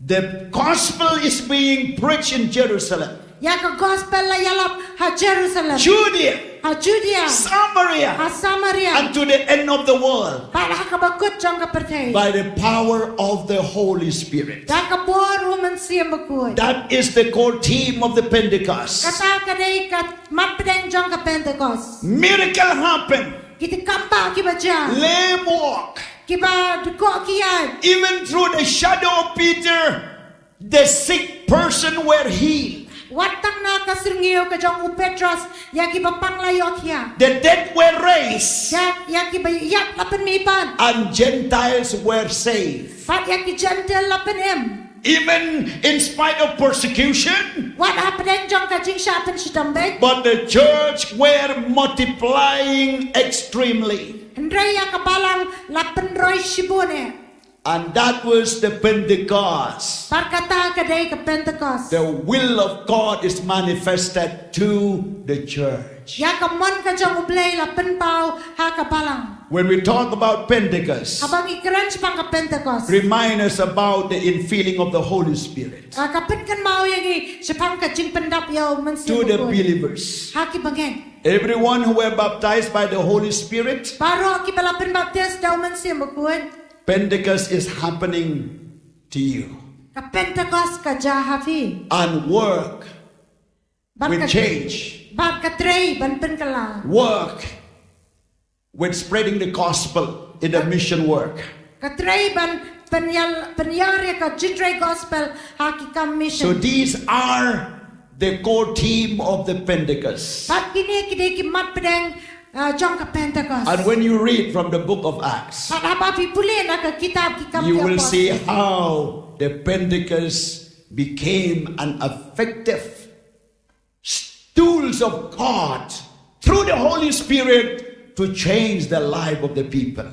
The gospel is being preached in Jerusalem. Ïa ka gospel la ïalap ha Jerusalem. Judea. Ha Judea. Samaria. Ha Samaria. And to the end of the world. Bad ha kaba kut jong ka pyrthei. By the power of the Holy Spirit. Da ka bor u Mynsiem Bakhuid. That is the core theme of the Pentecost. Kata ka dei ka mat pdeng jong ka Pentecost. Miracle happened. Ki kam ba ki ba jia. Lame walk. Ki ba dkoh ki ïaid. Even through the shadow of Peter, the sick person were healed. Wat tang na ka syrngiew ka jong u Petros, ïa ki ba pang la ïoh khia. The dead were raised. Ïa, ïa ki ba ïap la pynmih pat. And Gentiles were saved. Bad ïa ki Jentil la pynim. Even in spite of persecution, wat hapdeng jong ka jingshah pynshitom beit. But the church were multiplying extremely. Hynrei ïa ka balang la pynroi shibun eh. And that was the Pentecost. Bad kata ka dei ka Pentecost. The will of God is manifested to the church. Ïa ka mon ka jong U Blei la pynpaw ha ka balang. When we talk about Pentecost, haba ngi kren shaphang ka Pentecost, remind us about the infilling of the Holy Spirit. Ah, ka pynkynmaw ïa ngi shaphang ka jingpyndap ïa u Mynsiem Bakhuid. To the believers. Ha ki bangeit. Everyone who were baptized by the Holy Spirit. Baroh ki ba la pynbaptis da u Mynsiem Bakhuid. Pentecost is happening to you. Ka Pentecost ka jia ha phi. And work with change. Bad ka trei ban pynkylla. Work with spreading the gospel in the mission work. Ka trei ban pynïar, pynïar ïa ka jingtrei gospel ha ki kam mission. So these are the core theme of the Pentecost. Bad kine ki dei ki mat pdeng, ah, jong ka Pentecost. And when you read from the book of Acts, bad haba phi pule na ka kitab Ki Kam Ki Apostol, you will see how the Pentecost became an effective tools of God through the Holy Spirit to change the life of the people.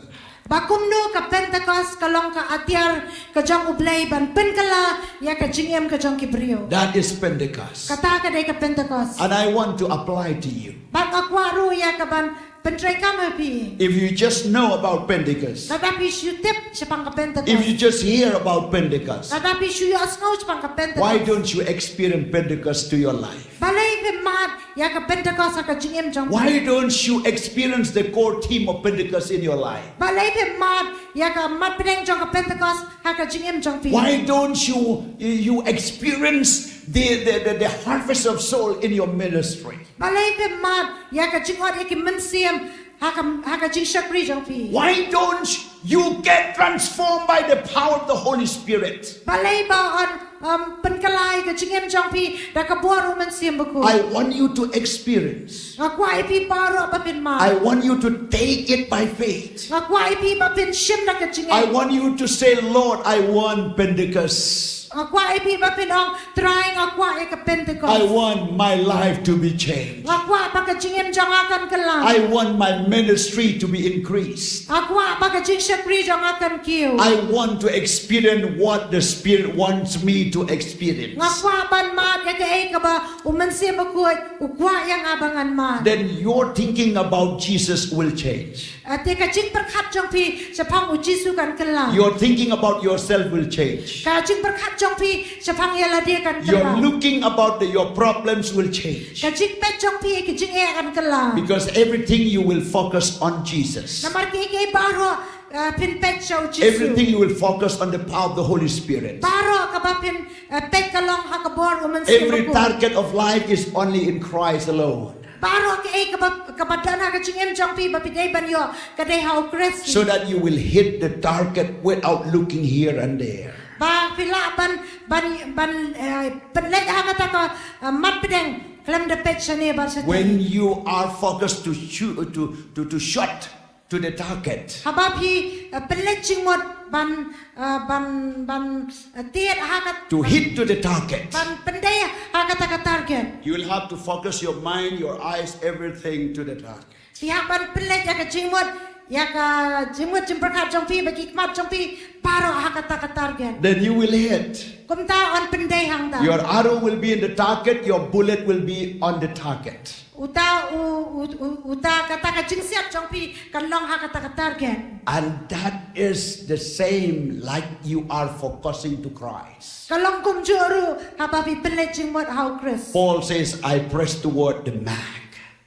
Ba kumno ka Pentecost ka long ka atiar ka jong U Blei ban pynkylla ïa ka jingim ka jong ki briew. That is Pentecost. Kata ka dei ka Pentecost. And I want to apply to you. Bad nga kwah ruh ïa ka ban pyntreikam ha phi. If you just know about Pentecost, lada phi shu tip shaphang ka Pentecost, if you just hear about Pentecost, lada phi shu ïohsngew shaphang ka Pentecost, why don't you experience Pentecost to your life? Balei phim mad ïa ka Pentecost ha ka jingim jong phi? Why don't you experience the core theme of Pentecost in your life? Balei phim mad ïa ka mat pdeng jong ka Pentecost ha ka jingim jong phi? Why don't you, you experience the, the, the, the harvest of soul in your ministry? Balei phim mad ïa ka jingot ïa ki mynsiem ha ka, ha ka jingshakri jong phi? Why don't you get transformed by the power of the Holy Spirit? Balei ba yn, um, pynkylla ïa ka jingim jong phi da ka bor U Mynsiem Bakhuid? I want you to experience. Nga kwah ïa phi baroh ba phin mad. I want you to take it by faith. Nga kwah ïa phi ba phin shim da ka jingim. I want you to say, Lord, I want Pentecost. Nga kwah ïa phi ba phin ong, Trai, nga kwah ïa ka Pentecost. I want my life to be changed. Nga kwah ba ka jingim jong nga kan kylla. I want my ministry to be increased. Nga kwah ba ka jingshakri jong nga kan kiew. I want to experience what the Spirit wants me to experience. Nga kwah ban mad ïa kaei kaba U Mynsiem Bakhuid u kwah ïa nga ba ngan mad. Then your thinking about Jesus will change. Ah, te ka jingpyrkhat jong phi shaphang U Jisu kan kylla. Your thinking about yourself will change. Ka jingpyrkhat jong phi shaphang ïa lade kan kylla. Your looking about the, your problems will change. Ka jingpeit jong phi ïa ki jingeh kan kylla. Because everything you will focus on Jesus. Namar kiei kiei baroh, ah, phin peit sha U Jisu. Everything you will focus on the power of the Holy Spirit. Baroh kaba phin, ah, peit ka long ha ka bor U Mynsiem Bakhuid. Every target of life is only in Christ alone. Baroh kaei kaba, kaba don ha ka jingim jong phi ba phi dei ban ïoh ka dei ha U Khrist. So that you will hit the target without looking here and there. Ba phi lah ban, ban, ban, eh, pynleit ha kata ka, eh, mat pdeng khlem da peit shane bad shatai. When you are focused to shoot, to, to, to shot to the target. Haba phi, eh, pynleit jingmut ban, eh, ban, ban, eh, tied ha ka, to hit to the target. Ban pyndei ha kata ka target. You will have to focus your mind, your eyes, everything to the target. Phi hap ban pynleit ïa ka jingmut, ïa ka jingmut jingpyrkhat jong phi, bad ki khmat jong phi baroh ha kata ka target. Then you will hit. Kumta yn pyndei hangta. Your arrow will be in the target, your bullet will be on the target. Uta u, u, u, uta kata ka jingsiat jong phi kan long ha kata ka target. And that is the same like you are focusing to Christ. Ka long kumjuh ruh haba phi pynleit jingmut ha U Khrist. Paul says, "I press toward the mark."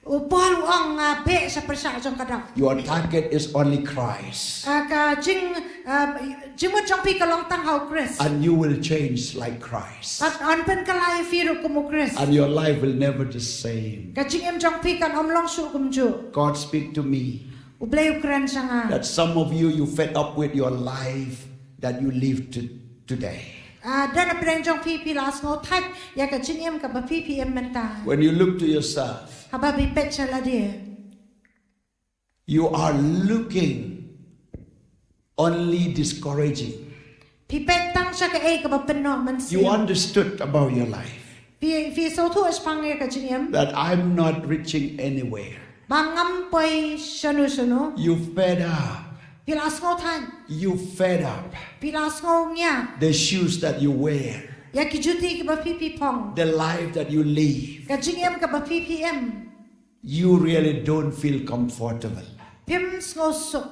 U Paul u ong, nga beh sha pyrshah jong ka dak. Your target is only Christ. Ah, ka jing, ah, jingmut jong phi ka long tang ha U Khrist. And you will change like Christ. Bad yn pynkylla ïa phi ruh kum U Khrist. And your life will never the same. Ka jingim jong phi kan ym long shuh kumjuh. God speak to me. U Blei u kren sha nga. That some of you, you fed up with your life that you live to, today. Ah, don hapdeng jong phi phi la sngewthait ïa ka jingim kaba phi phi im mynta. When you look to yourself, haba phi peit sha lade, you are looking only discouraging. Phi peit tang sha kaei kaba pynnoh mynsiem. You understood about your life. Phi, phi sngewthuh shaphang ïa ka jingim. That I'm not reaching anywhere. Ba ngam poi shano shano. You fed up. Phi la sngewthait. You fed up. Phi la sngew ngiah. The shoes that you wear. Ïa ki juti kiba phi phi phong. The life that you live. Ka jingim kaba phi phi im. You really don't feel comfortable. Phim sngewsuk.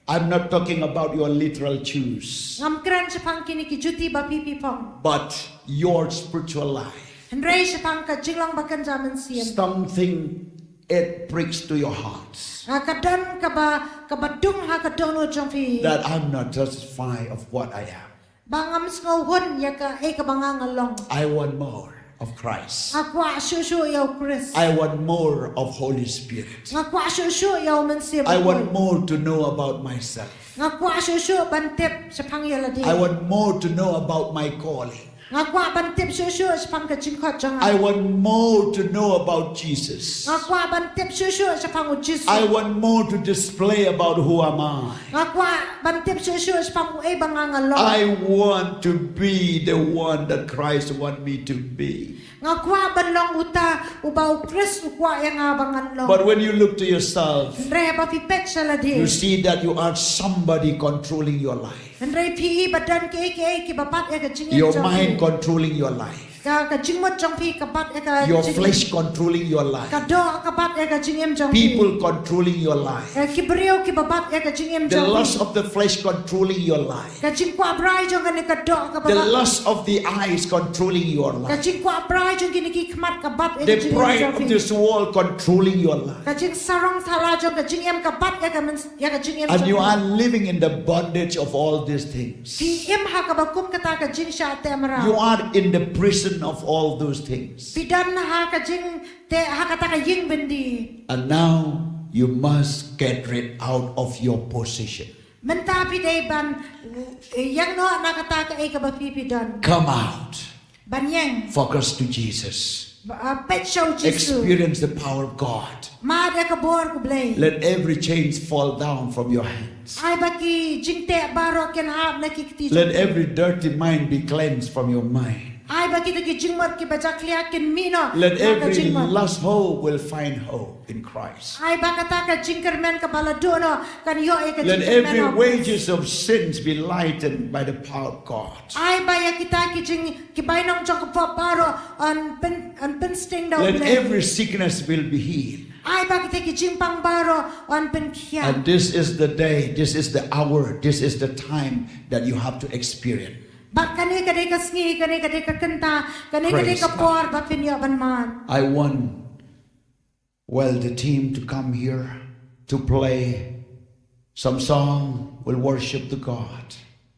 I'm not talking about your literal shoes. Ngam kren shaphang kine ki juti ba phi phi phong. But your spiritual life. Hynrei shaphang ka jinglong ba kynja mynsiem. Something, it pricks to your heart. Ah, ka don kaba, kaba dung ha ka dohnud jong phi. That I'm not satisfied of what I am. Ba ngam sngewhun ïa kaei kaba nga nga long. I want more of Christ. Nga kwah shuh shuh ïa U Khrist. I want more of Holy Spirit. Nga kwah shuh shuh ïa U Mynsiem Bakhuid. I want more to know about myself. Nga kwah shuh shuh ban tip shaphang ïa lade. I want more to know about my calling. Nga kwah ban tip shuh shuh shaphang ka jingkhot jong nga. I want more to know about Jesus. Nga kwah ban tip shuh shuh shaphang u Jisu. I want more to display about who am I. Nga kwah ban tip shuh shuh shaphang uei ba nga nga long. I want to be the one that Christ want me to be. Nga kwah ban long uta uba u Khrist u kwah ïa nga ba ngan long. But when you look to yourself, hynrei haba phi peit sha lade, you see that you are somebody controlling your life. Hynrei phi i ba don kiei kiei kiba bat ïa ka jingim jong phi. Your mind controlling your life. Ka, ka jingmut jong phi ka bat ïa ka jingim. Your flesh controlling your life. Ka doh ka bat ïa ka jingim jong phi. People controlling your life. Ka, ki briew kiba bat ïa ka jingim jong phi. The lust of the flesh controlling your life. Ka jingkwah brai jong kane ka doh kaba bat. The lust of the eyes controlling your life. Ka jingkwah brai jong kine ki khmat ka bat ïa ka jingim jong phi. The pride of this world controlling your life. Ka jingsarong sala jong ka jingim ka bat ïa ka mens-, ïa ka jingim jong phi. And you are living in the bondage of all these things. Phi im ha kaba kum kata ka jingshah teh mraw. You are in the prison of all those things. Phi don ha ka jingteh, ha kata ka ïing byndi. And now you must get rid out of your position. Mynta phi dei ban, eh, ïeng noh na kata kaei kaba phi phi don. Come out. Ban ïeng. Focus to Jesus. Ba, ah, peit sha u Jisu. Experience the power of God. Mad ïa ka bor ka Blei. Let every chains fall down from your hands. Ai ba ki jingteh baroh kin hap na ki kti jong phi. Let every dirty mind be cleansed from your mind. Ai ba kita ki jingmut kiba jakhlia kin mih noh na ka jingmut. Let every lost hope will find hope in Christ. Ai ba kata ka jingkyrmen kaba la duh noh kan ïoh ïa ka jingkyrmen. Let every wages of sins be lightened by the power of God. Ai ba ïa kita ki jing, ki bainong jong ka pop baroh yn pyn, yn pynsting da u Blei. Let every sickness will be healed. Ai ba kita ki jingpang baroh yn pynkhiah. And this is the day, this is the hour, this is the time that you have to experience. Bad kane ka dei ka sngi, kane ka dei ka kynta, kane ka dei ka por ba phin ïoh ban mad. I want, well, the team to come here to play some song, we'll worship the God.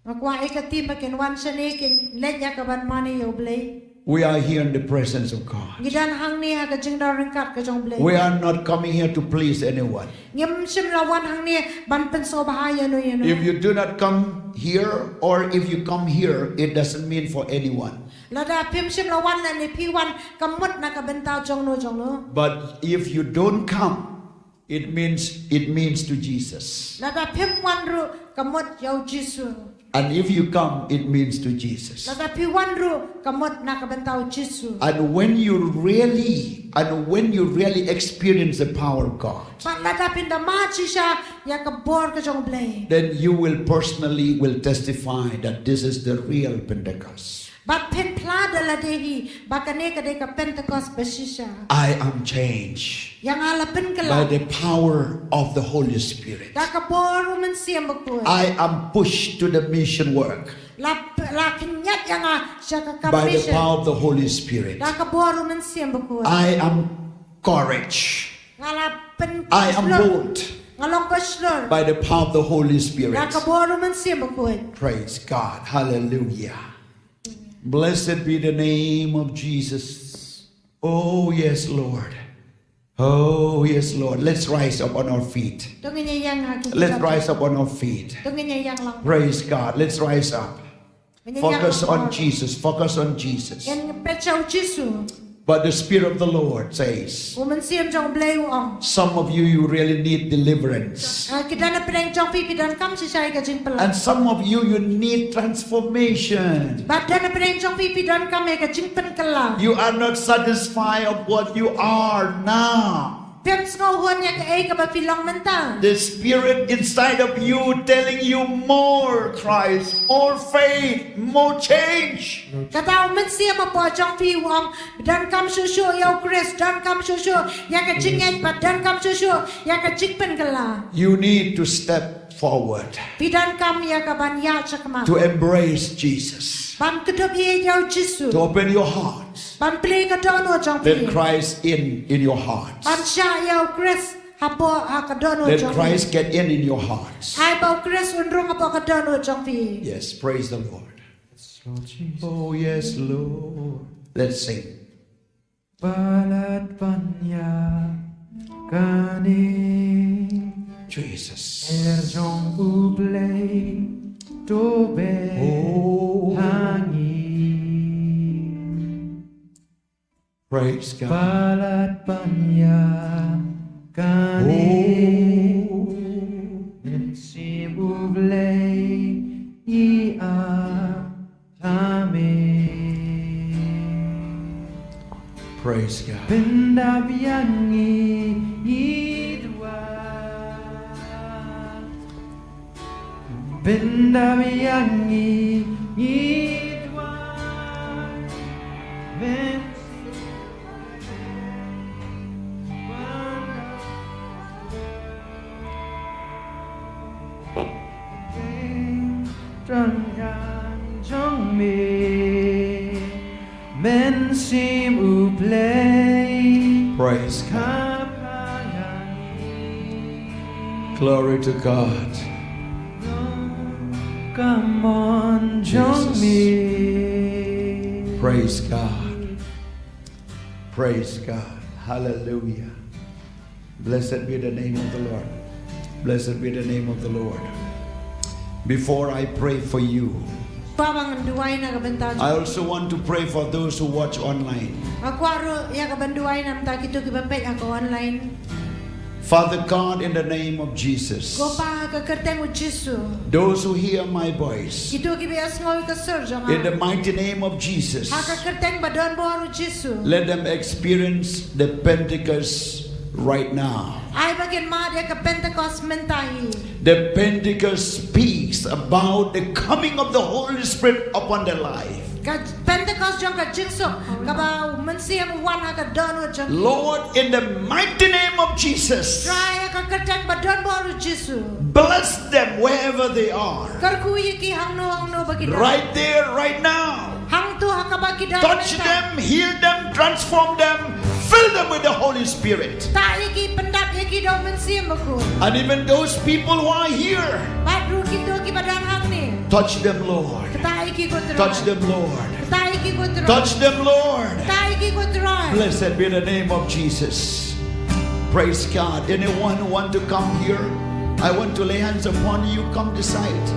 Nga kwah ïa ka team ba kin wan shane kin leit ïa ka ban mane ïa u Blei. We are here in the presence of God. Ngi don hangne ha ka jingdon ryngkat ka jong u Blei. We are not coming here to please anyone. Ngim shym la wan hangne ban pynsngewbha ïa no ïa no. If you do not come here, or if you come here, it doesn't mean for anyone. Lada phim shym la wan lane phi wan kam mut na ka bynta jong no jong no. But if you don't come, it means, it means to Jesus. Lada phim wan ruh kam mut ïa u Jisu. And if you come, it means to Jesus. Lada phi wan ruh kam mut na ka bynta u Jisu. And when you really, and when you really experience the power of God, bad lada phin da mad shisha ïa ka bor ka jong u Blei, then you will personally will testify that this is the real Pentecost. Bad phin phla da lade hi ba kane ka dei ka Pentecost ba shisha. I am changed. Ïa nga la pynkylla. By the power of the Holy Spirit. Da ka bor u Mynsiem Bakhuid. I am pushed to the mission work. La p-, la khynñiat ïa nga sha ka kam mission. By the power of the Holy Spirit. Da ka bor u Mynsiem Bakhuid. I am courage. Nga la pyn-, I am bold. Nga long ba shlur. By the power of the Holy Spirit. Da ka bor u Mynsiem Bakhuid. Praise God. Hallelujah. Blessed be the name of Jesus. Oh, yes, Lord. Oh, yes, Lord. Let's rise up on our feet. To ngin ïa ïeng ha ki jambyn. Let's rise up on our feet. To ngin ïa ïeng lang. Praise God. Let's rise up. Ngin ïa ïeng lang. Focus on Jesus. Focus on Jesus. Ngin peit sha u Jisu. But the Spirit of the Lord says, u Mynsiem jong u Blei u ong, some of you, you really need deliverance. Ah, ki don na pdeng jong phi, phi donkam shisha ïa ka jingpyllait. And some of you, you need transformation. Bad don na pdeng jong phi, phi donkam ïa ka jingpynkylla. You are not satisfied of what you are now. Phim sngewhun ïa kaei kaba phi long mynta. The Spirit inside of you telling you more Christ, more faith, more change. Kata u Mynsiem hapoh jong phi u ong, donkam shuh shuh ïa u Khrist, donkam shuh shuh ïa ka jingngeit bad donkam shuh shuh ïa ka jingpynkylla. You need to step forward. Phi donkam ïa ka ban ïaid shakhmat. To embrace Jesus. Ban kdup ïeit ïa u Jisu. To open your heart. Ban plie ka dohnud jong phi. Let Christ in, in your heart. Ban shah ïa u Khrist hapoh, ha ka dohnud jong phi. Let Christ get in, in your heart. Ai ba u Khrist un rung hapoh ka dohnud jong phi. Yes, praise the Lord. Yes, Lord Jesus. Oh, yes, Lord. Let's sing. Palat ban ïa kane. Jesus. Her jong U Blei to beh. Oh. Ha ngi. Praise God. Palat panya kane. Oh. Mynsiem U Blei i a tame. Praise God. Pyndap ïa ngi, ngi duwai. Pyndap ïa ngi, ngi duwai. Men Mynsiem U Blei. Praise God. Glory to God. Come on, Jesus. Praise God. Praise God. Hallelujah. Blessed be the name of the Lord. Blessed be the name of the Lord. Before I pray for you, kwah ba ngan duwai na ka bynta jong, I also want to pray for those who watch online. Nga kwah ruh ïa ka ban duwai na ka bynta kito kiba peit ha ka online. Father God, in the name of Jesus. Ko Pa, ha ka kyrteng U Jisu. Those who hear my voice. Kito kiba ïohsngew ïa ka sur jong nga. In the mighty name of Jesus. Ha ka kyrteng ba don bor U Jisu. Let them experience the Pentecost right now. Ai ba kin mad ïa ka Pentecost mynta hi. The Pentecost speaks about the coming of the Holy Spirit upon their life. Ka Pentecost jong ka jingsuk kaba U Mynsiem u wan ha ka dohnud jong ki. Lord, in the mighty name of Jesus, Trai, ha ka kyrteng ba don bor U Jisu. Bless them wherever they are. Kyrkhu ïa ki hangno hangno ba ki don. Right there, right now. Hangto ha kaba ki don mynta. Touch them, heal them, transform them, fill them with the Holy Spirit. Ktah ïa ki, pyndap ïa ki da U Mynsiem Bakhuid. And even those people who are here, bad ruh kito kiba don hangne. Touch them, Lord. Ktah ïa ki, ko Trai. Touch them, Lord. Ktah ïa ki, ko Trai. Touch them, Lord. Ktah ïa ki, ko Trai. Blessed be the name of Jesus. Praise God. Anyone who want to come here, I want to lay hands upon you. Come this side.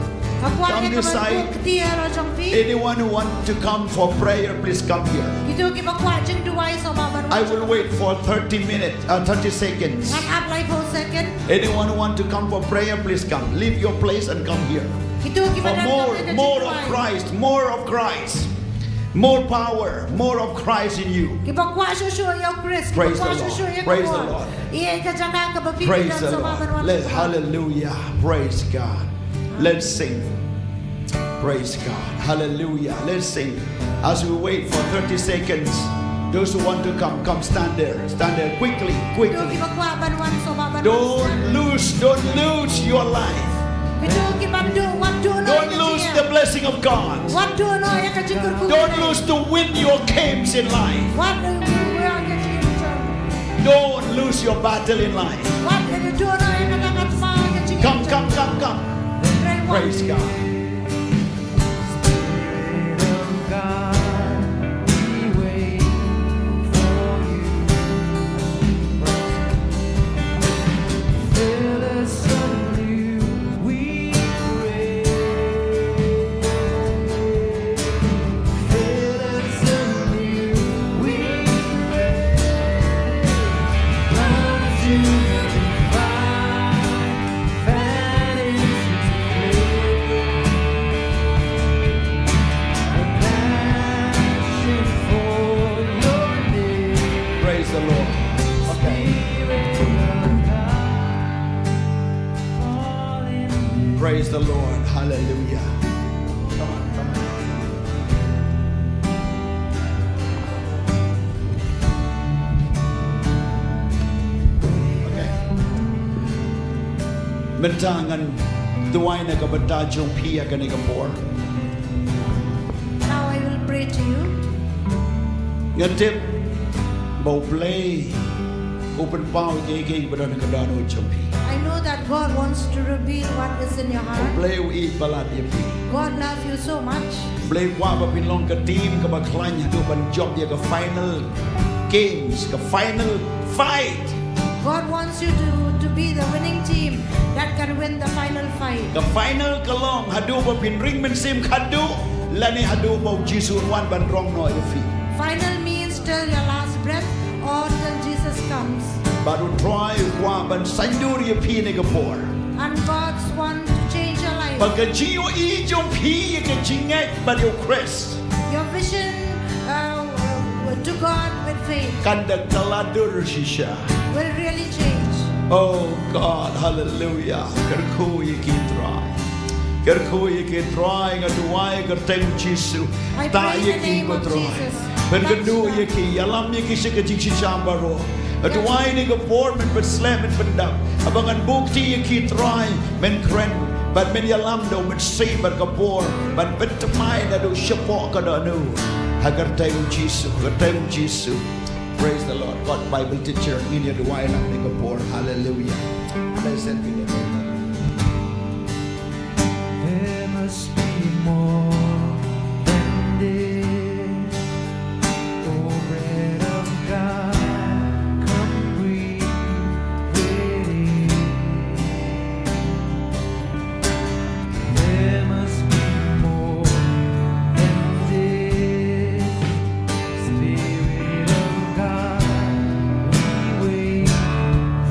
Nga kwah ïa kaba buh kti halor jong phi. Anyone who want to come for prayer, please come here. Kito kiba kwah jingduwai, sngewbha ban wan. I will wait for thirty minutes, uh, thirty seconds. Ngan ap laiphew second. Anyone who want to come for prayer, please come. Leave your place and come here. Kito kiba don, for more, more of Christ, more of Christ. More power, more of Christ in you. Kiba kwah shuh shuh ïa U Khrist, kiba kwah shuh shuh ïa ka bor. Praise the Lord. Praise the Lord. Ïa ka jaka kaba phi don, sngewbha ban wan. Let, hallelujah. Praise God. Let's sing. Praise God. Hallelujah. Let's sing. As we wait for thirty seconds, those who want to come, come stand there. Stand there quickly, quickly. Kito kiba kwah ban wan, sngewbha ban wan. Don't lose, don't lose your life. Kito kiba duh, wat duh noh ïa ka jingim. Don't lose the blessing of God. Wat duh noh ïa ka jingkyrkhu. Don't lose to win your games in life. Wat duh noh ïa ka jingim. Don't lose your battle in life. Wat duh noh ïa ka jingim. Come, come, come, come. Praise God. Spirit of God, we wait for you. Fill us anew, we pray. Fill us anew, we pray. Come to the fire. Praise the Lord. Okay. Praise the Lord. Hallelujah. Come on, come on. Okay. Mynta ngan duwai na ka bynta jong phi ha kane ka por. Now I will pray to you. Ngan tip ba U Blei u pynpaw ïa kiei kiei ba don ha ka dohnud jong phi. I know that God wants to reveal what is in your heart. U Blei u ïeit palat ïa phi. God loves you so much. Blei kwah ba phin long ka team kaba khlaiñ haduh ban jop ïa ka final games, ka final fight. God wants you to, to be the winning team that can win the final fight. Ka final ka long haduh ba phin ring mynsiem khadduh, lane haduh ba U Jisu un wan ban rong noh ïa phi. Final means till your last breath or till Jesus comes. Bad U Trai u kwah ban saiñdur ïa phi ha kane ka por. And God's want to change your life. Ba ka jingïohi jong phi ïa ka jingngeit bad ïa U Khrist, your vision, uh, to God with faith, kan da kylla dur shisha. Will really change. Oh God, hallelujah. Kyrkhu ïa ki Trai. Kyrkhu ïa ki Trai, nga duwai ha ka kyrteng U Jisu. I pray in the name of Jesus. Ktah ïa ki ko Trai. Pynkyndit ïa ki, ïalam ïa ki sha ka jingshisha baroh. Nga duwai ha kane ka por, men pynsleh, men pyndap. Haba ngan buh kti ïa ki Trai, men kren bad men ïalam da U Mynsiem bad ka bor ban pynthymmai naduh shapoh ka dohnud. Ha ka kyrteng U Jisu, ha ka kyrteng U Jisu. Praise the Lord. What Bible teacher, ngin ïa duwai lang ha kane ka por. Hallelujah. Blessed be the name of the Lord. There must be more than this. Oh, bread of God, come breathe within. There must be more than this. Spirit of God, we wait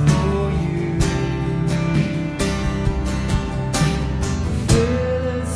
for you. Fill us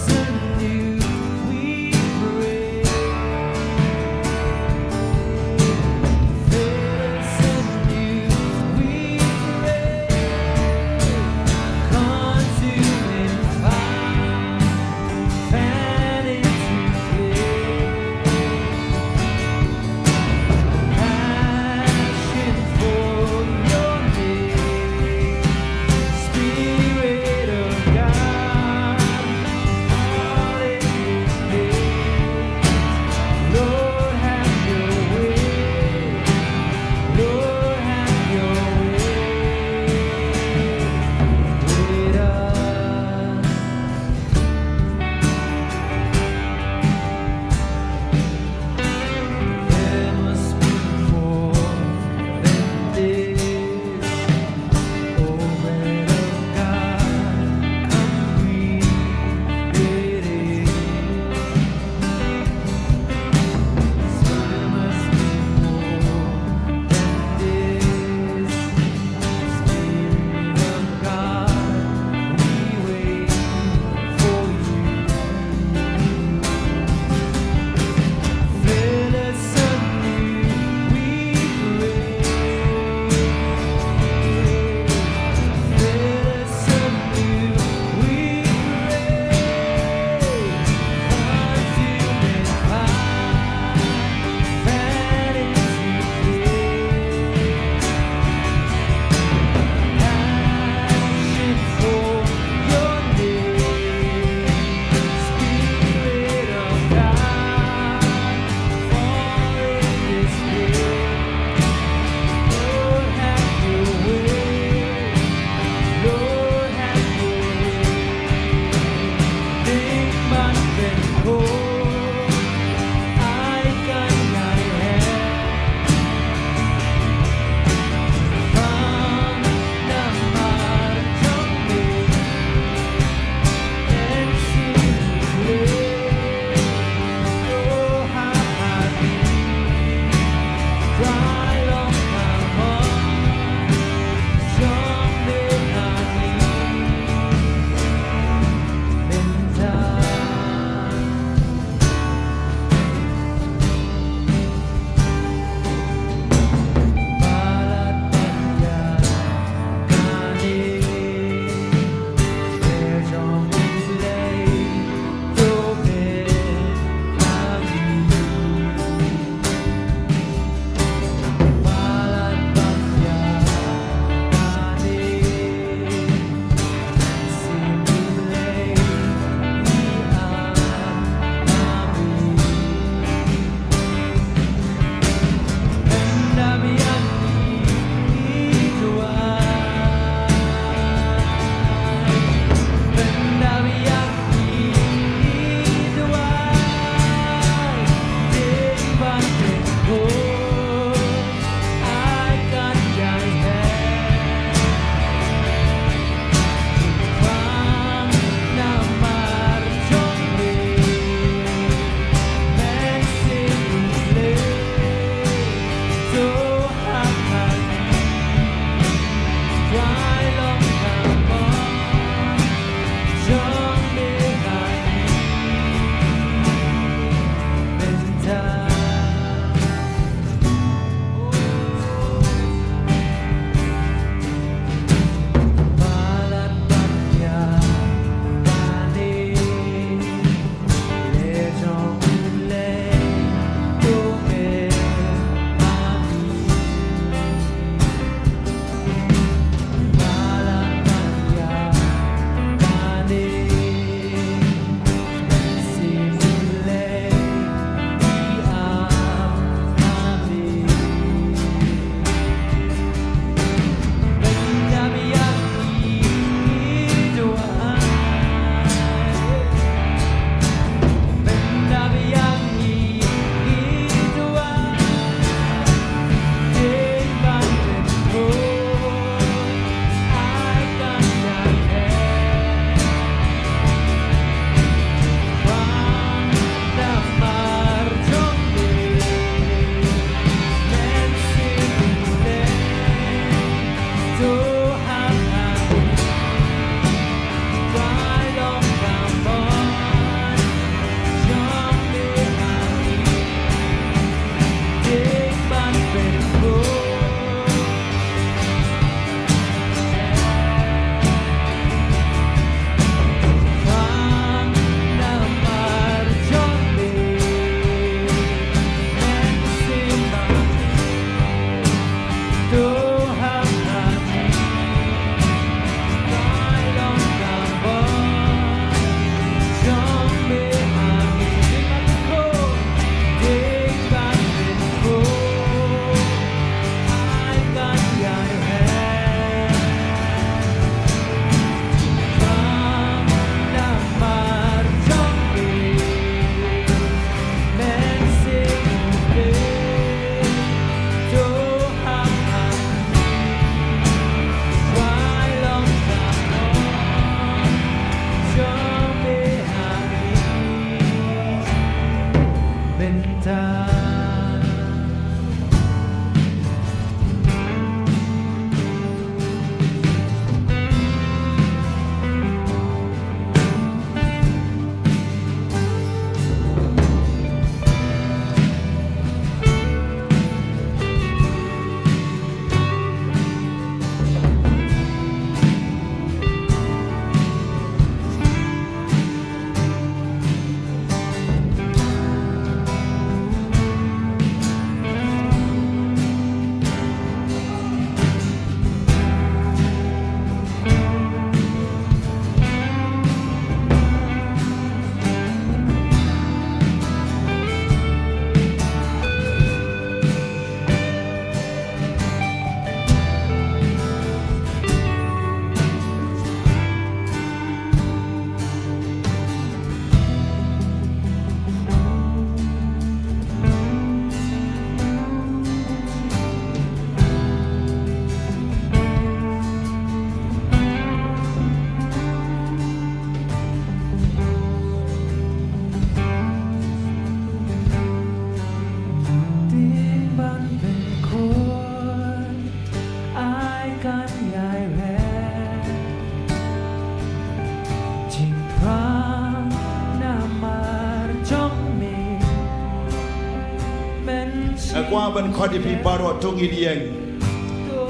Nga kwah ban khot ïa phi baroh, to ngin ïeng.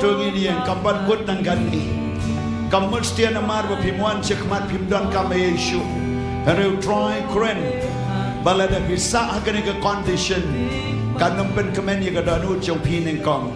To ngin ïeng, kam pat kut tang katne. Kam mut stia namar ba phim wan sha khmat phim donkam ïa Jisu. Hynrei U Trai u kren ba lada phi sah ha kane ka condition, kan ym pynkmen ïa ka dohnud jong phi nyngkong,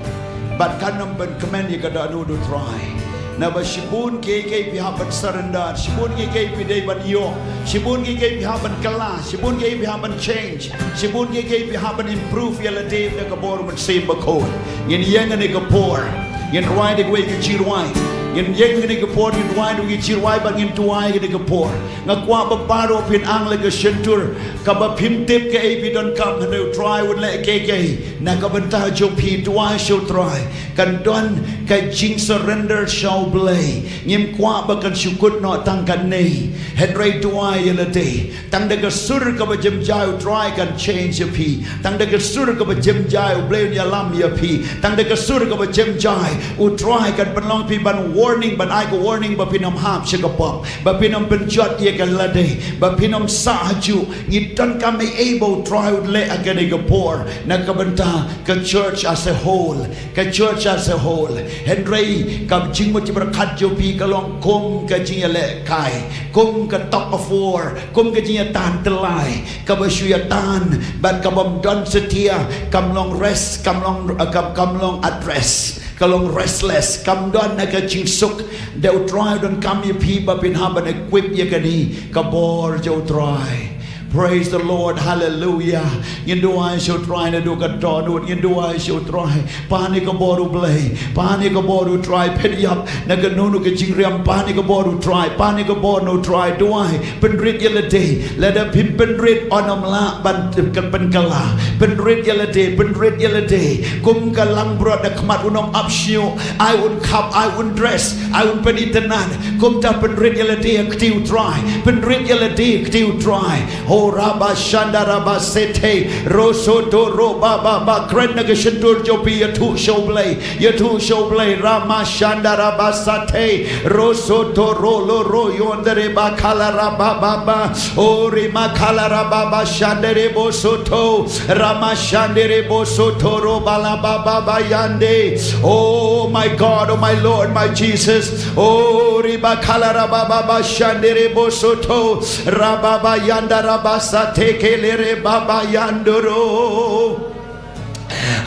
bad kan ym pynkmen ïa ka dohnud U Trai. Naba shibun kiei kiei phi hap ban surrender, shibun kiei kiei phi dei ban ïoh, shibun kiei kiei phi hap ban kylla, shibun kiei phi hap ban change, shibun kiei kiei phi hap ban improve ïa lade da ka bor U Mynsiem Bakhuid. Ngin ïeng ha kane ka por, ngin rwai da kawei ka jingrwai. Ngin ïeng ha kane ka por, ngin rwai da kawei ka jingrwai bad ngin duwai ha kane ka por. Nga kwah ba baroh phin ang la ka shyntur, kaba phim tip kaei phi donkam, hynrei U Trai un leh kiei kiei na ka bynta jong phi. Duwai sha U Trai. Kan don ka jingsurrender sha U Blei. Ngim kwah ba kan shu kut noh tang katne. Hynrei duwai ïa lade. Tang da ka sur kaba jemjai U Trai kan change ïa phi. Tang da ka sur kaba jemjai U Blei un ïalam ïa phi. Tang da ka sur kaba jemjai U Trai kan pynlong phi ban warning, ban ai ka warning ba phin ym hap sha ka pop, ba phin ym pynjot ïa ka lade, ba phin ym sah hajuh. Ngi donkam ei ei ba U Trai un leh ha kane ka por na ka bynta ka church as a whole. Ka church as a whole. Hynrei ka jingmut jingpyrkhat jong phi ka long kum ka jingïalehkai, kum ka tug of war, kum ka jingïatan tyllai kaba shu ïatan bad ka bym don satia, kam long rest, kam long, kam, kam long at rest, ka long restless, kam don na ka jingsuk. Da U Trai u donkam ïa phi ba phin hap ban equip ïa kane ka bor jong U Trai. Praise the Lord. Hallelujah. Ngin duwai sha U Trai naduh ka dohnud. Ngin duwai sha U Trai. Pan ïa ka bor U Blei. Pan ïa ka bor U Trai. Phin ïap na kano kano ka jingriam. Pan ïa ka bor U Trai. Pan ïa ka bor na U Trai. Duwai. Pynrit ïa lade. Lada phim pynrit, yn ym lah ban pynkylla. Pynrit ïa lade. Pynrit ïa lade. Kum ka langbrot na khmat, un ym ap shñiuh. Ai un khap, ai un dress, ai un pynitynnad. Kumta pynrit ïa lade ha kti U Trai. Pynrit ïa lade ha kti U Trai. Ho raba shanda raba sethe, ro soto ro ba ba ba. Kren na ka shyntur jong phi, ïathuh sha U Blei. Ïathuh sha U Blei. Rama shanda raba sathe, ro soto ro lo ro yondere ba kala raba ba ba. O rima kala raba ba shandere bo soto. Rama shandere bo soto ro bala ba ba ba yande. Oh my God, oh my Lord, my Jesus. Oh, riba kala rababa shandere bosoto. Rababa yanda rabasa tekelere baba yandoro.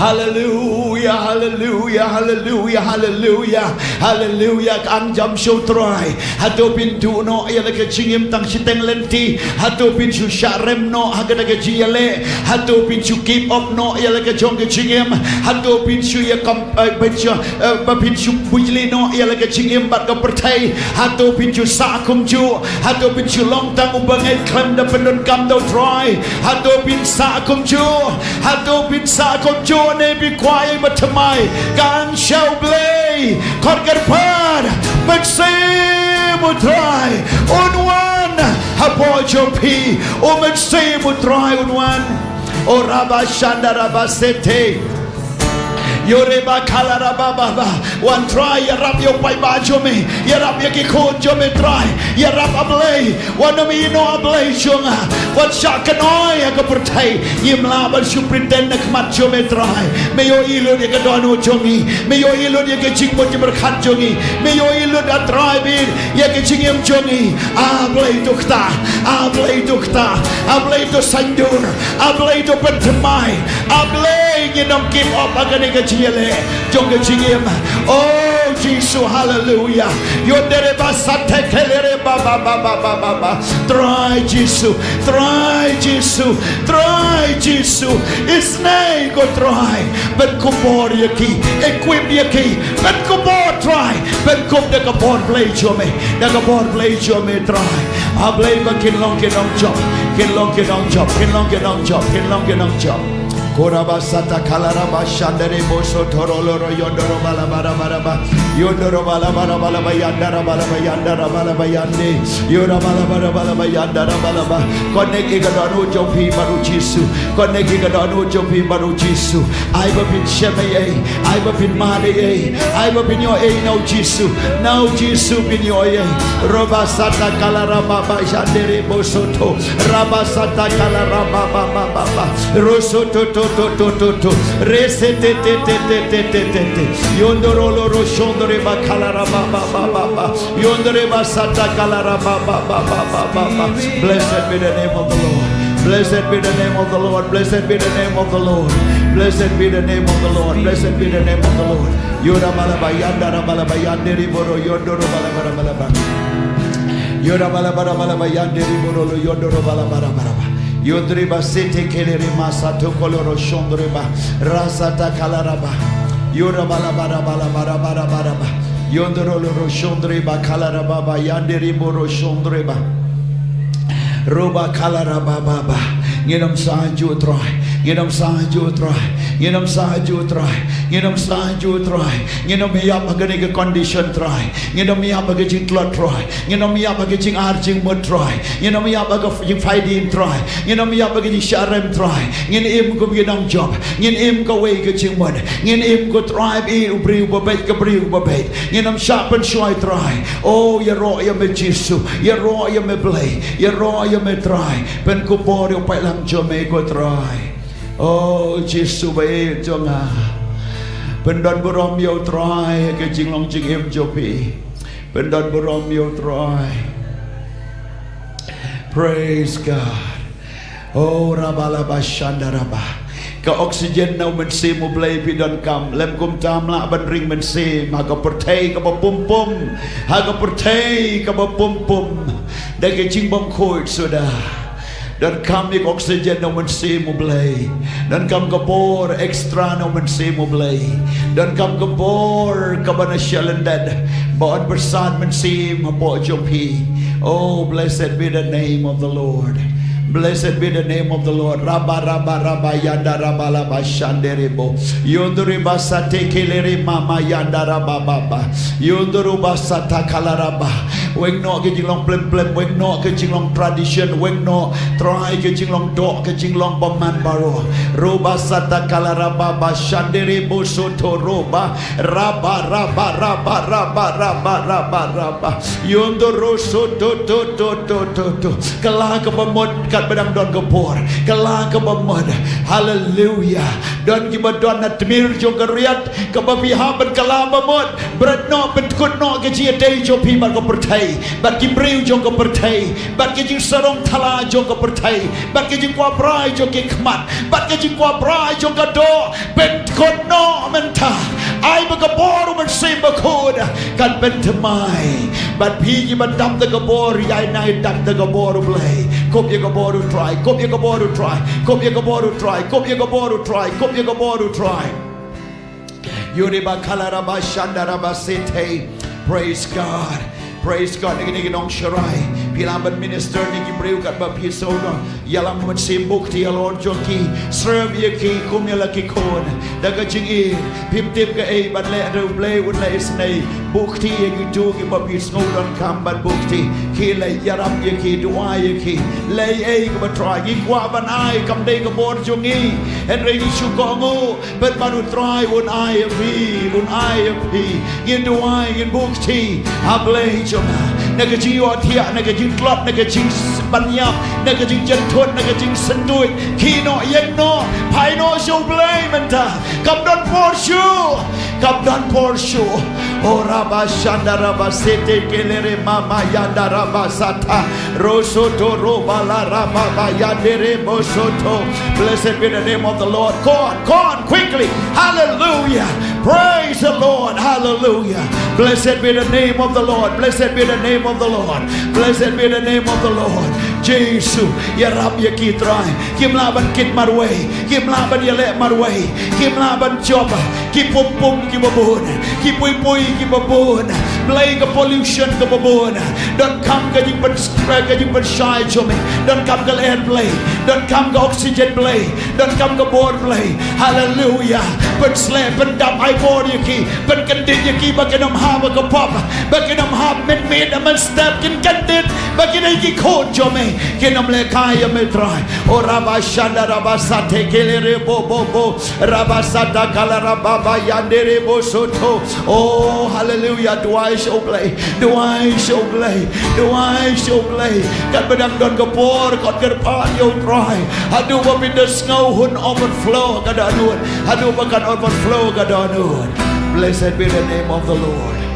Hallelujah, hallelujah, hallelujah, hallelujah, hallelujah. Ka ang jam sha U Trai. Hato phin duh noh ïa la ka jingim tang shiteng lynti? Hato phin shu shah rem noh ha kata ka jingïaleh? Hato phin shu give up noh ïa la ka jong ka jingim? Hato phin shu ïa kam, eh, phin shu, eh, ba phin shu bujli noh ïa la ka jingim bad ka pyrthei? Hato phin shu sah kumjuh? Hato phin shu long tang u bangeit khlem da pyndonkam da U Trai? Hato phin sah kumjuh? Hato phin sah kumjuh? Ne phi kwah ïa ba thymmai? Ka ang sha U Blei. Khot kyrpad, Mynsiem U Trai un wan hapoh jong phi. O Mynsiem U Trai un wan. O raba shanda raba sete. Yo reba kala raba baba. Wan Trai, ïarap ïa u paidbah jong me. Ïarap ïa ki khun jong me Trai. Ïarap A Blei. Wat nym ïehnoh ha Blei jong nga. Wat shah kynnoh ïa ka pyrthei. Ngim lah ban shu pretend na khmat jong me Trai. Me ïohi lut ïa ka dohnud jong ngi. Me ïohi lut ïa ka jingmut jingpyrkhat jong ngi. Me ïohi lut A Trai bad ïa ka jingim jong ngi. A Blei to ktah. A Blei to ktah. A Blei to saiñdur. A Blei to pynthymmai. A Blei ngin ym give up ha kane ka jingïaleh jong ka jingim. Oh Jisu, haleluya. Yodere ba sate kelere ba ba ba ba ba ba ba. Trai Jisu, Trai Jisu, Trai Jisu. Isynei ko Trai. Pynkupbor ïa ki, equip ïa ki. Pynkupbor Trai. Pynkup da ka bor Blei jong me. Da ka bor Blei jong me Trai. A Blei ba kin long ki nongjop. Kin long ki nongjop. Kin long ki nongjop. Kin long ki nongjop. Koraba sata kalaraba shandere boso torolo ro yondoro bala bara bara ba. Yondoro bala bara bala ba yandara bala ba yandara bala ba yande. Yora bala bara bala ba yandara bala ba. Connect ïa ka dohnud jong phi bad U Jisu. Connect ïa ka dohnud jong phi bad U Jisu. Ai ba phin shem ei ei. Ai ba phin mad ei ei. Ai ba phin ïoh ei na U Jisu. Na U Jisu phin ïoh ei ei. Roba sata kalaraba ba shandere boso to. Raba sata kalaraba ba ba ba ba. Roso to to to to to to. Rese te te te te te te te te. Yondoro loro shondore ba kalara ba ba ba ba ba. Yondore ba sata kalara ba ba ba ba ba ba ba. Blessed be the name of the Lord. Blessed be the name of the Lord. Blessed be the name of the Lord. Blessed be the name of the Lord. Blessed be the name of the Lord. Yora bala ba yandara bala ba yandere boro yondoro bala bala bala ba. Yora bala bala bala ba yandere boro lo yondoro bala bala bala ba. Yodri ba sete kelere masa to koloro shondre ba. Rasa ta kalara ba. Yora bala bala bala bala bala bala ba. Yondoro lo ro shondre ba kalara ba ba yandere boro shondre ba. Roba kalara ba ba ba. Nginom sa ju Trai. Nginom sa ju Trai. Nginom sa ju Trai. Nginom sa ju Trai. Nginom ïap ha kane ka condition Trai. Nginom ïap ha ka jingtlot Trai. Nginom ïap ha ka jingar jingmut Trai. Nginom ïap ha ka f-, jingfaidin Trai. Nginom ïap ha ka jingshah rem Trai. Ngin im kum ki nongjop. Ngin im kawei ka jingmut. Ngin im ko Trai ba i u briew ba beit ka briew ba beit. Nginom shah pynshoi Trai. O ïaroh ïa me Jisu. Ïaroh ïa me Blei. Ïaroh ïa me Trai. Pynkupbor ïa u paidlang jong me ko Trai. O Jisu ba ïeit jong nga. Pyndon burom ïa u Trai ha ka jinglong jingim jong phi. Pyndon burom ïa u Trai. Praise God. O raba laba shanda raba. Ka oxygen na u Mynsiem u Blei phi donkam. Lym kumta ym lah ban ring mynsiem ha ka pyrthei kaba pum pum. Ha ka pyrthei kaba pum pum. Da ka jingbymkhuid suda. Donkam ïa ka oxygen na u Mynsiem u Blei. Donkam ka bor extra na u Mynsiem u Blei. Donkam ka bor kaba na shalyndet. Ba yn pyrshang mynsiem hapoh jong phi. Oh, blessed be the name of the Lord. Blessed be the name of the Lord. Raba, raba, raba, yanda, raba, laba, shandere, bo. Yunduri ba sate kelere mama yanda raba baba. Yunduru ba sata kala raba. Weng noh ka jinglong plem plem, weng noh ka jinglong tradition, weng noh Trai ka jinglong doh, ka jinglong bymman baroh. Ruba sata kala raba ba shandere bo soto ruba. Raba, raba, raba, raba, raba, raba, raba. Yunduru soto to to to to to. Ka la kaba mut katba dang don ka bor. Ka la kaba mut. Haleluya. Don kiba don na tmir jong ka riat kaba phi hap ban kylla ba mut. Bret noh, pynkut noh ka jingïadei jong phi bad ka pyrthei, bad ki briew jong ka pyrthei, bad ki jingsarong thala jong ka pyrthei, bad ki jingkwah brai jong ki khmat, bad ki jingkwah brai jong ka doh. Pynkut noh mynta. Ai ba ka bor u Mynsiem Bakhuid kan pynthymmai. Bad phi kiba dap da ka bor, ïai nang dap da ka bor u Blei. Kup ïa ka bor u Trai, kup ïa ka bor u Trai, kup ïa ka bor u Trai, kup ïa ka bor u Trai, kup ïa ka bor u Trai. Yuri ba kala raba shanda raba sete. Praise God. Praise God. Ïa kine ki nongsharai, phi lah ban minister ïa ki briew katba phi sngewdon. Ïalam Mynsiem, bukti halor jong ki. Serve ïa ki kum ïa la ki khun. Da ka jingïeit, phim tip kaei ban leh, hynrei u Blei un leh isynei. Bukti ïa kito kiba phi sngewdonkam ban bukti. Khie leit ïarap ïa ki, duwai ïa ki. Leh ei kaba Trai, ngi kwah ban ai, kam dei ka bor jong ngi. Hynrei ngi shu kohnguh. Pynban u Trai un ai ïa phi, un ai ïa phi. Ngin duwai, ngin bukti ha Blei jong nga. Na ka jingïohthiah, na ka jingtlot, na ka jingpynïap, na ka jingjynthut, na ka jingsyntuid. Khie noh, ïeng noh, phai noh sha u Blei mynta. Kam don por shuh, kam don por shuh. O raba shanda raba sete kelere mama yanda raba sata. Rosoto roba la raba ba yandere bosoto. Blessed be the name of the Lord. Go on, go on, quickly. Hallelujah. Praise the Lord. Hallelujah. Blessed be the name of the Lord. Blessed be the name of the Lord. Blessed be the name of the Lord. Jisu, ïarap ïa ki Trai. Kim lah ban kit marwei. Kim lah ban ïaleh marwei. Kim lah ban jop. Ki pum pum kiba bun, ki pui pui kiba bun. Blei, ka pollution kaba bun. Donkam ka jingpyn, ka jingpynshai jong me. Donkam ka lyer Blei. Donkam ka oxygen Blei. Donkam ka bor Blei. Haleluya. Pynsleh, pyndap, ai bor ïa ki. Pynkyndit ïa ki ba kin ym hap ha ka pop. Ba kin ym hap mynmiet mynstep, kin kyndit. Ba kin dei ki khun jong me. Kin ym lehkai ïa me Trai. O rabashanda rabasate kelere bo bo bo. Rabasata kala rababa yandere bo soto. Oh, hallelujah. Duwai sha U Blei. Duwai sha U Blei. Duwai sha U Blei. Katba dang don ka por, kot kyrpad ïa U Trai. Haduh ba phin da sngew hun overflow ka dohnud. Haduh ba kan overflow ka dohnud. Blessed be the name of the Lord.